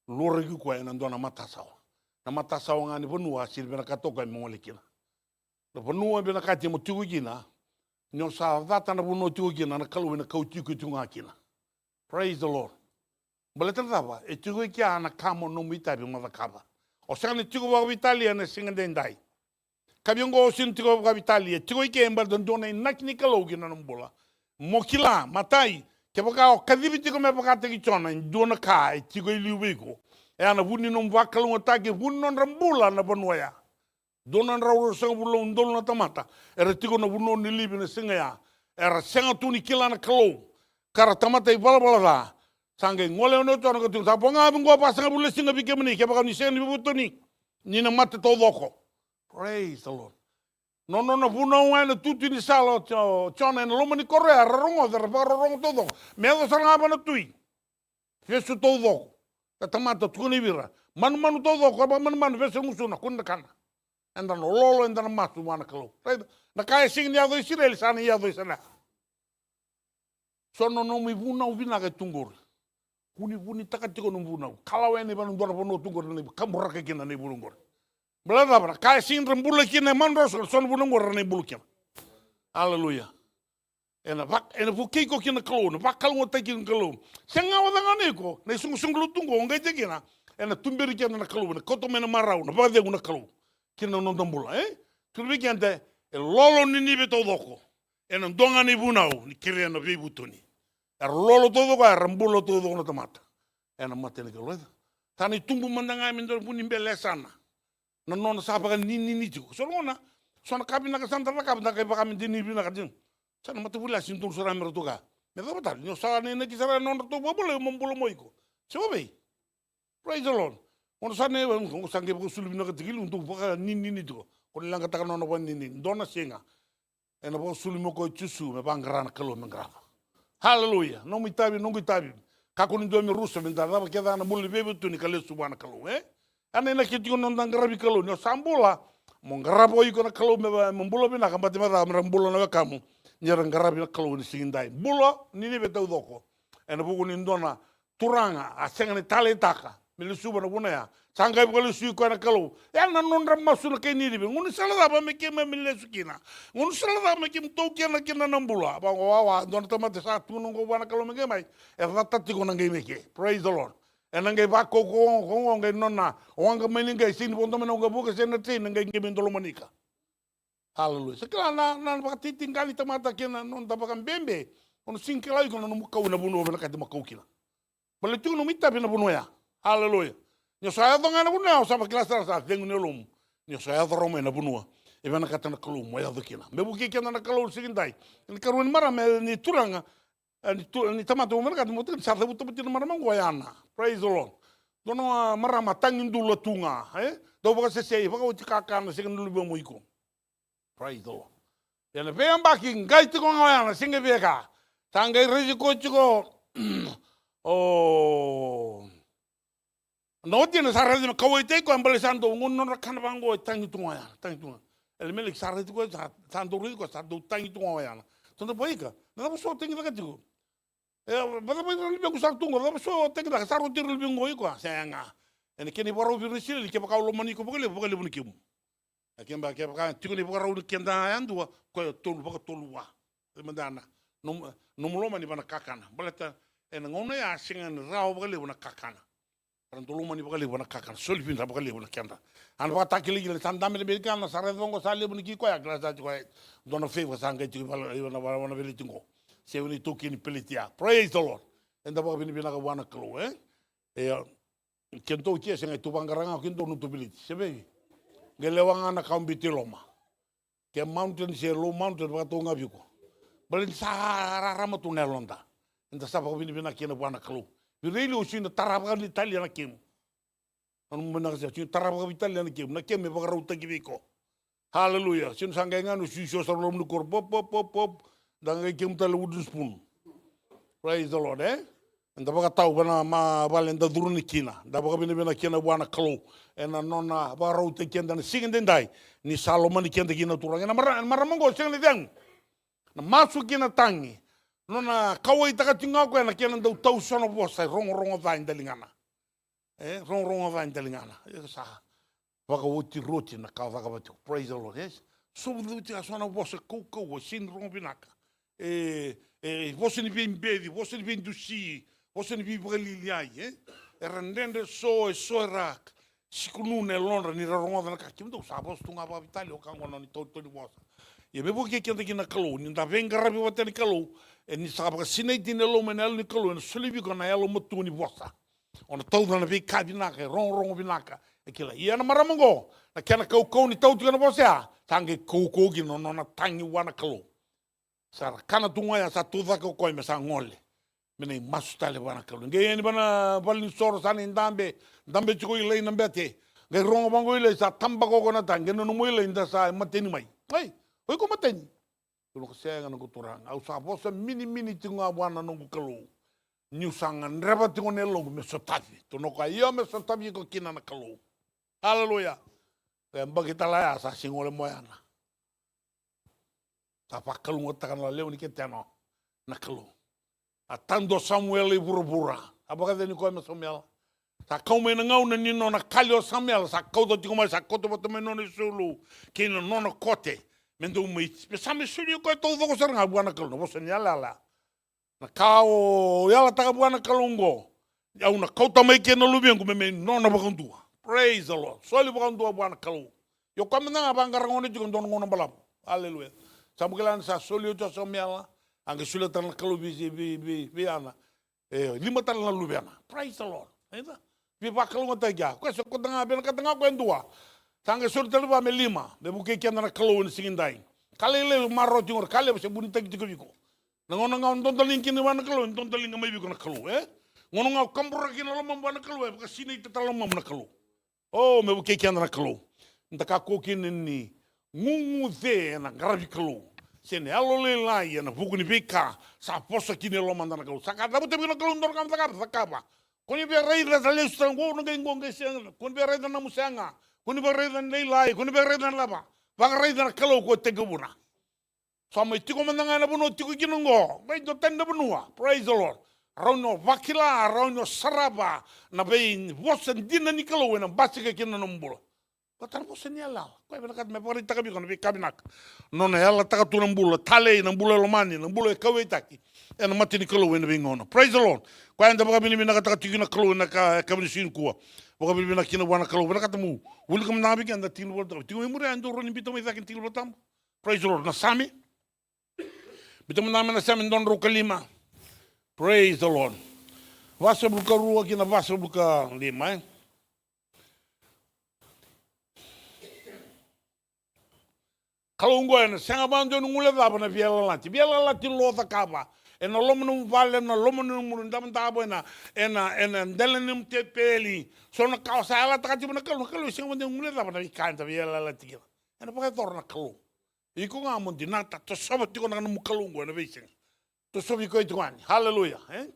loraki koya ena dua na matasawa. Na matasawa ga ni vanua a sega ni vinakata o koya me gole kina. Na vanua e vinakati mo tiko kina, ni o sa cata na vanua o tiko kina, na Kalou ena kauti iko tiko ga kina. Praise the Lord. Baleta na cava? E tiko i kea na ka mo nomu itavi mo cakava. O sega ni tiko vakaveitalia ena siga edaidai. Ka vei oqo o sega ni tiko vakaveitalia, e tiko i ke baleta dua na inaki ni Kalou ki na nomu bula. Mo kila, matai, kevaka o kacivi tiko me vakataki Jona e dua na ka e tiko e liu vei iko, e a na vu ni nomu vakalougatataki, vu ni nodra bula na vanua ya. Dua na drau ruasagavulu na udolu na tamata era tiko na vanua o Ninive na siga ya. Era sega tu ni kila na Kalou, ka ra tamata ivalavala ca. Sa qai gole o Jona ka tukuna, sa vo ga vei qo vasagavulu na siga vei kemuni, kevaka ni sega ni veivutuni, ni na mate taucoko. Praise the Lord. Nona, nona vunau ga ena tutu ni sala o Jo-, Jona ena loma ni koro ya, ra rogoca, ra vakarorogo taucoko. Me yaco sara ga vua na tui. Vesu taucoko. Na tamata tukuna vei ira, manumanu taucoko, e vakamanumanu, vesu na gusuna, kua ni da kana. Eda na lolo, eda na masu vua na Kalou. Raica, na ka e sega ni yaco i Isireli, sa na yaco i Isireli. So na nomu ivunau vinaka e tu qori. Vunivunitaka tiko na nomu vunau. Kalawa yani vua na dua na vanua tu qori, na kaburaka kina na ivunau qori. Baleta cava? Na ka e sega ni ra bula kina e madroso, so na vanua qori ra na bula kina. Aleluya. Ena va, ena vukei iko kina na Kalou, na vakalougatataki kina na Kalou. Sega walega ni iko na isoqosoqo lotu oqo o qai tiko kina. Ena tuberi keda na Kalou, ena kauta mai na marau, na vakacegu na Kalou kina noda bula, e? Tukuna vei keda, e lolo Ninive taucoko ena dua ga na ivunau ni kerea na veivutuni. Era lolo taucoko, era bula taucoko na tamata ena mata ni Kalou. Sa na itubu mada ga me dua na vu ni bele yasana. Na nona sa vakaninini tiko. So na gauna, so na ka vinaka sa da cakava, da qai vaka me dini vinaka tiko. Sa na matavulasi donu sara me ratou kaya, me cava tale, ni o sa na inaki sara na nodratou vakabulai, mo bula mo iko. Se vavei? Praise the Lord. Gauna sa na, o sa qai vakasulu vinaka tiko i liu, dou vakaninini tiko. Ko ni leqataka na nona vakaninini. Dua na siga ena vakasulu mai o koya o Jisu me vaqara na Kalou me qarava. Haleluya. Nomu itavi, noqu itavi. Kakua ni dua me rusa, me da cava kece ga na bula ni veivutuni ka lesu vua na Kalou, e? Ena inaki tiko na noda qaravi Kalou. Ni o sa bula, mo qarava o iko na Kalou me va, mo bula vinaka, baleta me cava, me ra bula na wekamu ni ra qaravi na Kalou ni siga edai. Bula Ninive taucoko ena vuku ni dua na turaga a sega ni taleitaka me lesuva na vuna ya. Sa qai vakalesui koya na Kalou. Ya na nodra masu na kai Ninive. Gaunisala cava me keimami lesu kina? Gaunisala cava me keimami taukena kina na bula? Vaqo wawa, dua na tamata sa tukuna oqo vua na Kalou me qai mai, e cata tiko na qai mai ke. Praise the Lord. Ena qai vakaukauwa oqo, qai nona waqa mai ni qai, sega ni vodo mai na waqa vuka, sega na train, na qai qai mai dolomanika. Haleluya. Sa kila na, na vakatitiqa ni tamata kei na noda vakabebe. O na sega ni kila o iko na nomu kau ena vanua o vinakati mo kau kina. Baleta tiko nomu itavi ena vanua ya. Haleluya. Ni o sa yaco ga ena vanua ya, o sa vakila sara sa cegu na yalomu. Ni o sa yaco rawa mai na vanua e vinakata na Kalou mo yaco kina. Me vukei keda na Kalou siga edai. Ni karua ni marama, ni turaga, e, ni tu, ni tamata, au vinakata mo tukuna, sa cavuta vata na marama oqo o Ana. Praise the Lord. Dua na marama tagidula tu ga, e? Dau vakasesei, vakaoti kakana, sega ni luvemu iko. Praise the Lord. Ia na veiyabaki qai tiko ga o Ana, sega ni via ka. Sa qai raici koya tiko o na watina, sa raici me kauwaitaki koya, baleta sa dau, qo na nodra kana vaqo, e tagi tu ga o Ana, tagi tu ga. Elimeleki sa raici koya, sa, sa dau raici koya, sa dau tagi tu ga o Ana. Tou na vakaika, na cava so o tagicaka tiko? E, vacava ira na luvequ sa tu qo, cava so o tagicaka, sa rauti ira na luvequ qo o iko? Sega. Ena kena ivakarau vei ira na Isireli, kevaka au lomani iko vakalevu, vakalevu na kemu. A keba, kevaka tiko na ivakarau ni keda yadua, koya tolu, vakatolu vua. Mada na nomu, nomu lomani vua na kakana. Baleta ena gauna ya sega ni rawa vakalevu na kakana. Era dau lomani vakalevu na kakana, soli vinaka vakalevu na keda. A na vakatakilakila ni sa dabe na Amerikana, sa raica vaqo sa levu ni ki koya, kila sa tiko e dua na favor sa qai tiko i vale, i na vale, na veleti qo. Se vei na itaukei ni peleti ya. Praise the Lord. Eda vakavinavinaka vua na Kalou, e? E, keitou ke sega, e tu vaqara ga o keitou na nodatou veleti. Se vei? Qai lewa ga na ka o biuta i loma. Ke mountain se low mountain, vakatau ga vei iko. Baleta ni sa rarama tu na yaloda. Eda sa vakavinavinaka kina vua na Kalou. Vei ira e liu, o sega ni tara vakaveitalia na kemu. Nanuma vinaka, o sega ni tara vakaveitalia na kemu. Na kemu e vakarautaki vei iko. Haleluya. O sega ni sa qai ga ni o sisio sara loma ni koro. Pop, pop, pop, pop. Da qai kemu tale wooden spoon. Praise the Lord, e? Eda vakatau vua na ma vale eda curu ni kina. Da vakavinavinaka kina vua na Kalou ena nona vakarautaki keda na siga edaidai. Ni sa lomani keda kina na Turaga. Ena mara, ena marama oqo sega ni cegu. Na masu kei na tagi. Nona kauwaitaka tiko ga o koya na kena dau tau so na vosa e rogorogo ca e daligana. E rogorogo ca e daligana. E sa vakaotiroti na ka o cakava tiko. Praise the Lord. Yes. So vuti a so na vosa kaukauwa, sega ni rogo vinaka. E, e vosa ni veibeci, vosa ni veidusi, vosa ni veivakalialiai, e? Era dredre so, e so era sikununa e lodra ni ra rogoca na ka. Kemudou sa vosa tu ga vakaveitalia, o ka qo na nona itautau ni vosa. Ia me vukei keda kina na Kalou, ni da veiqaravi vata ni Kalou, e ni sa vakasinaiti na yalomu ena yalo ni Kalou, ena soli vei iko na yalomatua ni vosa. O na tauca na veika vinaka, e rogorogo vinaka, e kila. Ia na marama oqo, na kena kaukauwa ni tau tiko na vosa ya, sa qai kaukauwa kina na nona tagi vua na Kalou. Sa ra kana tu ga ya, sa tucake o koya me sa gole. Me na i masu tale vua na Kalou. Qai yani vua na valenisoro, sa na i dabe, dabe tiko i lai na bete. Qai rogo vaqo i lai, sa tabaka o koya na tagi, qai nanuma i lai da sa mateni mai. Ai, o iko mateni. Tukuna o koya, sega noqu Turaga, au sa vosa minimini tiko ga vua na noqu Kalou. Niu sa gadreva tiko na yaloqu me sotavi. Tukuna o koya, io, me sotavi iko kina na Kalou. Aleluya. E yabaki tale ya sa sega ni gole mai o Ana. Sa vakalougatataka na lewe ni ketena na Kalou. A tadu o Samuela i vuravura. A vakacegu o koya me Samuela. Sa kau mai na gauna ni nona kali o Samuela, sa kauta tiko mai, sa kauta vata mai nona isulu kei na nona kote. Me dau mai, me sa mai soli koya taucoko sara ga vua na Kalou na vosa ni yalayala. Na ka o yalataka vua na Kalou oqo, au na kauta mai kei na luvequ me mai nona vakadua. Praise the Lord. Soli vakadua vua na Kalou. Io, koya mada ga vaqara gona tiko dua na gauna balavu. Aleluya. Sa bau kila ni sa soli oti o Samuela, a qai solia tale na Kalou vei, vei, vei, vei Ana. E lima tale na luvena. Praise the Lord. Aita? Veivakalougatataki a. Koya se koya ga, vinakata ga koya e dua. Sa qai soli tale vua me lima. Me vukei keda na Kalou ena siga edai. Ka lailai o marau tiko, ka levu se vunitaki tiko vei iko. Na gauna ga o dodoliga kina vua na Kalou, e dodoliga mai vei iko na Kalou, e? Gauna ga o kabura kina na lomamu vua na Kalou, e vakasinaita tale na lomamu na Kalou. O, me vukei keda na Kalou. Da kakua kina ni guguce ena qaravi Kalou, se na yalolailai ena vuku ni veika sa vosa kina e lomada na Kalou. Sa ka cavuta vei iko na Kalou, dua na ka mo cakava, cakava. Ko ni via raica sa lesu tale qo, na qai qo, qai sega. Ko ni via raica na nomu sega. Ko ni via raica na lailai, ko ni via raica na cava. Vakaraica na Kalou ko tekivuna. Sa mai tiko mada ga ena vanua tiko kina oqo. Mai dua tani na vanua. Praise the Lord. Rawa ni o vakila, rawa ni o sarava na veivosa dina ni Kalou ena basika kina na nomu bula. Vata na vosa ni yalayala. Koya vinakata me vakaraitaka vei iko na veika vinaka. Nona yalataka tu na bula talei, na bula e lomani, na bula e kauwaitaki ena mata ni Kalou ena veigauna. Praise the Lord. Koya eda vakavinavinakataka tiko kina na Kalou ena ka, yakavi ni siga nikua. Vakavinavinaka kina vua na Kalou. Vinakata meu wilika mada ga vei keda na tiki ni Volatabu. Tiko mai muri, eda rawa ni biuta mai cake na tiki ni Volatabu. Praise the Lord. Na Same. Biuta mada mai na Same dua na drau ka lima. Praise the Lord. Vasagavulu ka rua ki na vasagavulu ka lima, e. Kalou oqo ena sega vakadua ni guilecava na veiyalayalati. Veiyalayalati lo cakava ena loma ni nomu vale, ena loma ni nomu idavodavo, ena, ena, ena dela ni nomu tepeli. So na ka o sa yalataka tiko na Kalou, na Kalou e sega vakadua ni guilecava na veika eda veiyalayalati kina. Ena vakayacora na Kalou. Iko ga mo dinata, tosova tiko na nomu Kalou oqo ena veisiga. Tosovi koya tiko yani. Haleluya, e?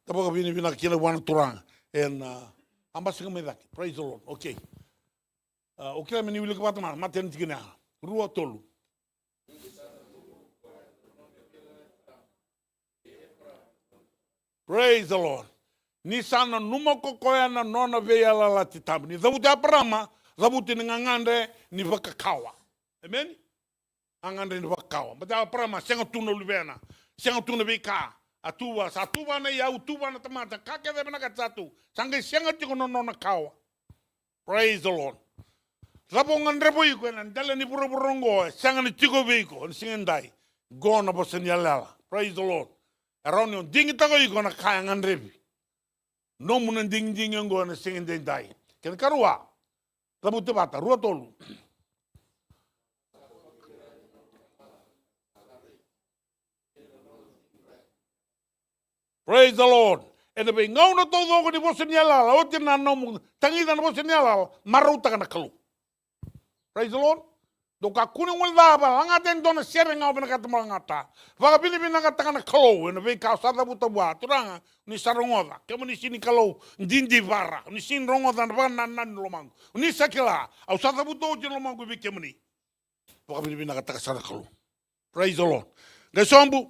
Da vakavinavinaka kina vua na Turaga. Ena, a, a basika mai cake. Praise the Lord. Okay. A, o kila me ni wilika vata mada, matai na tikina ya. Rua, tolu. Praise the Lord. Ni sa nanuma ko koya na nona veiyalayalati tabu. Ni cavuti Eparama, cavuti ni gagadre ni vakakawa. Emeni? A gagadre ni vakakawa. Baleta Eparama sega tu na luvena, sega tu na veika. A tuva, sa tuva na iyau, tuva na tamata, ka kece vinakata sa tu. Sa qai sega tiko na nona kawa. Praise the Lord. Cava o gadreva o iko ena dela ni vuravura oqo, e sega ni tiko vei iko ena siga edai. Qo na vosa ni yalayala. Praise the Lord. E rawa ni o digitaka o iko na ka e gadrevi. Nomu na digidigi oqo ena siga edaidai. Kena karua. Cavuta vata, rua, tolu. Praise the Lord. Ena veigauna taucoko ni vosa ni yalayala, oti na nomu tagica na vosa ni yalayala, marautaka na Kalou. Praise the Lord. Dou kakua ni guilecava, lagata e dua na sere ga o vinakata mo lagata. Vakavinavinakataka na Kalou ena veika o sa cavuta vua. Turaga, ni sa rogoca. Kemuni sega ni Kalou didivara. Ni sega ni rogoca na vakanananu ni lomaqu. Ni sa kila, au sa cavuta oti na lomaqu vei kemuni. Vakavinavinakataka sara na Kalou. Praise the Lord. Qai sobu.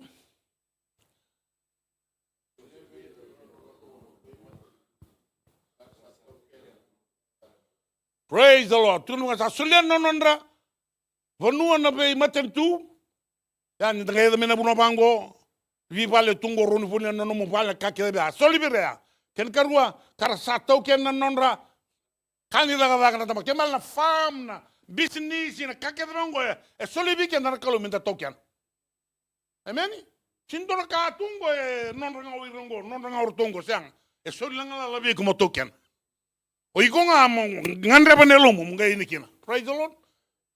Praise the Lord. Tukuna ga sa solia na nodra vanua na veimatanitu. Ia ni da qai yaco mai na vanua vaqo. Veivale tu qo, rawa ni volia na nomu vale, ka kece vei a soli vei ira. Kena karua, ka ra sa taukena na nodra ka ni cakacaka na tamata. Ke mala na farm, na bisinisi, na ka kece vaqo, e, e soli vei keda na Kalou me da taukena. Emeni? Sega ni dua na ka tu qo e nodra ga o ira qo, nodra ga o ratou qo, sega. E soli na galala vei iko mo taukena. O iko ga mo gadreva na yalomu mo qai ini kina. Praise the Lord.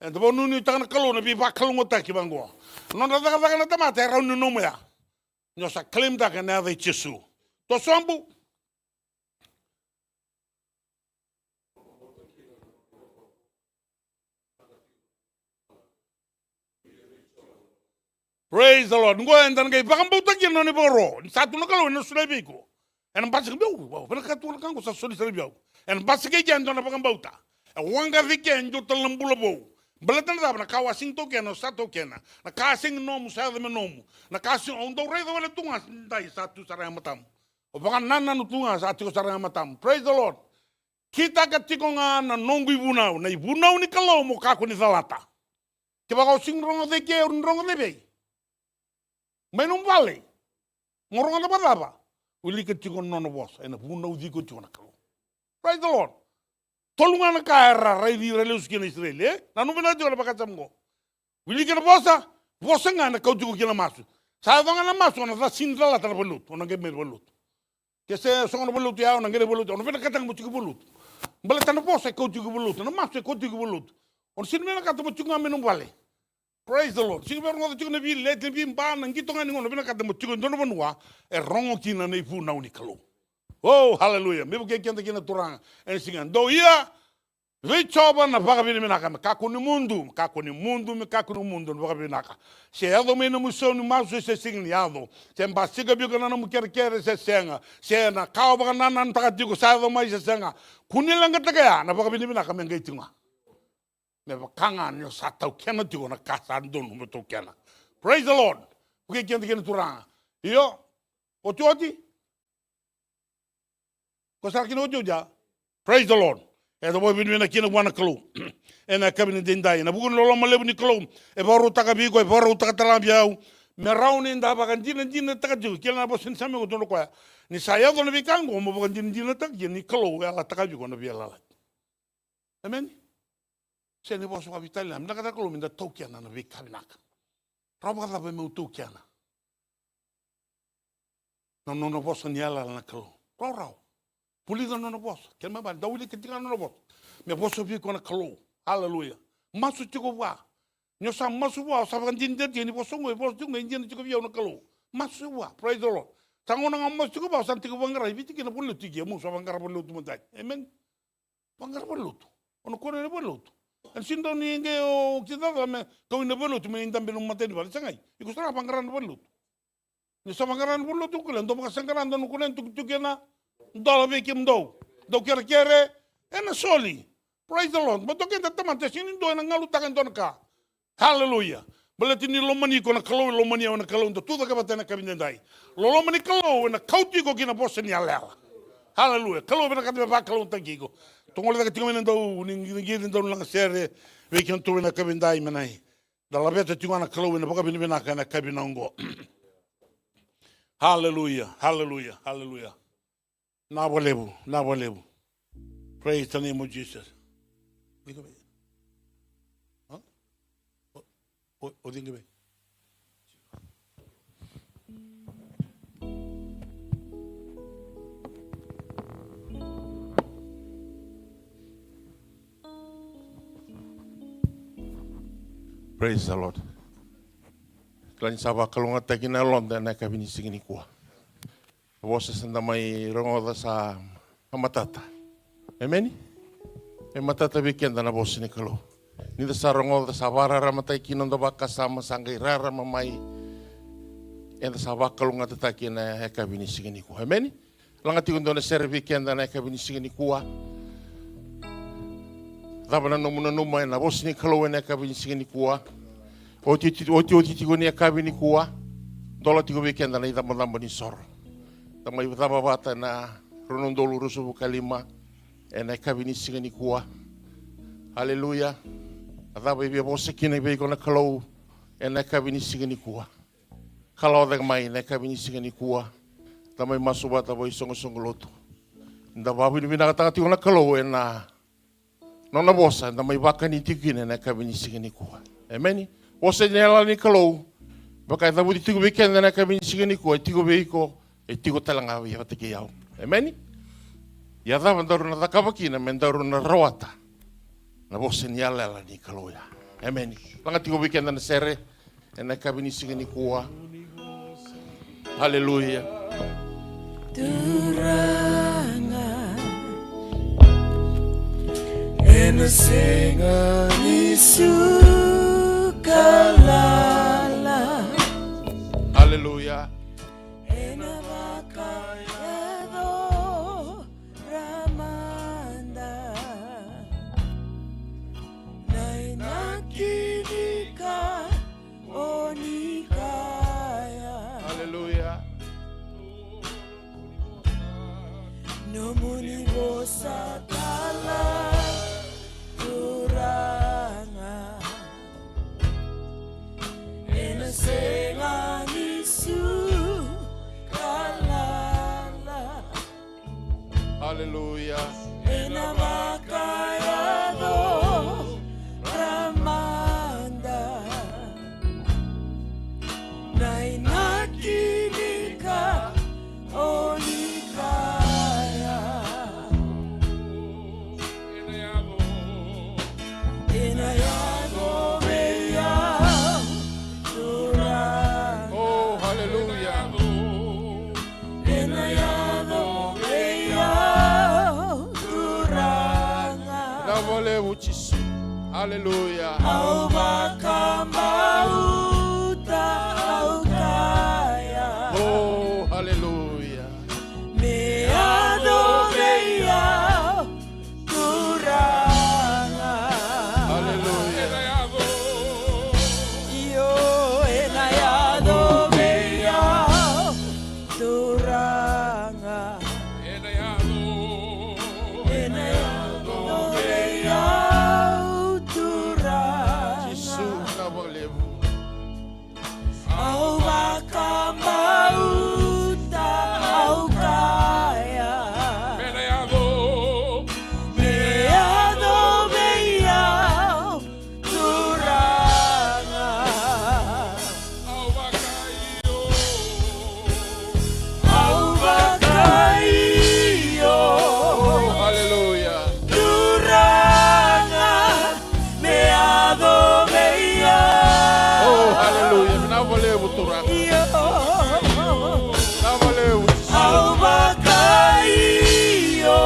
Eda vakanuinuitaka na Kalou na veivakalougatataki vaqo. Nodra cakacaka na tamata e rawa ni nomu ya. Ni o sa claimtaka ena yaca i Jisu. Tou sobu. Praise the Lord. Qo eda na qai vakabauta kina na nona ivakaro. Ni sa tu na Kalou ena solia vei iko. Ena basika vei au. Vinakata tu na ka qo sa soli sara vei au. Ena basika i ke e dua na vakabauta. E waqaci i ke e dua tale na bula vou. Baleta na cava? Na ka au a sega ni taukena, au sa taukena. Na ka a sega ni nomu, sa yaco me nomu. Na ka a sega, au dau raica wale tu ga, dai sa tu sara ga e matamu. Au vakanananu tu ga, sa tiko sara ga e matamu. Praise the Lord. Kitaka tiko ga na noqu ivunau, na ivunau ni Kalou mo kakua ni calata. Kevaka o sega ni rogoca e ke, o ni rogoca e vei? Mai nomu vale. Mo rogoca vakacava? Wilika tiko na nona vosa, ena vunauci iko tiko na Kalou. Praise the Lord. Tolu ga na ka era raici ira lesu kina na Isireli, e? Nanuma vinaka tiko na vakasama oqo. Wilika na vosa, vosa ga ena kauti iko kina masu. Sa yaco ga na masu, o na ca sega ni calata na valenilotu, o na qai mai valenilotu. Ke se sogo na valenilotu ya, o na qai na valenilotu, o na vinakata ga mo tiko valenilotu. Baleta na vosa e kauti iko valenilotu, na masu e kauti iko valenilotu. O na sega ni vinakata mo tiko ga mai nomu vale. Praise the Lord. Sega ni via rogoca tiko na veileti, na veiba, na qito ga ni gauna, o na vinakata mo tiko e dua na vanua e rogo kina na ivunau ni Kalou. Oh, hallelujah. Me vukei keda kina na Turaga ena siga. Dou ia vei Jiova na vakavinavinaka, me kakua ni mudu, me kakua ni mudu, me kakua ni mudu na vakavinavinaka. Se yaco mai na nomu isau ni masu, se sega ni yaco. Se basika vei iko na nomu kerekere, se sega. Se na ka o vakanananutaka tiko sa yaco mai, se sega. Kua ni leqataka ya, na vakavinavinaka me qai tiko ga. Me vaka ga ni o sa taukena tiko na ka sa dodonu mo taukena. Praise the Lord. Vukei keda kina na Turaga. Io. Otioti. Ko sara kina otioti ya. Praise the Lord. Eda vakavinavinaka kina vua na Kalou ena yakavi ni daidai. Na vuku ni loloma levu ni Kalou e vakarautaka vei iko, e vakarautaka tale ga vei au. Me rawa ni da vakadinadinataka tiko. Kila na vosa ni Same, ko tukuna o koya, ni sa yaco na veika oqo, mo vakadinadinataka kina ni Kalou e yalataka vei iko na veiyalayalati. Amen. Sega ni vosa vakaveitalia, vinakata na Kalou me da taukena na veika vinaka. Rawa vakacava meu taukena na nona vosa ni yalayala na Kalou? Rawarawa. Vulica na nona vosa. Kena ibalebale, dau wilika tiko ga na nona vosa. Me vosa vei iko na Kalou. Aleluya. Masu tiko vua. Ni o sa masu vua, o sa vakadinadinataka ni vosa oqo, e vosa tiko ga, e dina tiko vei au na Kalou. Masu vua. Praise the Lord. Sa gauna ga masu tiko vua, o sa na tiko vaqara, e vei tiko na valenilotu tiko, mo sa vaqara valenilotu mada. Amen. Vaqara valenilotu. O na kune na valenilotu. Ena sega ni dau ni qai o kidacala me kau ina valenilotu me dabe na matai ni vale, sa qai. Iko sara vaqara na valenilotu. Ni sa vaqara na valenilotu, kule, dau vakasaqara, dau na kune na tukituki ena dola vei kemudou. Dau kerekere ena soli. Praise the Lord. Baleta o keda tamata e sega ni dua ena galutaka e dua na ka. Hallelujah. Baleta ni lomani iko na Kalou, e lomani au na Kalou, da tucake vata ena yakavi daidai. Loloma ni Kalou ena kauti iko ki na vosa ni yalayala. Hallelujah. Kalou vinakata me vakalougatataki iko. Toqoletaka tiko mai na dau ni qiqi, dau lagasere vei kemudou ena yakavi daidai, me na, da laveta tiko ga na Kalou ena vakavinavinaka ena yakavi oqo. Hallelujah. Hallelujah. Hallelujah. Na vakalevu, na vakalevu. Praise the name of Jesus. Ciqo vei. Huh? O, o, o ciqo vei. Praise the Lord. Kila ni sa vakalougatataki na yaloda ena yakavi ni siga nikua. Vosa sa da mai rogoca sa matata. Emeni? E matata vei keda na vosa ni Kalou. Ni da sa rogoca, sa vakararamataki kina noda vakasama, sa qai rarama mai. Eda sa vakalougatataki ena yakavi ni siga nikua. Emeni? Laga tiko e dua na sere vei keda ena yakavi ni siga nikua. Cava na nomu nanuma ena vosa ni Kalou ena yakavi ni siga nikua? Oti, oti, oti, oti tiko ni yakavi nikua. Dola tiko vei keda na icabocabo ni soro. Da mai cava vata ena rua na udolu ruasagavulu ka lima ena yakavi ni siga nikua. Aleluya. A cava e via vosa kina vei iko na Kalou ena yakavi ni siga nikua? Kalawa cake mai ena yakavi ni siga nikua. Da mai masu vata vakaisoqosoqo lotu. Da vakavinavinakataka tiko na Kalou ena nona vosa, da mai vakani tiko kina ena yakavi ni siga nikua. Emeni. Vosa ni yalayala ni Kalou, vaka e cavuti tiko vei keda ena yakavi ni siga nikua, e tiko vei iko, e tiko tale ga vei vata kei au. Emeni. Ia cava daru na cakava kina me daru na rawata na vosa ni yalayala ni Kalou ya? Emeni. Laga tiko vei keda na sere ena yakavi ni siga nikua. Aleluya. Turaga, ena sega ni suka lala. Aleluya. Ena vakayaco ra mada na inaki ni ka o ni kaya. Aleluya. Nomuni vosa tale Turaga. Haleluya. Au vakabauta, au kaya. Oh, haleluya. Me yaco vei au Turaga. Haleluya. Io, ena yaco vei au Turaga. Ena yaco, ena yaco vei au Turaga. Jisu, vinaka vakalevu. Au vakabauta, au kaya. Me na yaco. Me yaco vei au Turaga. Au vakaio. Au vakaio. Oh, haleluya. Turaga, me yaco vei au. Oh, haleluya. Vinaka vakalevu Turaga. Io. Vinaka vakalevu Jisu. Au vakaio.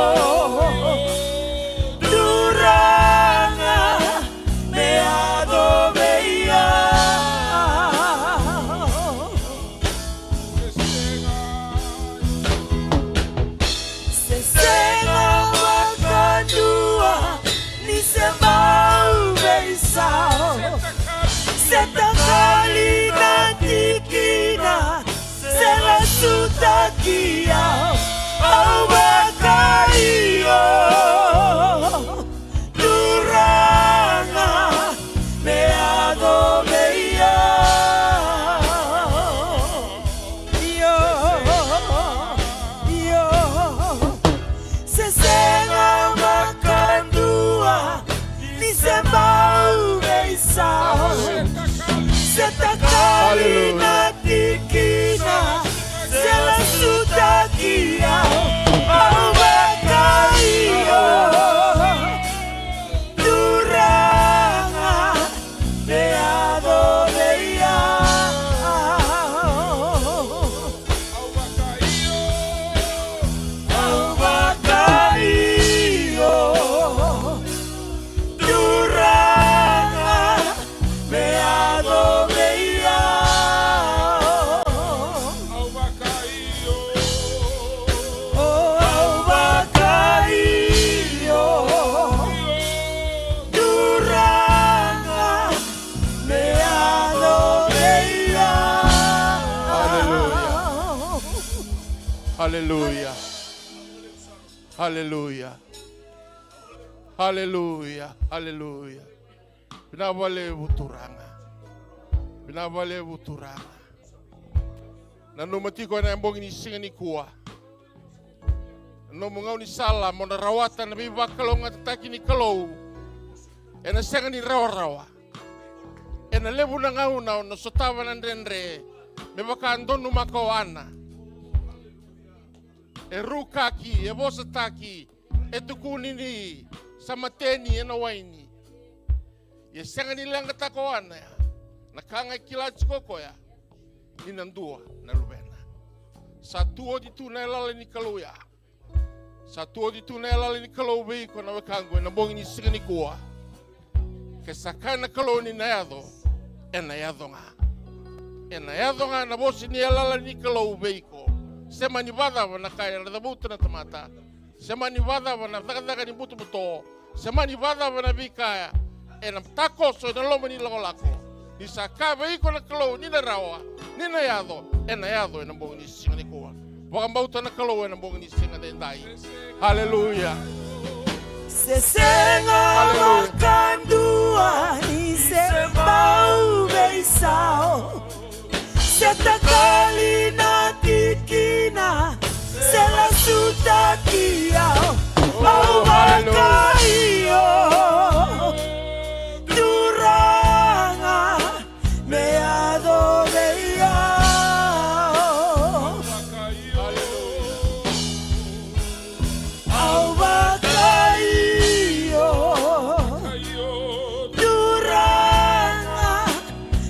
Turaga, me yaco vei au. Se sega vakadua ni se bau veisau. Se takali na tikina, se lasutaki au. Au vakaio. Turaga, me yaco vei au. Io, io. Se sega vakadua ni se bau veisau. Se takali na tikina, se lasutaki au. Au vakaio. Turaga, me yaco vei au. Au vakaio. Turaga, me yaco vei au. Au vakaio. Au vakaio. Turaga, me yaco vei au. Haleluya. Haleluya. Haleluya. Haleluya. Haleluya. Vinaka vakalevu Turaga. Vinaka vakalevu Turaga. Nanuma tiko ena bogi ni siga nikua na nomu gaunisala mo na rawata na veivakalougatataki ni Kalou. Ena sega ni rawarawa. Ena levu na gauna o na sotava na dredre me vaka donumaka o Ana. E rukaki, e vosataki, e tukuni ni sa mateni ena waini. Ia e sega ni leqataka o Ana ya na ka ga e kila tiko o koya ni na dua na luvena. Sa tu oti tu na yalayala ni Kalou ya. Sa tu oti tu na yalayala ni Kalou vei iko na wekaqu ena bogi ni siga nikua. Ke sa kaya na Kalou ni na yaco, ena yaco ga. Ena yaco ga na vosa ni yalayala ni Kalou vei iko. Se mani vakacava na ka era cavuta na tamata, se mani vakacava na cakacaka ni butobuto, se mani vakacava na veika ena takoso ena loma ni lakolako, ni sa kaya vei iko na Kalou ni na rawa, ni na yaco, ena yaco ena bogi ni siga nikua. Vakabauta na Kalou ena bogi ni siga edaidai. Haleluya. Se sega vakadua ni se bau veisau. Se takali na tikina, se lasutaki au. Au vakaio. Turaga, me yaco vei au. Au vakaio. Turaga,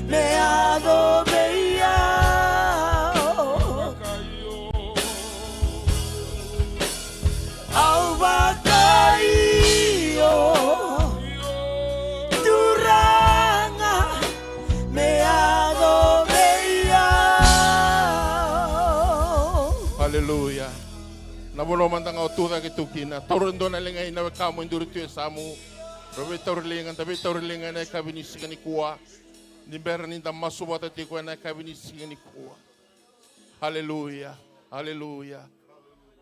me yaco vei au. Au vakaio. Aleluya. Na vanua mada ga o tu cake tu kina, taura e dua na liga ina wekamu e duri tu e yasamu. Ra veitauri liga, da veitauri liga ena yakavi ni siga nikua. Ni bera ni da masu vata tiko ena yakavi ni siga nikua. Aleluya. Aleluya.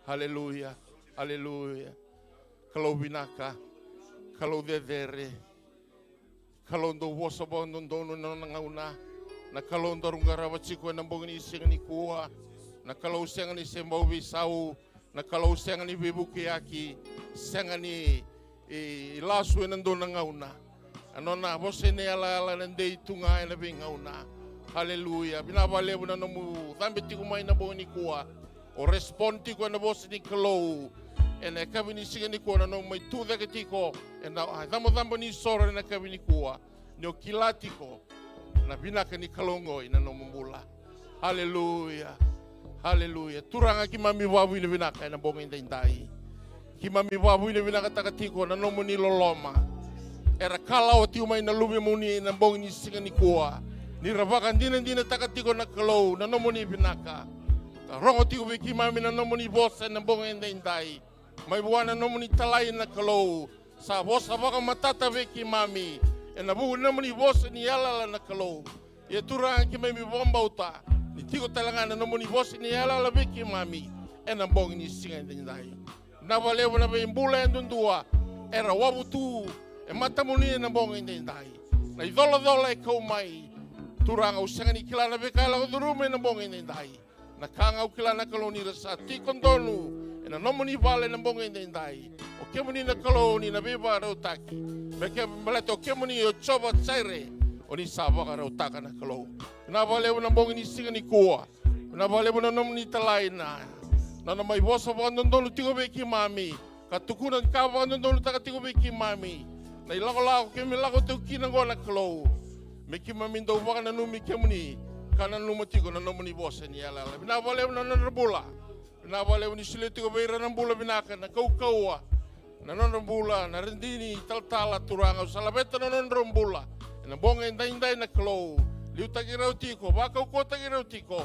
Aleluya. Aleluya. Kalou vinaka. Kalou cecere. Kalou dau vosa vakadodonu ena nona gauna. Na Kalou daru qarava tiko ena bogi ni siga nikua. Na Kalou sega ni se bau veisau. Na Kalou sega ni veivukiyaki. Sega ni i, i lasu ena dua na gauna. A nona vosa ni yalayala ena dei tu ga ena veigauna. Aleluya. Vinaka vakalevu na nomu cabe tiko mai na bogi nikua. O respond tiko ena vosa ni Kalou. Ena yakavi ni siga nikua na nomu mai tu cake tiko ena, a, cabocabo ni soro ena yakavi nikua. Ni o kila tiko na vinaka ni Kalou oqo ina nomu bula. Aleluya. Aleluya. Turaga, keimami vakavinavinaka ena bogi edaidai. Keimami vakavinavinakataka tiko na nomuni loloma. Era kalawa tiko mai na luvemuni ena bogi ni siga nikua. Ni ra vakadinadinataka tiko na Kalou na nomuni vinaka. Ka rogo tiko vei keimami na nomuni vosa ena bogi edaidai. Mai vua na nomuni talai na Kalou. Sa vosa vakamatata vei keimami ena vuku ni nomuni vosa ni yalayala na Kalou. Ia Turaga, keimami vakabauta ni tiko tale ga na nomuni vosa ni yalayala vei keimami ena bogi ni siga edaidai. Vinaka vakalevu na veibula yadudua era wavu tu e matamuni ena bogi edaidai. Na icolacola e kau mai. Turaga, au sega ni kila na veika e lako curuma ena bogi edaidai. Na ka ga au kila na Kalou ni ra sa tiko donu ena nomuni vale ena bogi edaidai. O kemuni na Kalou ni na veivakarautaki. Me ke baleta o kemuni o Jiova Jaire, o ni sa vakarautaka na Kalou. Vinaka vakalevu na bogi ni siga nikua. Vinaka vakalevu na nomuni talai na, na nona mai vosa vakadodonu tiko vei keimami. Ka tukuna ni ka vakadodonutaka tiko vei keimami na ilakolako keimami lako tiko kina oqo na Kalou. Me keimami dau vakananumi kemuni ka nanuma tiko na nomuni vosa ni yalayala. Vinaka vakalevu na nodra bula. Vinaka vakalevu ni solia tiko vei ira na bula vinaka, na kaukauwa, na nodra bula, na radini, talatala, Turaga, au sa laveta na nodra bula ena bogi edaidai na Kalou. Liutaki rau tiko, vakaukauwataki rau tiko.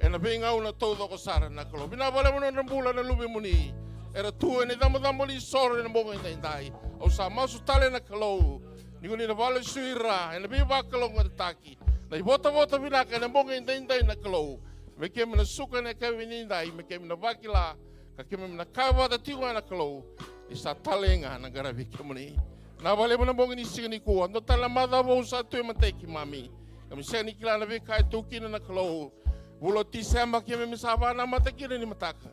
Ena veigauna taucoko sara na Kalou. Vinaka vakalevu na nodra bula na luvemuni. Era tu ena icabocabo ni soro ena bogi edaidai. Au sa masu tale na Kalou. Ni ko ni na vakalesui ira ena veivakalougatataki. Na ivotavota vinaka ena bogi edaidai na Kalou. Me keimami na suka ena yakavi edaidai, me keimami na vakila. Ka keimami na kaya vata tiko ga na Kalou. Ni sa talei ga na qaravi kemuni. Vinaka vakalevu na bogi ni siga nikua. Dua tale na macawa vou sa tu e matai keimami. Keimami sega ni kila na veika e tu kina na Kalou. Vula o Tiseba keimami sa vakanamata kina ni mataka.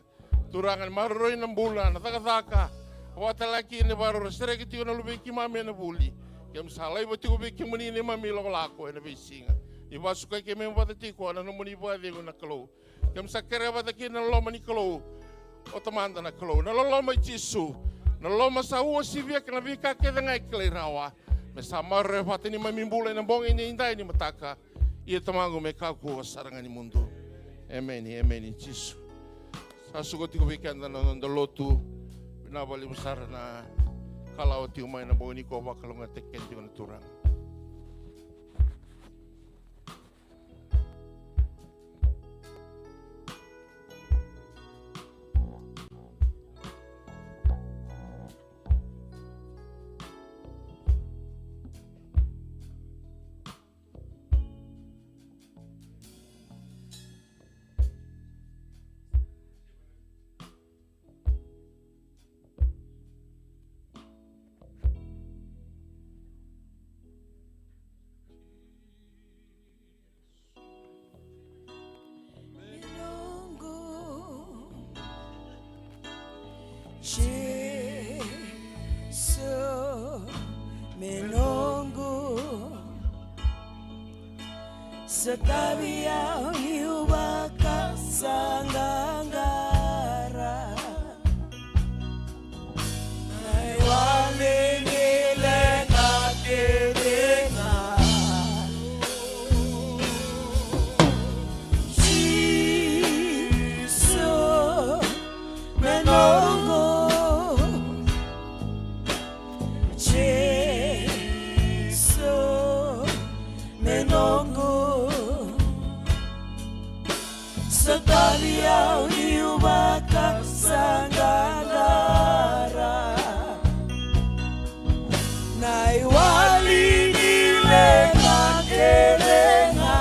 Turaga, ni maroroi na bula, na cakacaka. Vakatale ga kina ni vakarau sereki tiko na luvei keimami ena vuli. Keimami sa laiva tiko vei kemuni na neimami lakolako ena veisiga. Ni vakasukai keimami vata tiko ena nomuni vakacegu na Kalou. Keimami sa kerea vata kina na loloma ni Kalou. O Tamada na Kalou, na loloma i Jisu, na loloma sa uasivia kei na veika kece ga e kilai rawa. Me sa maroroya vata neimami bula ena bogi edaidai ni mataka. Ia Tamaqu, me kakua sara ga ni mudu. Emeni, emeni Jisu. Sa suka tiko vei keda na noda lotu. Vinaka vakalevu sara na kalawa tiko mai na bogi nikua, vakalougatataki keda tiko na Turaga. Jisu, me noqu. Sa tavi au niu vakasaqaqara. Na iwali ni leqa kece ga. Jisu, me noqu. Jisu, me noqu. Sa tavi au niu vakasaqaqara. Na iwali ni leqa kece ga.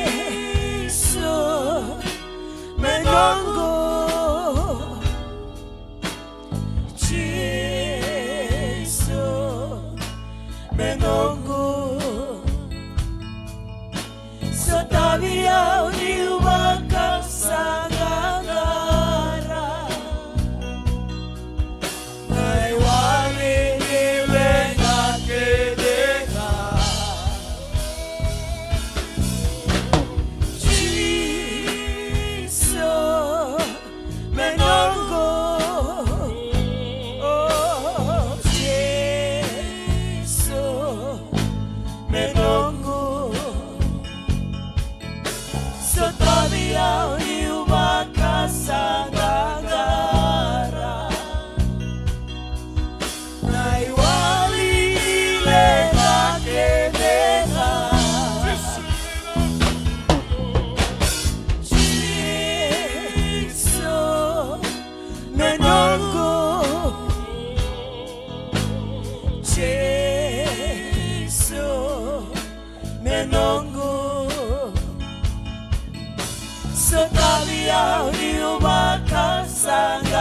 Jisu, me noqu. Jisu, me noqu. Sotavi au niu vakasaqaqara. Na iwali ni leqa kece ga. Jisu, me noqu. O Jisu, me noqu. Sotavi au niu vakasaqaqara. Na iwali ni leqa kece ga. Jisu, me noqu. Jisu, me noqu. Sotavi au niu vakasaqaqara.